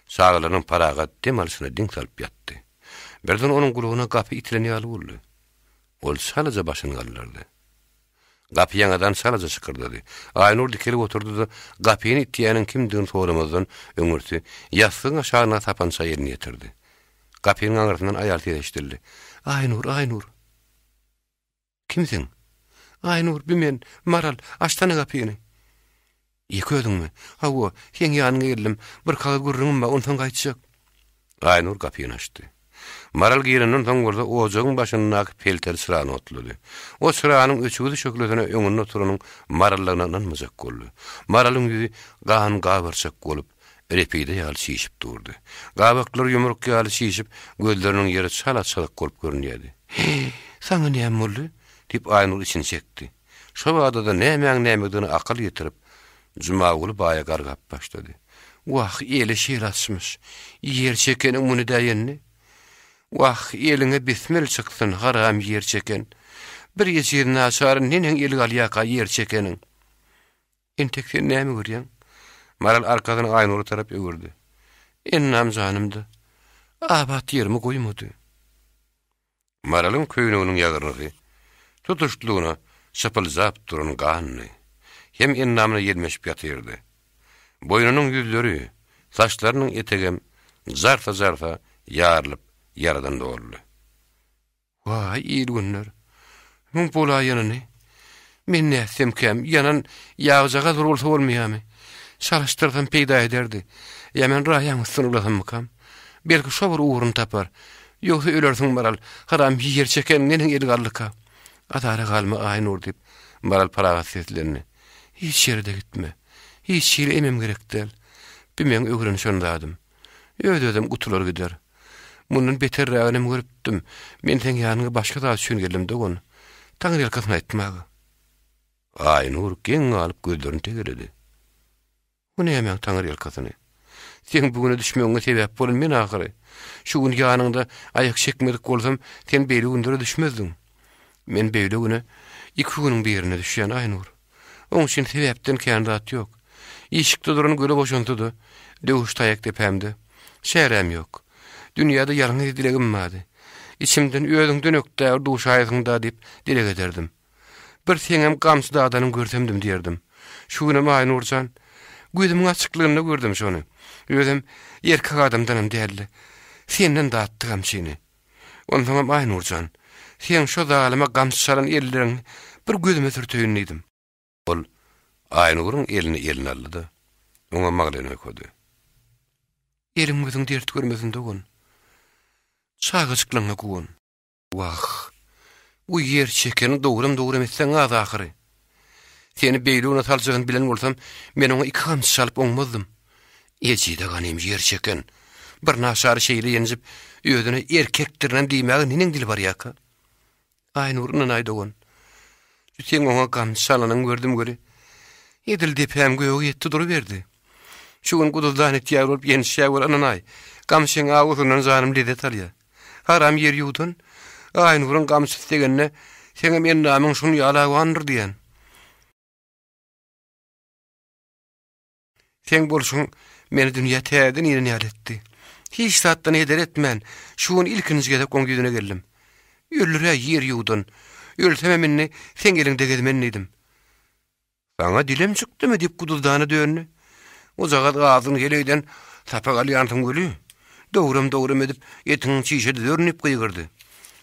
çagalarynyň parahat dem alşyna diň salyp ýatdy. Birden onuň gulagyna gapy itilen ýaly boldy. Ol çalaja başyny galdyrdy. Gapy ýaňadan çalaja şykyrdady. Aýnur dikelip oturdy-da, gapyny itýäniň kimdigini soramazdan öňürti, ýassygyň aşagyna sapança elini ýetirdi. Gapynyň aňyrsyndan aýal sesi eşidildi. Aýnur, Aýnur! Kimsiň? Aýnur, bi men, Maral, açsana gapyny. Ýeke özüňmi? Hawa, seň ýanyňa geldim. Bir kagyz gürrüňim bar, onsoň gaýtjak. Aýnur gapyny açdy. Maral girenden soň bolsa ojagyň başyndaky pelteli çyrany otlady. O çyranyň öçügsi şöhlesine öňünde oturanyň Marallygyna ynanmajak boldy. Maralyň ýüzi gan gabarçak bolup, repide ýaly çişip durdy. Gabaklary ýumruk ýaly çişip, gözleriniň ýeri çala çyzyk bolup görünýärdi. Heý, saňa näme boldy? diýip, Aýnur içini çekdi. Şo bada-da nämäň-nämedigine akyl ýetirip, Jumaguly baýa gargap başlady. Wah, eli şir açmyş. Ýer çekeniň muny däýenini. Wah, eliňe bismil çyksyn, haram ýer çeken. Bir ejiz naçary neneň elige alýarka ýer çekeniň. Entek sen näme görýäň? Maral arkasyny Aýnura tarap öwürdi. Ennam janymda. Abat ýerimi goýmady. Maralyň köýneginiň ýagyrnysy tutuşlygyna şypyljap duran gandy. Hem endamyna ýelmeşip ýatyrdy. Boýnunyň ýüzleri, saçlarynyň etegem jarsa-jarsa ýarylyp ýaradan doldy. Waý, il-günler! Muň bolaýanyny! Men nätsemkäm, ýanan ýagjagaz bir bolsa bolmaýamy? Çalyşdyrsam peýda ederdi. Ýa men Raýaň üstüne ulasammykam? Belki şo bir ugruny tapar. Ýogsa ölersiň Maral, haram ýer çeken neneň el galdyka? Azara galma Aýnur, diýip, Maral parahat seslendi. Hiç ýere-de gitme. Hiç hili emem gerek däl. Bu meň öwrenişen zadym. Öz-özem gutular gider. Mundan beterräginem görüpdim. Men seň ýanyňa başga zat üçin geldim, dogan. Taňryýalkasyn aýtmaga. Aýnur geň galyp gözlerini tegeledi. Bu nämäň taňryýalkasyny? Seň bu güne düşmegiňe sebäp bolan men ahyry. Şu gün ýanyňda aýak çekmedik bolsam, sen beýle günlere düşmezdiň. Men beýle güne iki günüň birinde düşýän, Aýnur. Oň üçin sebäpden kän zat ýok. Işikde duran göle boşansa-da, döwüş taýak depämde. Çäräm ýok. Dünýäde ýalňyz dilegim bardy. Içimden özüňden ökdä bir duşaýsyň-da diýip dileg ederdim. Bir seňem gamçy dadanyň görsemdim diýerdim. Şu günem Aýnur jan, gözümiň açyklygynda gördüm şony. Özem erkek adamdanam däldi. Senden datdy gamçyny. Onsoňam Aýnur jan, seň şo zalyma gamçy çalan elleriňi bir gözüme sürteýin diýdim. Ol Aýnuryň elini eline aldy-da, oňa maglen okady. Eliň-gözüň dert görmesin dogan. Çagajyklaňa guwan. Wah, bu ýer çekeni dogram-dogram etseň az ahyry. Seni beýle güne saljagyny bilen bolsam, men oňa iki gamçy çalyp oňmazdym. Ejize ganym ýer çeken. Bir naçary şeýle ýenjip, özüne erkekdirinem diýmäge neneň dili barýarka? Aýnur ynanaý dogan. Şu seň oňa gamçy çalanyňy gördüm weli, edil depäm göge ýetdi duruberdi. Şu gün guduzlan it ýaly bolup ýençýär weli ynanaý, gamçyň awusyndan janym lezzet alýar. Haram ýer ýuwdan, Aýnuryň gamçysy degende, seňem endamyň şun ýaly awandyr diýen. Seň bolşuň meni dünýä täzeden inen ýaly etdi. Hiç zatdan heder etmän, şu gün ilkinji gezek oň ýüzüne geldim. Öldür-ä ýer ýuwdan, ölsemem indi seň eliňde gezmen diýdim. Saňa dilem çykdymy diýip guduzdana döndi. Ojagaz gazyň heleýden sapak alýansyň weli, döwrem-döwrem edip etiňi çişe düzerin diýip gygyrdy.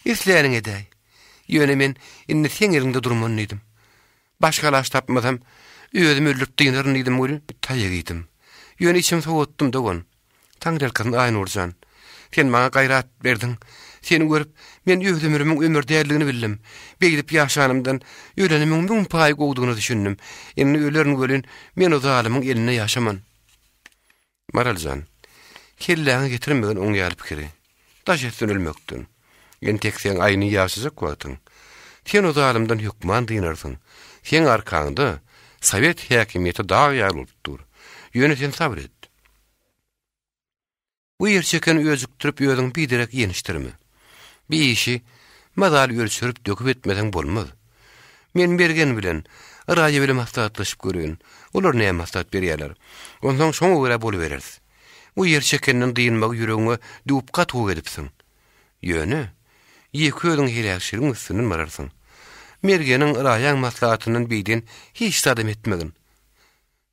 Isläniňi edäý. Ýöne men indi seň eliňde durman diýdim. Başga alaç tapmasam, özümi öldürip dynaryn diýdim weli, taýak iýdim. Ýöne içimi sowatdym dogan. Taňryýalkasyn Aýnur jan. Sen maňa gaýrat berdiň. Seni görüp, men öz ömrümiň ömür däldigini bildim. Beýdip ýaşanymdan, ölenimiň müň paý gowudygyna düşündim. Indi ölerin welin, men o zalymyň elinde ýaşaman. Maral jan, kelläňe getirmegin oň ýaly pikiri. Daş etsin ölmekden. Entek seň aýny ýaşajak wagtyň. Sen o zalymdan hökman dynarsyň. Seň arkaňda sowet häkimiýeti dag ýaly bolup dur. Ýöne sen sabyr et. Bu ýerçekeni öjükdirip özüňi biderek ýenişdirme. Bir işi mazaly ölçerip döküp etmeseň bolmaz. Men Mergen bilen, Raýa bilen maslahatlaşyp göreýin. Olar näme maslahat berýärler. Onsoň şoňa görä bolubereris. Bu ýerçekenden dynmagy ýüregiňe düwüp gaty gowy edipsiň. Ýöne, ýeke özüň heläkçiligiň üstünden bararsyň. Mergeniň, Raýaň maslahatyndan beýden hiç zadam etmegin.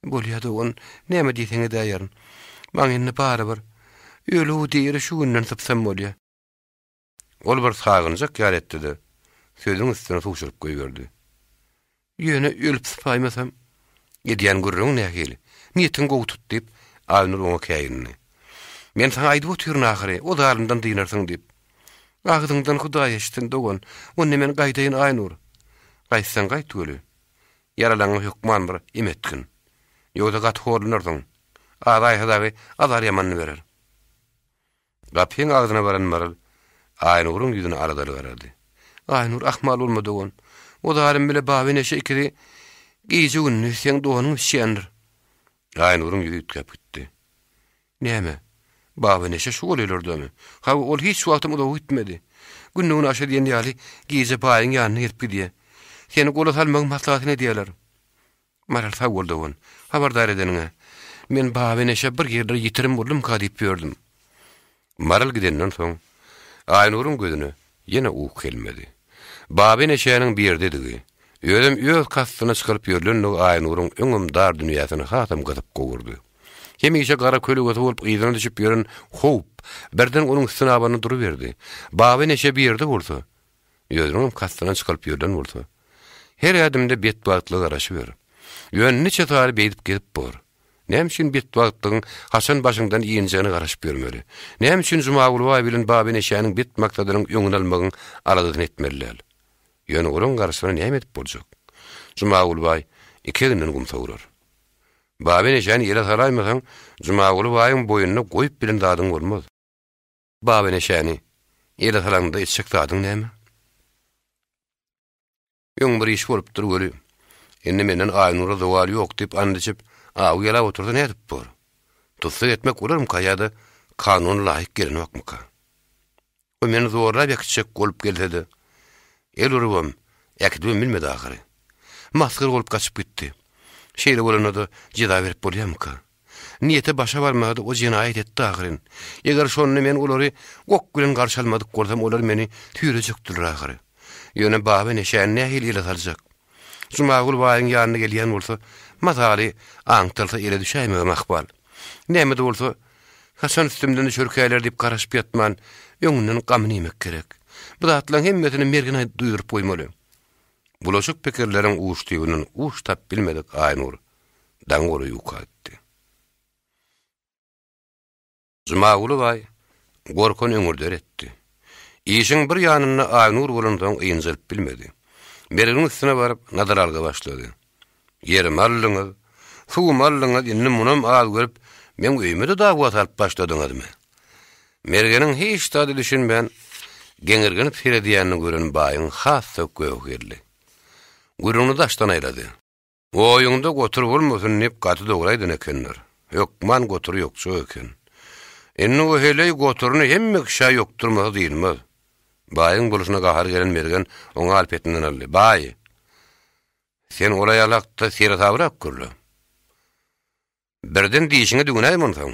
Bolýa dogan, näme diýseň edäýerin. Maňa indi barybir. Ölüw diri şu günden sypsam bolýa. Ol bir sagynjak ýaly etdi-de, sözüniň üstüne sugşuryp goýberdi. Ýöne ölüp sypaýmasam, edýän gürrüňiň nähili? Niýetiňi gowy tut diýip, Aýnur oňa käýindi. Men saňa aýdyp otyryn ahyry, o zalymdan dynarsyň diýip. Agzyňdan Hudaý eşitsin, dogan. Onda men gaýdaýyn, Aýnur. Gaýtsaň gaýt weli. Ýaralaňňa hökman bir em etgin. Ýogsa gaty horlanarsyň. Azaýsa dagy azar ýamanyny berer. Gapyň agzyna baran Maral Aýnuryň ýüzüne aladaly garady. Aýnur, ahmal bolma dogan. O zalym bile Baba Neşe ikisi gije-gündiz seň donuňy biçýändir. Aýnuryň ýüzi üýtgäp gitdi. Näme? Baba Neşe şu golaýlardamy? Hawa, ol hiç wagtam uzaga gitmedi. Günde-günaşa diýen ýaly gije baýyň ýanyna gelip gidýär. Seni gola salmagyň maslahatyny edýärler. Maral, sag bol dogan, habardar edeniňe. Men Baba Neşe bir ýerlere ýitirim boldumyka diýip ýördüm. Maral gidenden soň, Aýnuryň gözüne ýene uky gelmedi. Baba Neşäniň bir ýerdedigi, özem öz kastyna çykaryp ýörlendigi Aýnuryň öňem dar dünýäsini hasam gysyp gowurdy. Hemişe gara kölegesi bolup yzyna düşüp ýören howp birden onuň üstüne abandy duruberdi. Baba neşe bir ýerde bolsa, özüniňem kastyna çykalyp ýörlen bolsa. Her ädimde betbagtlyga garaşyber. Ýöne niçe sary beýdip gezip bor. Näme üçin betbagtlygyň haçan başyňdan injegine garaşyp ýörmeli? Näme üçin Jumaguly baý bilen Baba neşäniň bet maksadynyň öňüni almagyň aladasyny etmeli däl? Ýöne olaň garşysyna näme edip boljak? Jumaguly baý iki eginden gum sowrar. Baba neşäni ýele salaýmasaň, Jumaguly baýyň boýnuna goýup bilen zadyň bolmaz. Baba neşäni ýele salaňda etjek zadyň näme? Öň bir iş bolupdyr weli, indi menden Aýnura zowal ýok diýip and içip, awy ýalap otursa nädip bor? Tussag etmek bolarmyka ýa-da kanuna laýyk gelenokmyka? O meni zorlap äkitjek bolup gelse-de, el urubam, äkidibem bilmedi ahyry. Masgara bolup gaçyp gitdi. Şeýle bolanda-da jeza berip bolýarmyka? Niýeti başa barmasa-da o jenaýat etdi ahyryn. Eger şonda men olary ok bilen garşy almadyk bolsam olar meni süýrejekdiler ahyry. Ýöne Baba neşäni nähili ele saljak? Jumagül baýyň ýanyna gelýän bolsa, mazaly aňtalsa ele düşäýmegem ahmal. Näme-de bolsa, haçan üstümden düşerkäler diýip garaşyp ýatman, öňünden gamyny iýmek gerek. Bu zatlaryň hemmesini Mergene duýduryp goýmaly. Bulaşyk pikirleriň uç-düýbünden uç tap bilmedik Aýnur daňy golaý uka gitdi. Jumaguly baý gorkan öňürder etdi. Işiň bir ýanynda Aýnur bolansoň ynjalyp bilmedi. Mergeniň üstüne baryp, nazar alga başlady. Ýerimi aldyňyz, suwumy aldyňyz, indi munam az görüp, meň öýüme-de dawa salyp başladyňyzmy? Mergeniň hiç zada düşünmän, geňirgenip seredýänini gören baýyň has-da göhi geldi. Gürrüňini daşdan aýlady. Oýuňda gotur bolmasyn diýip gaty dogry aýdan ekenler. Hökman gotur ýokjak eken. Indi o heleý goturyny hemme kişä ýokdurmasa dynmaz. Baýyň bolşuna gahary gelen Mergen oňa alpetinden aldy. Baý! Sen ol aýal hakda seresabrak gürle. Birden dişiňi düwünäýme onsoň.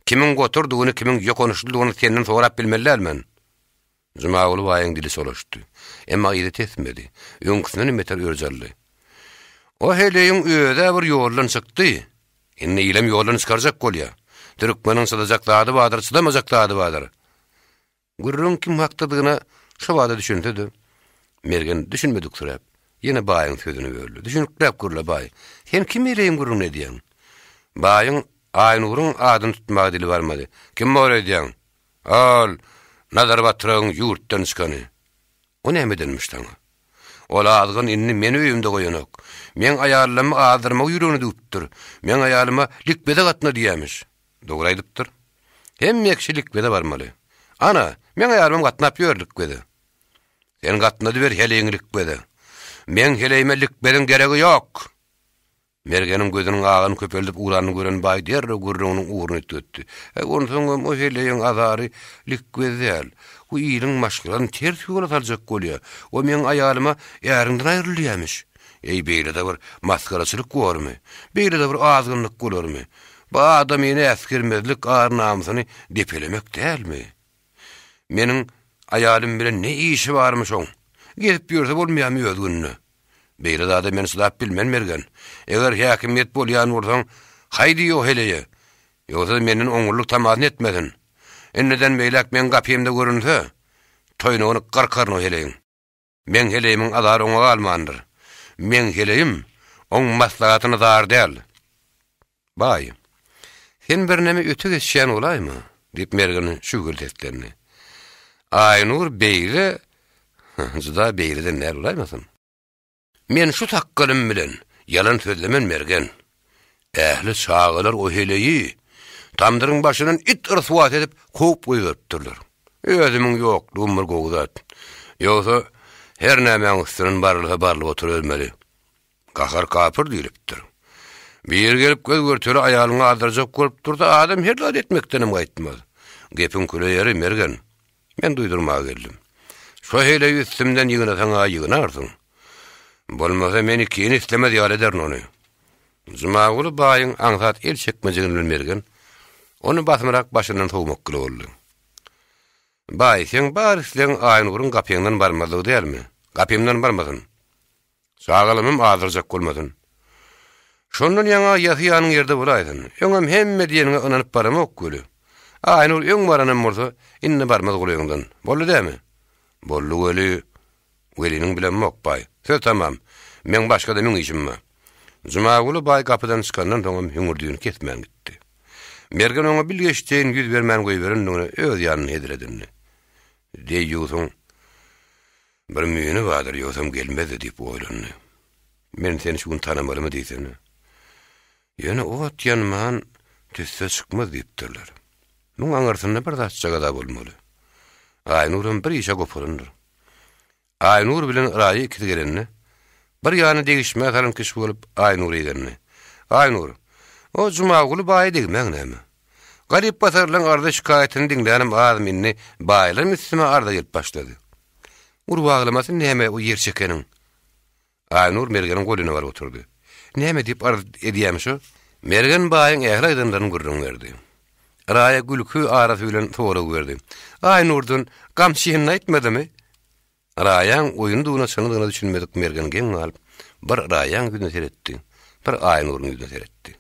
Kimiň goturdygyny, kimiň ýokanyşlydygyny senden sorap bilmeli däl men. Jumaguly baýyň dili çolaşdy. Emma yzy tesmedi. Öňküsindenem beter örç aldy. O heleýiň öz-ä bir ýoldan çykdy. Indi ilem ýoldan çykarjak bolýa. Türkmeniň çydajak zady bardyr, çydamajak zady bardyr. Gürrüň kim hakdadygyna şobada düşünse-de, Mergen düşünmediksiräp, ýene baýyň sözüni böldi. Düşünikläp gürle, baý. Sen kim heleýiň gürrüňini edýäň? Baýyň Aýnuryň adyny tutmaga dili barmady. Kim bor öýdýäň? Ol, Nazar batyragyň ýurtdan çykany. O näme edenmiş saňa? Ol azgyn indi meni öýümde goýanok. Meň aýallymy azdyrmagy ýüregine düwüpdir. Meň aýalyma likbeze gatna diýýämiş. Dogry aýdypdyr. Hemme kişi likbeze barmaly. Ana, meň aýalymam gatnap ýör likbeze. Sen gatnadyber heleýiňi likbeze. Meň heleýime likbeziň geregi ýok! Mergeniň gözüniň agyny köpeldip ugranyny gören baý derrew gürrüňiniň ugruny üýtgetdi. Äý, onsoňam o heleýiň azary likbez däl. Bu iliň maşgalasyny ters ýola saljak bolýa. O meň aýalyma äriňden aýryl diýýämiş. Eý, beýle-de bir masgaraçylyk bormy? Beýle-de bir azgynlyk bolarmy? Bu adamyny äsgermezlik ar-namysyny depelemek dälmi? Meniň aýalym bilen ne işi barmyş oň? Gezip ýörse bolmaýarmy öz gününe? Beýle zada men çydap bilmen, Mergen. Eger häkimiýet bolýan bolsaň, haý diý o heleýe. Ýogsa-da menden oňurlyk tamasyny etmesin. Indiden beýläk meň gapymda görünse, toýnagyny gyrkaryn o heleýiň. Meň heleýimiň azary oňa galmandyr. Meň heleýim oň maslahatyna zar däl. Baý, sen birneme öte geçýän bolaýma? diýip, Mergen şübheli seslendi. Aýnur beýle, juda beýleden däl bolaýmasyn? Men şu sakgalym bilen ýalan sözlemen Mergen. Ähli çagalar o heleýi tamdyryň başyndan it yrswat edip kowup goýberipdirler. Özümiň ýoklugym bir gowy zat. Ýogsa her nämäň üstünden barylsa barlyp oturybermeli. Gahar kapyr diýlipdir. Biri gelip göz görteli aýalyňy azdyrjak bolup dursa adam her zat etmekdenem gaýtmaz. Gepiň küle ýeri Mergen. Men duýdurmaga geldim. Şo heleýi üstümden ýygnasaň-a ýygnarsyň. Bolmasa men ikini islemez ýaly ederin ony. Jumaguly baýyň aňsat el çekmejegini bilen Mergen ony basymrak başyndan sowmak gile boldy. Baý, seň bar islegiň Aýnuryň gapyňdan barmazlygy dälmi? Gapymdan barmasyn. Çagalamam azdyrjak bolmasyn. Şondan ýaňa ýasy ýanyň ýerde bolaýsyn. Öňem hemme diýeniňe ynanyp baramok weli. Aýnur öň baranam bolsa, indi barmaz golaýyňdan. Boldy dämi? Boldy weli. Weliniň bilemok, baý. Söz tamam. Meň başga-da müň işim bar. Jumaguly baý gapydan çykandan soňam hüňürdini kesmän gitdi. Mergen oňa bilgeşdeýin ýüz bermän goýberendigine öz ýanynda hezil edindi. Deýýusyň bir müýni bardyr, ýogsam gelmezdi diýip oýlandy. Men seni şu gün tanamalymy diýsene. Ýöne ot ýanman, tüsse çykmaz diýipdirler. Muň aňyrsynda bir zatjagaz-a bolmaly. Aýnuram bir işe goparandyr. Aýnur bilen Raýa ikisi gelende, bir ýany degişmä salan kişi bolup Aýnur igendi. Aýnur, o Jumaguly baýa degmäň näme? Garyp-gasarlaň arza-şikaýatyny diňlänim azmy indi baýlaram üstüme arza gelip başlady. Urbaglamasy näme o ýer çekeniň? Aýnur Mergeniň golyna baryp oturdy. Näme diýip arz edýämiş o? Mergen baýyň ähli aýdanlaryny gürrüň berdi. Raýa gülki arasy bilen sorag berdi. Aýnurdan gamçyny aýtmadymy? Raýaň oýundygyna çynydygyna düşünmedik Mergen geň galyp, bir Raýaň ýüzüne seretdi, bir Aýnuryň ýüzüne seretdi.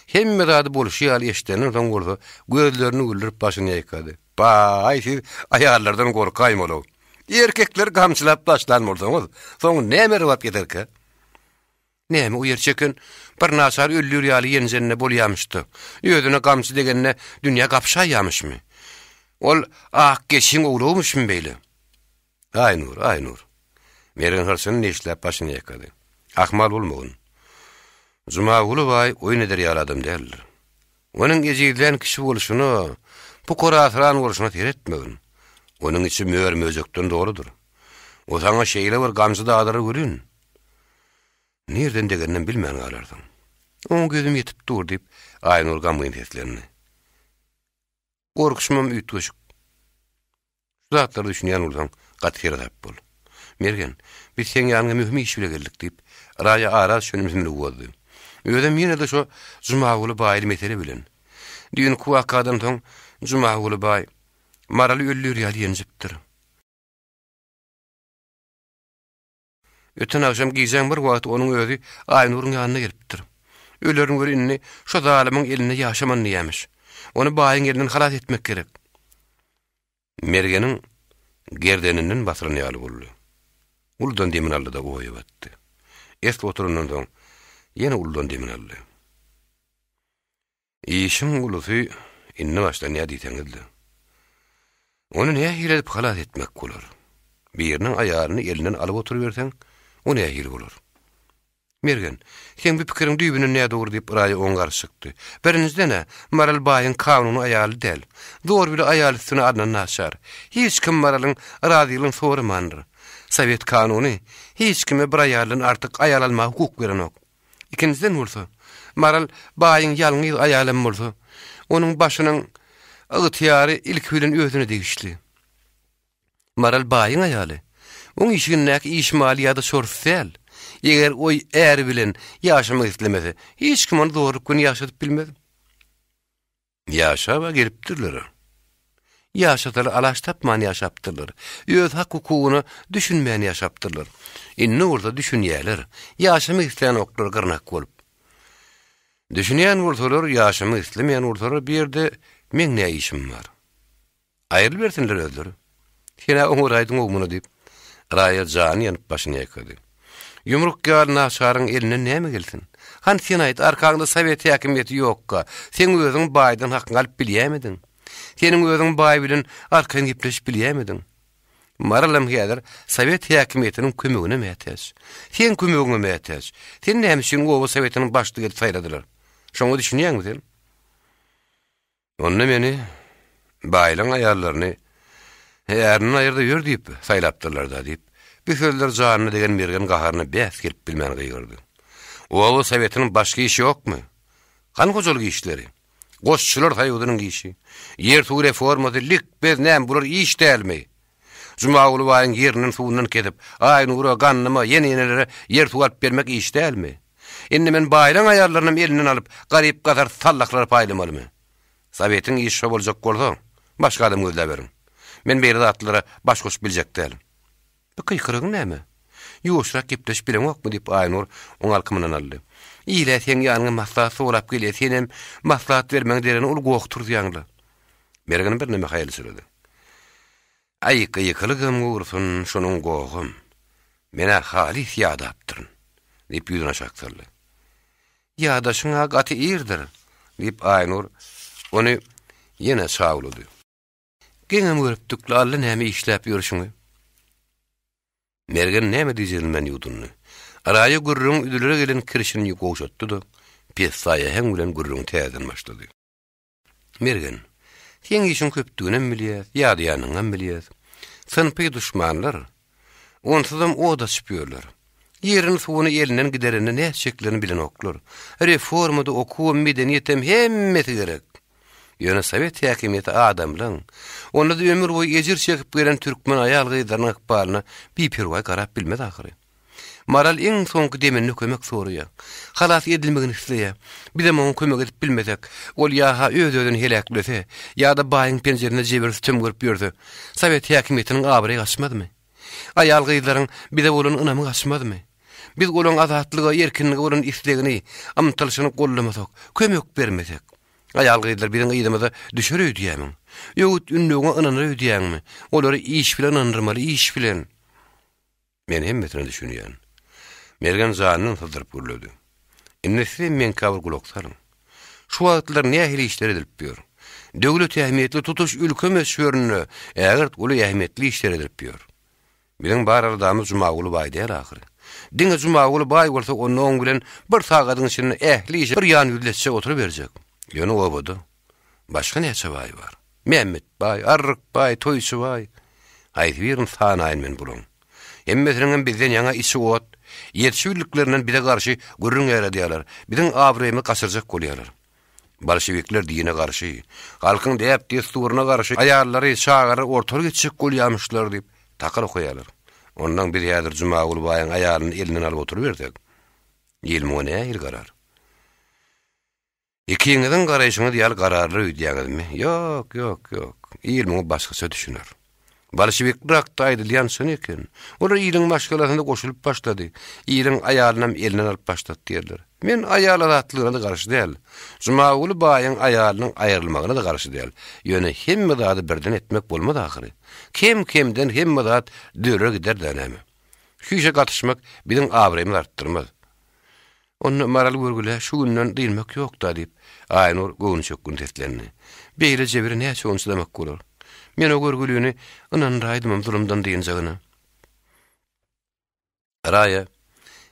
Hemme zady bolşy ýaly eşidenden soň bolsa gözlerini güldürip başyny ýaýkady. Baý, siz aýallardan gorkaýmaly-ow. Erkekleri gamçylap başlan bolsaňyz, soň näme rowaýat geterkä? Näme o ýer çeken bir naçar öllür ýaly ýenjende bolýamyş-da, özüne gamçy degende dünýä gapşaýýamyşmy? Ol ak geçiň owlagymyşmy beýle? Aýnur, Aýnur. Mergen hyrçyny neşläp başyny ýaýkady. Ahmal bolmagyn. Jumaguly baý oýun eder ýaly adam däldir. Onuň ejizlän kişi bolşuna, pukarasyran bolşuna seretmegin. Onuň içi mör-möjekden doludyr. O saňa şeýle bir gamçy dadyrar welin, nirden degeninem bilmän galarsyň. Oňa gözüm ýetip dur, diýip, Aýnur gamgyn seslendi. Gorkuşymam üýtgeşik. Şu zatlara düşünýän bolsaň, gaty seresap bol. Mergen, biz seň ýanyňa möhüm iş bile geldik, diýip, Raýa ara düşen ümsümligi bozdy. Özem ýene-de şo Jumaguly baýly mesele bilen. Düýnki wakadan soň Jumaguly baý Maraly öldür ýaly ýenjipdir. Öten agşam gijäň bir wagty onuň özi Aýnuryň ýanyna gelipdir. Ölerin weli indi şo zalymyň elinde ýaşaman diýýämiş. Ony baýyň elinden halas etmek gerek. Mergeniň gerdeninden basylan ýaly boldy. Uludan demini aldy-da oýa batdy. Esli oturandan soň ýene uludan demini aldy. Işiň ulusy indi başlanýar diýseňiz-le. Ony nähili edip halas etmek bolar? Biriniň aýalyny elinden alyp oturyberseň, o nähili bolar? Mergen, seň bu pikiriň düýbünden nädogry diýip Raýa oňa garşy çykdy. Birinjiden-ä, Maral baýyň kanuny aýaly däl. Zor bile aýal üstüne alnan naçar. Hiç kim Maralyň razylygyny soramandyr. Sowet kanuny hiç kime bir aýaldan artyk aýal almaga hukuk berenok. Ikinjiden bolsa, Maral baýyň ýalňyz aýalam bolsa, onuň başynyň ygtyýary ilki bilen özüne degişli. Maral baýyň aýaly. Oň işigindäki iş maly ýa-da çorusy däl. Eger oý äri bilen ýaşamak islemese, hiç kim ony zorluk bilen ýaşadyp bilmez. Ýaşab-a gelipdirler. Ýaşasalar alaç tapman ýaşapdyrlar. Öz hak-hukugyna düşünmän ýaşapdyrlar. Indi bolsa düşünýärler. Ýaşamak islänoklar gyrnak bolup. Düşünýän bolsalar, ýaşamak islemeýän bolsalar bu ýerde meň nä işim bar? Aýrylybersinler özleri. Sen-ä oňaraýdyň-ow muny diýip, Raýa jany ýanyp başyny ýaýkady. Ýumruk ýaly naçaryň elinden näme gelsin? Hany sen aýt, arkaňda sowet häkimiýeti ýokka, seň özüň baýdan hakyňy alyp bilýämidiň? Seniň özüň baý bilen arkaýyn gepleşip bilýämidiň? Maralam häzir sowet häkimiýetiniň kömegine mätäç. Seň kömegiňe mätäç. Seni näme üçin oba sowetiniň başlygy edip saýladylar? Şoňa düşünýäňmi sen? Onda meni baýlaň aýallaryny ärinden aýyrda ýör diýip saýlapdyrlar-da, diýip, bu sözler janyna degen Mergen gaharyna bäs gelip bilmän gygyrdy. Oba sowetiniň başga işi ýokmy? Hany hojalyk işleri? Goşçular soýuzynyň işi? Ýer-suw reformasy, likbez näme, bular iş dälmi? Jumaguly baýyň ýerinden-suwundan kesip, Aýnura, Gandyma, ýene-ýenelere ýer-suw alyp bermek iş dälmi? Indi men baýlaň aýallarynam elinden alyp, garyp-gasar sallahlara paýlamalymy? Sowetiň işi şo boljak bolsa, başga adam gözläberiň. Men beýle zatlara baş goşup biljek däl. Bu gykylygyň näme? Ýuwaşrak gepleşip bileňokmy? diýip, Aýnur oň alkymyndan aldy. Il-ä seň ýanyňa maslahat sorap gelýär, senem maslahat bermegiň deregine uly goh turzýaň-la. Mergen birneme haýalçyrady. Aý, gykylygam gursun, şonuň gogam. Men-ä halys ýadapdyryn, diýip, ýüzüni aşak saldy. Ýadaşyň-a gaty irdir, diýip, Aýnur ony ýene çawlady. Geňem görüpdik-le, alla näme işläp ýörşüňi. Mergen näme diýjegini bilmän ýuwdundy. Raýa gürrüňiň üzülere gelen kirşini gowşatdy-da, pessaý äheň bilen gürrüňi täzeden başlady. Mergen, seň işiň köpdüginem bilýäs, ýadaýanyňam bilýäs. Synpy duşmanlar onsuzam ot açyp ýörler. Ýerini-suwuny elinden giderende nätjeklerini bilenoklar. Reforma-da, okuwam, medeniýetem hemmesi gerek. Ýöne sowet häkimiýeti adamlaň, onda-da ömür boýy ejir çekip gelen türkmen aýal-gyzlarynyň ykbalyna biperwaý garap bilmez ahyry. Maral iň soňky deminde kömek soraýar. Halas edilmegini isleýär. Bizem oňa kömek edip bilmesek, ol ýa-ha öz-özüni heläklese, ýa-da baýyň penjesinde jebir-sütem görüp ýörse, sowet häkimiýetiniň abraýy gaçmazmy? Aýal-gyzlaryň bize bolan ynamy gaçmazmy? Biz olaň azatlyga, erkinlige bolan islegini, ymtylyşyny goldamasak, kömek bermesek, aýal-gyzlar biziň yzymyza düşer öýdýämiň? Öwüt-ündewiňe ynanar öýdýäňmi? Olary iş bilen ynandyrmaly, iş bilen! Men hemmesine düşünýän. Mergen janyndan syzdyryp gürledi. Indi sizem meňkä bir gulak salyň. Şu wagtlar nähili işler edilip ýör? Döwlet ähmiýetli tutuş ülke möçberinde ägirt uly ähmiýetli işler edilip ýör. Biziň bar aladamyz Jumaguly baý däl ahyry. Diňe Jumaguly baý bolsa onda oň bilen bir sagadyň içinde ähli işi bir ýan ýüzletjek oturyberjek. Ýöne obada başga näçe baý bar? Mämmet baý, Arryk baý, Toýçy baý. Haýsy birini sanaýyn men bulaň? Hemmesiniňem bizden ýaňa içi ot. Ýetişibildiklerinden bize garşy gürrüň ýaýradýarlar, biziň abraýymyzy gaçyrjak bolýarlar. Bolşewikler dine garşy, halkyň däp-dessuryna garşy aýallary, çagalary ortalyk etjek bolýarmyşlar diýip, takal okaýarlar. Onnoň biz häzir Jumaguly baýyň aýalyny elinden alyp oturybersek, il muňa nähili garar? Ikiňiziň garaýşyňyz ýaly gararlar öýdýäňizmi? Ýok, ýok, ýok. Il muňa başgaça düşüner. Bolşewikler hakda aýdylýan çyn eken. Olar iliň maşgalasyna goşulyp başlady. Iliň aýalynam elinden alyp başlady diýerler. Men aýal azatlygyna-da garşy däl. Jumaguly baýyň aýalynyň aýrylmagyna-da garşy däl. Ýöne hemme zady birden etmek bolmaz ahyry. Kem-kemden hemme zat düzeler gider-dä näme. Şu işe gatyşmak biziň abraýymyzy artdyrmaz. Onda Maral görgülä şu günden dynmak ýok-da, diýip, Aýnur göwnüçökgün seslendi. Beýle jebire näçe gün çydamak bolar? Men o görgülini ynandyraýdymam zulumdan dynjagyna. Raýa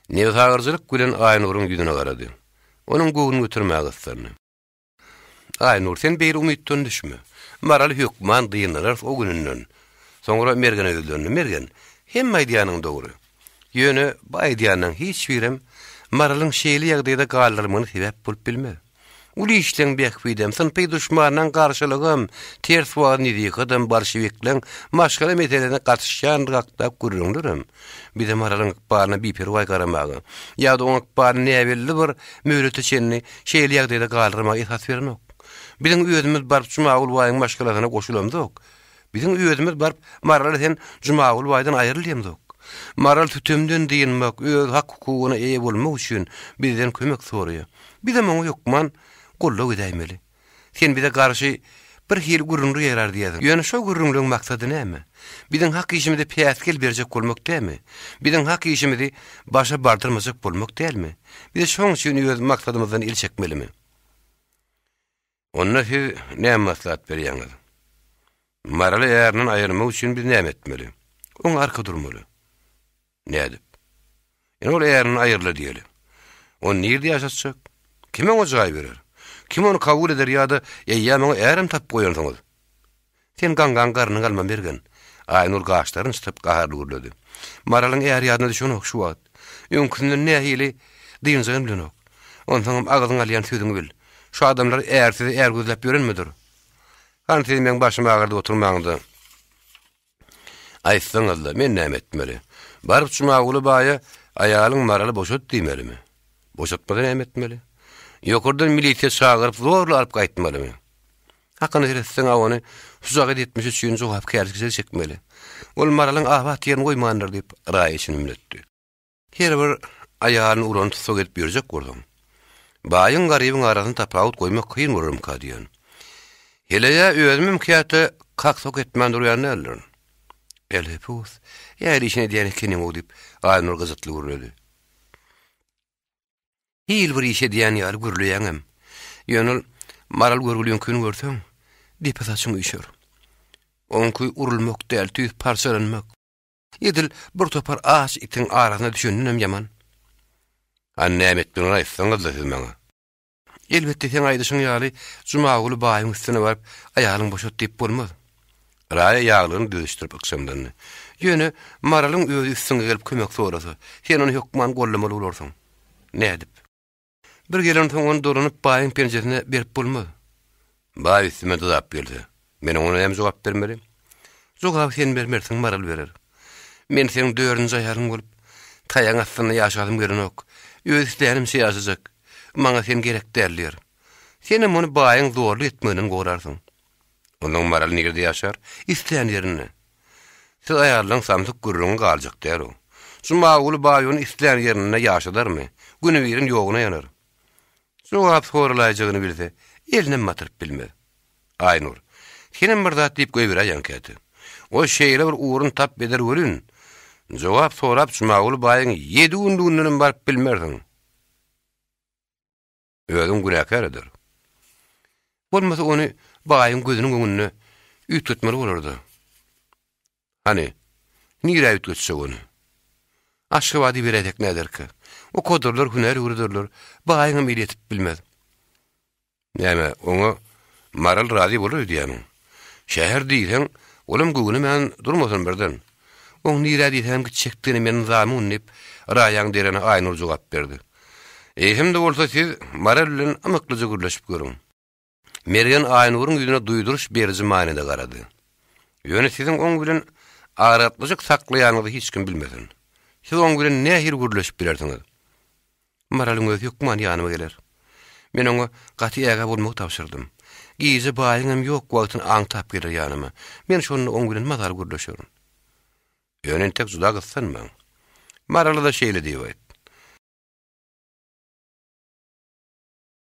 nebsagyryjylyk bilen Aýnuryň ýüzüne garady. Onuň göwnüni götermäge gyssandy. Aýnur, sen beýle umytdan düşme. Maral hökman dynararys o gününden. Soňra Mergene ýüzlendi, Mergen, hemme aýdýanyň dogry. Ýöne bu aýdýanlaň hiç birem Maralyň şeýle ýagdaýda galdyrylmagyna sebäp bolup bilmez. Uly işleň bähbidem, synpy duşmanlaň garşylygam, ters wagyz-nesihatam, bolşewikleň maşgala meselesine gatyşýandygy hakdaky gürrüňlerem bize Maralyň ykbalyna biperwaý garamaga ýa-da oň ykbalyny näbelli bir möhlete çenli şeýle ýagdaýda galdyrmaga esas berenok. Biziň özümiz baryp Jumaguly baýyň maşgalasyna goşulamzok. Biziň özümiz baryp Maraly sen Jumaguly baýdan aýryl diýemzok. Maral sütemden dynmak, öz hak-hukugyna eýe bolmak üçin bizden kömek soraýar. Bizem oňa hökman goldaw edäýmeli. Sen bize garşy bir hili gürrüňler ýaýrar diýýärsiň. Ýöne şo gürrüňleň maksady näme? Biziň hak işimize päsgel berjek bolmak dälmi? Biziň hak işimizi başa bardyrmajak bolmak dälmi? Biz şoň üçin öz maksadymyzdan el çekmelimi? Onda siz näme maslahat berýäňiz? Maraly ärinden aýyrmak üçin biz näme etmeli? Oňa arka durmaly. Nädip? Ine ol ärinden aýryldy diýeli. Ony nirde ýaşatjak? Kim oňa jaý berer? Kim ony kabul eder ýa-da eýýäm oňa ärem tapyp goýansyňyz? Sen gaňňaň garnyňy alma Mergen. Aýnur gaşlaryny çytyp gaharly gürledi. Maralyň äri ýadyna düşenok şu wagt. Öňküsinden nähili dynjagyny bilenok. Onsoňam agzyňa alýan sözüňi bil. Şu adamlar ärsize är gözläp ýörenmidir? Hany siz meň başymy agyrdyp oturmaňda. Aýtsaňyzla, men näme etmeli? Baryp Jumaguly baýa aýalyň Maraly boşat diýmelimi? Boşatmasa näme etmeli? Ýokardan milisiýa çagyryp zorla alyp gaýtmalymy? Hakyna seretseň-ä ony sujagyt etmişi üçin jogapkärçilige çekmeli. Ol Maralyň abat ýerini goýmandyr diýip, Raýa içini hümletdi. Her bir aýalyny urany tussag edip ýörjek bolsaň. Baýyň garybyň arasyna tapawut goýmak kyn bolarmyka diýen. Heleýä özümem käte kak-sok etmän durýan däldirin. Elhepus, är işini edýän ekeniň-ow diýip, Aýnur gyjytly gürledi. Hil bir iş edýän ýaly gürleýäňem. Ýöne ol Maral görgüliňkini görseň, depe saçyň üýşer. Oňky urulmak däl, tüýs parçalanmak. Edil bir topar aç itiň arasyna düşendenem ýaman. Hany näme etmegini aýtsaňyz-da siz maňa. Elbetde seň aýdyşyň ýaly Jumaguly baýyň üstüne baryp aýalyňy boşat diýip bolmaz. Raýa ýaglygyny düzüşdirip ykjamlandy. Ýöne Maralyň özi üstüňe gelip kömek sorasa, sen ony hökman goldamaly bolarsyň. Nädip? Bir gelensoň ony dolanyp baýyň penjesine berip bolmaz. Baý üstüme dyzap gelse, men oňa näme jogap bermeli? Jogaby sen bermersiň, Maral berer. Men seniň dördünji aýalyň bolup, taýagyň astynda ýaşasym gelenok. Öz islänimçe ýaşajak. Maňa sen gerek däl diýer. Senem ony baýyň zorluk etmeginden gorarsyň. Onnoň Maral nirede ýaşar? Islän ýerinde. Siz aýallaň samsyk gürrüňi galjak däl-ow. Jumaguly baý ony islän ýerinde ýaşadarmy? Günübirin ýoguna ýanar. Jogap soralaýjagyny bilse, elinem batyryp bilmez. Aýnur, senem bir zat diýip goýberäýýäň käte. O şeýle bir ugrun tap eder welin, jogap sorap Jumaguly baýyň ýedi günlügindenem baryp bilmersiň. Özüň günäkär eder. Bolmasa ony baýyň gözüniň öňünde üýtgetmeli bolar-da. Hany, nirä üýtgetjek ony? Aşgabada iberäýsek näderkä? Okadarlar, hünär öwrederler, baýyňam eli ýetip bilmez. Näme, oňa Maral razy bolar öýdýämiň? Şäher diýseň, olam göwnemän durmasyn birden. Oň nirä diýseňem gitjekdigine men zamun, diýip, Raýaň deregine Aýnur jogap berdi. Eýsem-de bolsa siz Maral bilen ymyklyja gürleşip görüň. Mergen Aýnuryň ýüzüne duýduryş beriji manyda garady. Ýöne siziň oň bilen aragatnaşyk saklaýanyňyzy hiç kim bilmesin. Siz oň bilen nähili gürleşip bilersiňiz? Maralyň özi hökman ýanyma geler. Men oňa gaty ägä bolmagy tabşyrdym. Gije baýyňam ýok wagtyny aňtap geler ýanyma. Men şonda oň bilen mazaly gürleşerin. Ýöne entek juda gyssanmaň. Marala-da şeýle diýip aýt.